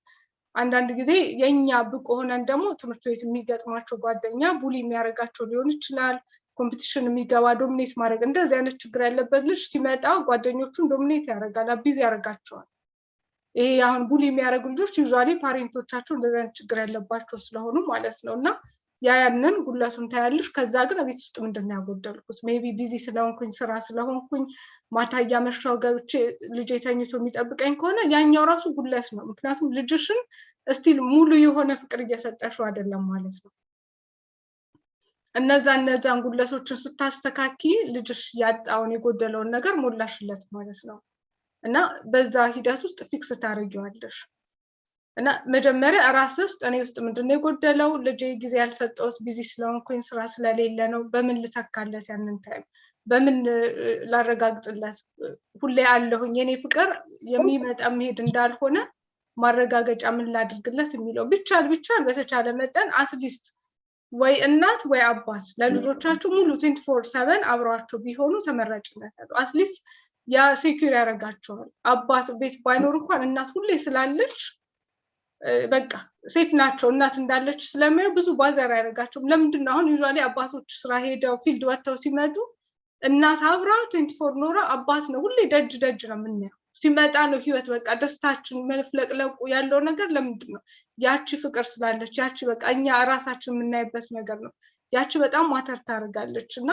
አንዳንድ ጊዜ የኛ ብቁ ሆነን ደግሞ ትምህርት ቤት የሚገጥማቸው ጓደኛ bully የሚያደርጋቸው ሊሆን ይችላል። Competition የሚገባ፣ dominate ማድረግ፣ እንደዚህ አይነት ችግር ያለበት ልጅ ሲመጣ ጓደኞቹን dominate ያደርጋል፣ abuse ያደርጋቸዋል። ይሄ አሁን bully የሚያደርጉ ልጆች usually parent ኦቻቸው እንደዚህ አይነት ችግር ያለባቸው ስለሆኑ ማለት ነው። እና ያንን ጉድለቱን ታያለሽ። ከዛ ግን ቤት ውስጥ ምንድን ነው ያጎደልኩት? Maybe busy ስለሆንኩኝ፣ ስራ ስለሆንኩኝ፣ ማታ እያመሻው ገብቼ ልጄ ተኝቶ የሚጠብቀኝ ከሆነ ያኛው ራሱ ጉድለት ነው። ምክንያቱም ልጅሽን still ሙሉ የሆነ ፍቅር እየሰጠሽው አይደለም ማለት ነው። እነዛን ጉድለቶችን ስታስተካኪ ልጅሽ ያጣውን የጎደለውን ነገር ሞላሽለት ማለት ነው። እና በዛ ሂደት ውስጥ fix ታደርጊዋለሽ። እና መጀመሪያ ራስ ውስጥ፣ እኔ ውስጥ ምንድን ነው የጎደለው? ልጄ ጊዜ ያልሰጠሁት busy ስለሆንኩኝ፣ ስራ ስለሌለ ነው። በምን ልተካለት? ያንን time በምን ላረጋግጥለት? ሁሌ አለሁኝ፣ የኔ ፍቅር የሚመጣ መሄድ እንዳልሆነ ማረጋገጫ ምን ላድርግለት የሚለው፣ ቢቻል ቢቻል በተቻለ መጠን at least ወይ እናት ወይ አባት ለልጆቻቸው ሙሉ 24/7 አብረዋቸው ቢሆኑ ተመራጭነት አለው። At least ያ secure ያደርጋቸዋል። አባት ቤት ባይኖር እንኳን እናት ሁሌ ስላለች በቃ safe ናቸው። እናት እንዳለች ስለሚያዩ ብዙ bother አያደርጋቸውም። ለምንድን ነው አሁን usually አባቶች ስራ ሄደው field ወጥተው ሲመጡ እናት አብራ 24 ኖራ አባት ነው ሁሌ ደጅ ደጅ ነው የምናየው። ሲመጣ ነው ህይወት በቃ ደስታችን መፍለቅለቁ ያለው ነገር ለምንድን ነው? ያቺ ፍቅር ስላለች፣ ያቺ በቃ እኛ እራሳችን የምናይበት ነገር ነው። ያቺ በጣም matter ታደርጋለች። እና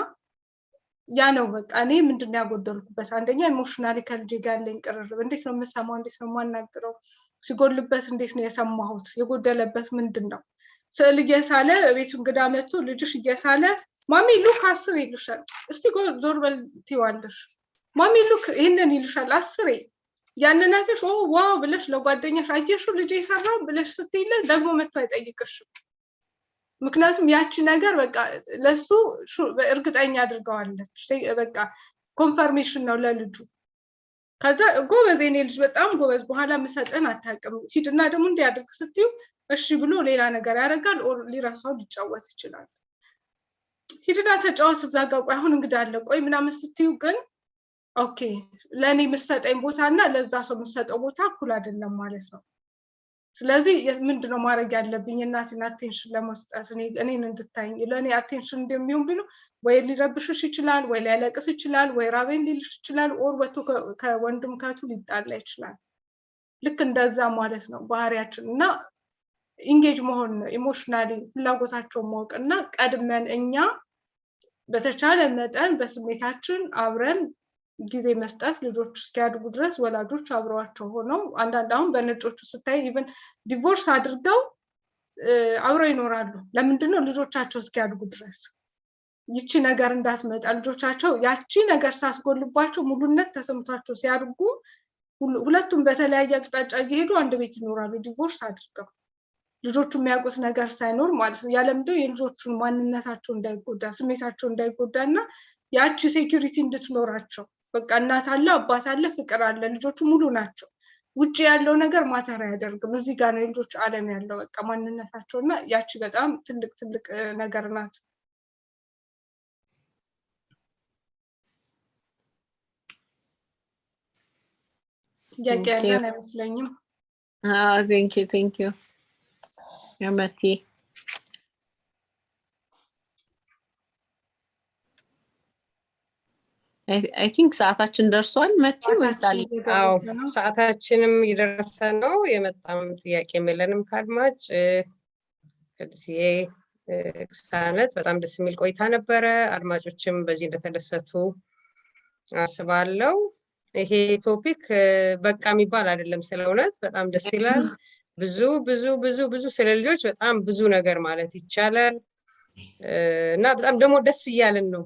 ያ ነው በቃ እኔ ምንድን ነው ያጎደልኩበት? አንደኛ emotionally ከልጄ ጋር ያለኝ ቅርርብ፣ እንዴት ነው የምሰማው? እንዴት ነው የማናግረው? ሲጎልበት እንዴት ነው የሰማሁት? የጎደለበት ምንድን ነው? ስዕል እየሳለ ቤቱ እንግዳ መጥቶ ልጅሽ እየሳለ "Mommy, look" 10 ይልሻል። እስቲ ዞር በል ትይዋለሽ። "Mommy, look" ይህንን ይልሻል 10። ያንን አይተሽ "Oh wow" ብለሽ ለጓደኛሽ "አየሽው ልጄ የሰራው" ብለሽ ስትይለት ደግሞ መጥቶ አይጠይቅሽም። ምክንያቱም ያቺ ነገር በቃ ለሱ እርግጠኛ አድርገዋለች። በቃ confirmation ነው ለልጁ። ከዛ "ጎበዝ፣ የኔ ልጅ በጣም ጎበዝ፣ በኋላ ምሰጥን አታውቅም፣ ሂድና ደግሞ እንዲያደርግ" ስትዩ እሺ ብሎ ሌላ ነገር ያደርጋል። Or ሊረሳው ሊጫወት ይችላል። "ሂድና ተጫወት እዛ ጋ፣ ቆይ አሁን እንግዳ አለ፣ ቆይ" ምናምን ስትዩ ግን okay ለእኔ የምሰጠኝ ቦታ እና ለዛ ሰው የምሰጠው ቦታ እኩል አይደለም ማለት ነው። ስለዚህ ምንድነው ማድረግ ያለብኝ? እናቴን attention ለመስጠት፣ እኔን እንድታይኝ፣ ለእኔ attention እንደሚሆን ቢሉ ወይ ሊረብሽሽ ይችላል፣ ወይ ሊያለቅስ ይችላል፣ ወይ ራበኝ ሊልሽ ይችላል፣ or ወጥቶ ከወንድም ከእህቱ ሊጣላ ይችላል። ልክ እንደዛ ማለት ነው ባህሪያችን። እና engage መሆን ነው፣ emotionally ፍላጎታቸውን ማወቅ እና ቀድመን እኛ በተቻለ መጠን በስሜታችን አብረን ጊዜ መስጠት፣ ልጆች እስኪያድጉ ድረስ ወላጆች አብረዋቸው ሆነው። አንዳንድ አሁን በነጮቹ ስታይ even divorce አድርገው አብረው ይኖራሉ። ለምንድን ነው? ልጆቻቸው እስኪያድጉ ድረስ ይቺ ነገር እንዳትመጣ፣ ልጆቻቸው ያቺ ነገር ሳስጎልባቸው ሙሉነት ተሰምቷቸው ሲያድጉ ሁለቱም በተለያየ አቅጣጫ እየሄዱ አንድ ቤት ይኖራሉ divorce አድርገው፣ ልጆቹ የሚያውቁት ነገር ሳይኖር ማለት ነው። ያለምደው የልጆቹን ማንነታቸው እንዳይጎዳ፣ ስሜታቸው እንዳይጎዳ እና ያቺ security እንድትኖራቸው፣ በቃ እናት አለ፣ አባት አለ፣ ፍቅር አለ፣ ልጆቹ ሙሉ ናቸው። ውጭ ያለው ነገር matter አያደርግም። እዚህ ጋር ነው የልጆች ዓለም ያለው፣ በቃ ማንነታቸው። እና ያቺ በጣም ትልቅ ትልቅ ነገር ናት። ጥያቄ ያለን አይመስለኝም። Thank you, thank you መቲ። I think ሰዓታችን ደርሷል። መቲ ወይስ አሊ? አዎ፣ ሰዓታችንም እየደረሰ ነው። የመጣም ጥያቄም የለንም ከአድማጭ። ቅድስዬ፣ ቅሳነት፣ በጣም ደስ የሚል ቆይታ ነበረ። አድማጮችም በዚህ እንደተደሰቱ አስባለሁ። ይሄ topic በቃ የሚባል አይደለም። ስለ እውነት በጣም ደስ ይላል። ብዙ ብዙ ብዙ ብዙ ስለ ልጆች በጣም ብዙ ነገር ማለት ይቻላል እና በጣም ደግሞ ደስ እያለን ነው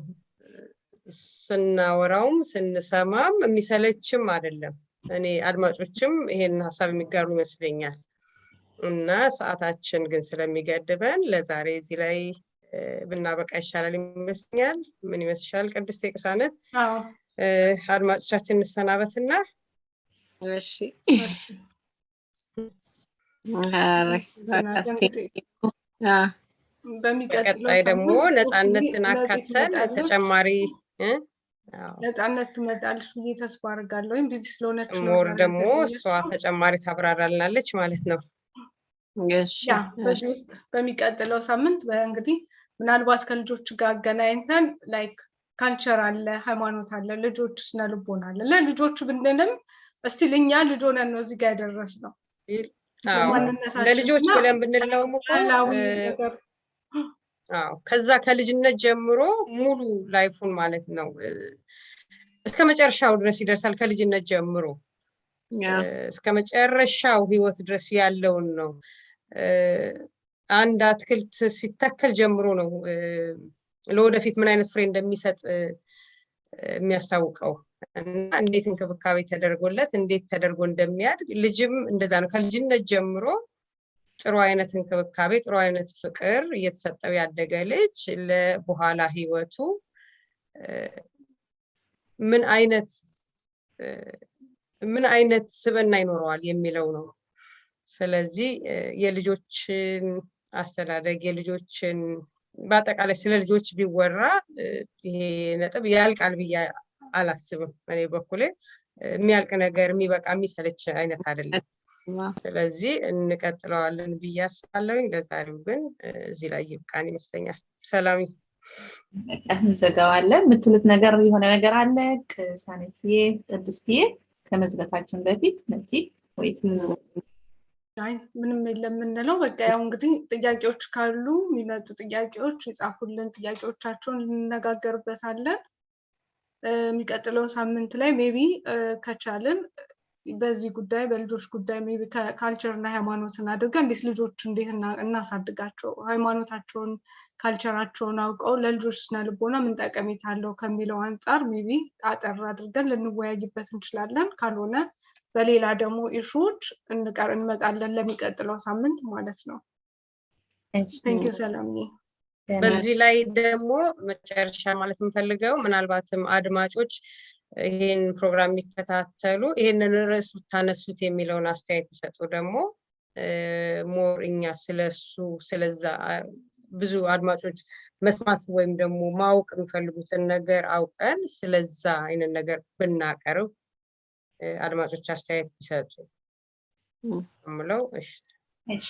ስናወራውም ስንሰማም፣ የሚሰለችም አይደለም። እኔ አድማጮችም ይሄንን ሀሳብ የሚጋሩ ይመስለኛል። እና ሰዓታችን ግን ስለሚገድበን ለዛሬ እዚህ ላይ ብናበቃ ይሻላል ይመስለኛል። ምን ይመስልሻል ቅድስት ቅሳነት? አድማጮቻችን እንሰናበትና እሺ። በሚቀጥለው በቀጣይ ደግሞ ነፃነትን አካተን ተጨማሪ ነፃነት ትመጣለች ብዬ ተስፋ አድርጋለሁ። ወይም busy ስለሆነች more ደግሞ እሷ ተጨማሪ ታብራራልናለች ማለት ነው። Yeah፣ በዚህ ውስጥ በሚቀጥለው ሳምንት እንግዲህ ምናልባት ከልጆች ጋር አገናኝተን like culture አለ፣ ሃይማኖት አለ፣ ልጆች ስነ ልቦና አለ። ለልጆች ብንልም still እኛ ልጅ ሆነን ነው እዚህ ጋር የደረስነው። ለልጆች ብለን ብንለውም እኮ አዎ ከዛ ከልጅነት ጀምሮ ሙሉ life ኡን ማለት ነው፣ እስከ መጨረሻው ድረስ ይደርሳል። ከልጅነት ጀምሮ እስከ መጨረሻው ህይወት ድረስ ያለውን ነው። አንድ አትክልት ሲተከል ጀምሮ ነው ለወደፊት ምን አይነት ፍሬ እንደሚሰጥ የሚያስታውቀው እና እንዴት እንክብካቤ ተደርጎለት እንዴት ተደርጎ እንደሚያድግ፣ ልጅም እንደዛ ነው። ከልጅነት ጀምሮ ጥሩ አይነት እንክብካቤ፣ ጥሩ አይነት ፍቅር እየተሰጠው ያደገ ልጅ ለበኋላ ህይወቱ ምን አይነት ስብዕና ይኖረዋል የሚለው ነው። ስለዚህ የልጆችን አስተዳደግ፣ የልጆችን በአጠቃላይ ስለ ልጆች ቢወራ ይሄ ነጥብ ያልቃል ብዬ አላስብም። እኔ በኩሌ የሚያልቅ ነገር፣ የሚበቃ፣ የሚሰለች አይነት አይደለም። ስለዚህ እንቀጥለዋለን ብዬ አስባለሁኝ። ለዛሬው ግን እዚህ ላይ ይብቃን ይመስለኛል። ሰላም። በቃ እንዘጋዋለን። የምትሉት ነገር የሆነ ነገር አለ? ሳኔትዬ፣ ቅድስትዬ፣ ከመዝጋታችን በፊት መቲ ወይስ? አይ፣ ምንም የለም የምንለው። በቃ ያው እንግዲህ ጥያቄዎች ካሉ የሚመጡ ጥያቄዎች የጻፉልን፣ ጥያቄዎቻቸውን እንነጋገርበታለን። የሚቀጥለው ሳምንት ላይ maybe ከቻልን በዚህ ጉዳይ፣ በልጆች ጉዳይ፣ maybe culture እና ሃይማኖትን አድርገን እንዴት ልጆች እንዴት እናሳድጋቸው፣ ሃይማኖታቸውን culture ኣቸውን አውቀው ለልጆች ስነ ልቦና ምን ጠቀሜታ አለው ከሚለው አንጻር maybe አጠር አድርገን ልንወያይበት እንችላለን። ካልሆነ በሌላ ደግሞ issue ዎች እንቀር እንመጣለን ለሚቀጥለው ሳምንት ማለት ነው። Thank you ሰላምዬ። በዚህ ላይ ደግሞ መጨረሻ ማለት የምፈልገው ምናልባትም አድማጮች ይህን ፕሮግራም የሚከታተሉ ይህንን ርዕስ ብታነሱት የሚለውን አስተያየት ቢሰጡ ደግሞ more እኛ ስለሱ ስለዛ ብዙ አድማጮች መስማት ወይም ደግሞ ማወቅ የሚፈልጉትን ነገር አውቀን ስለዛ አይነት ነገር ብናቀርብ፣ አድማጮች አስተያየት ቢሰጡ የምለው። እሺ። እሺ።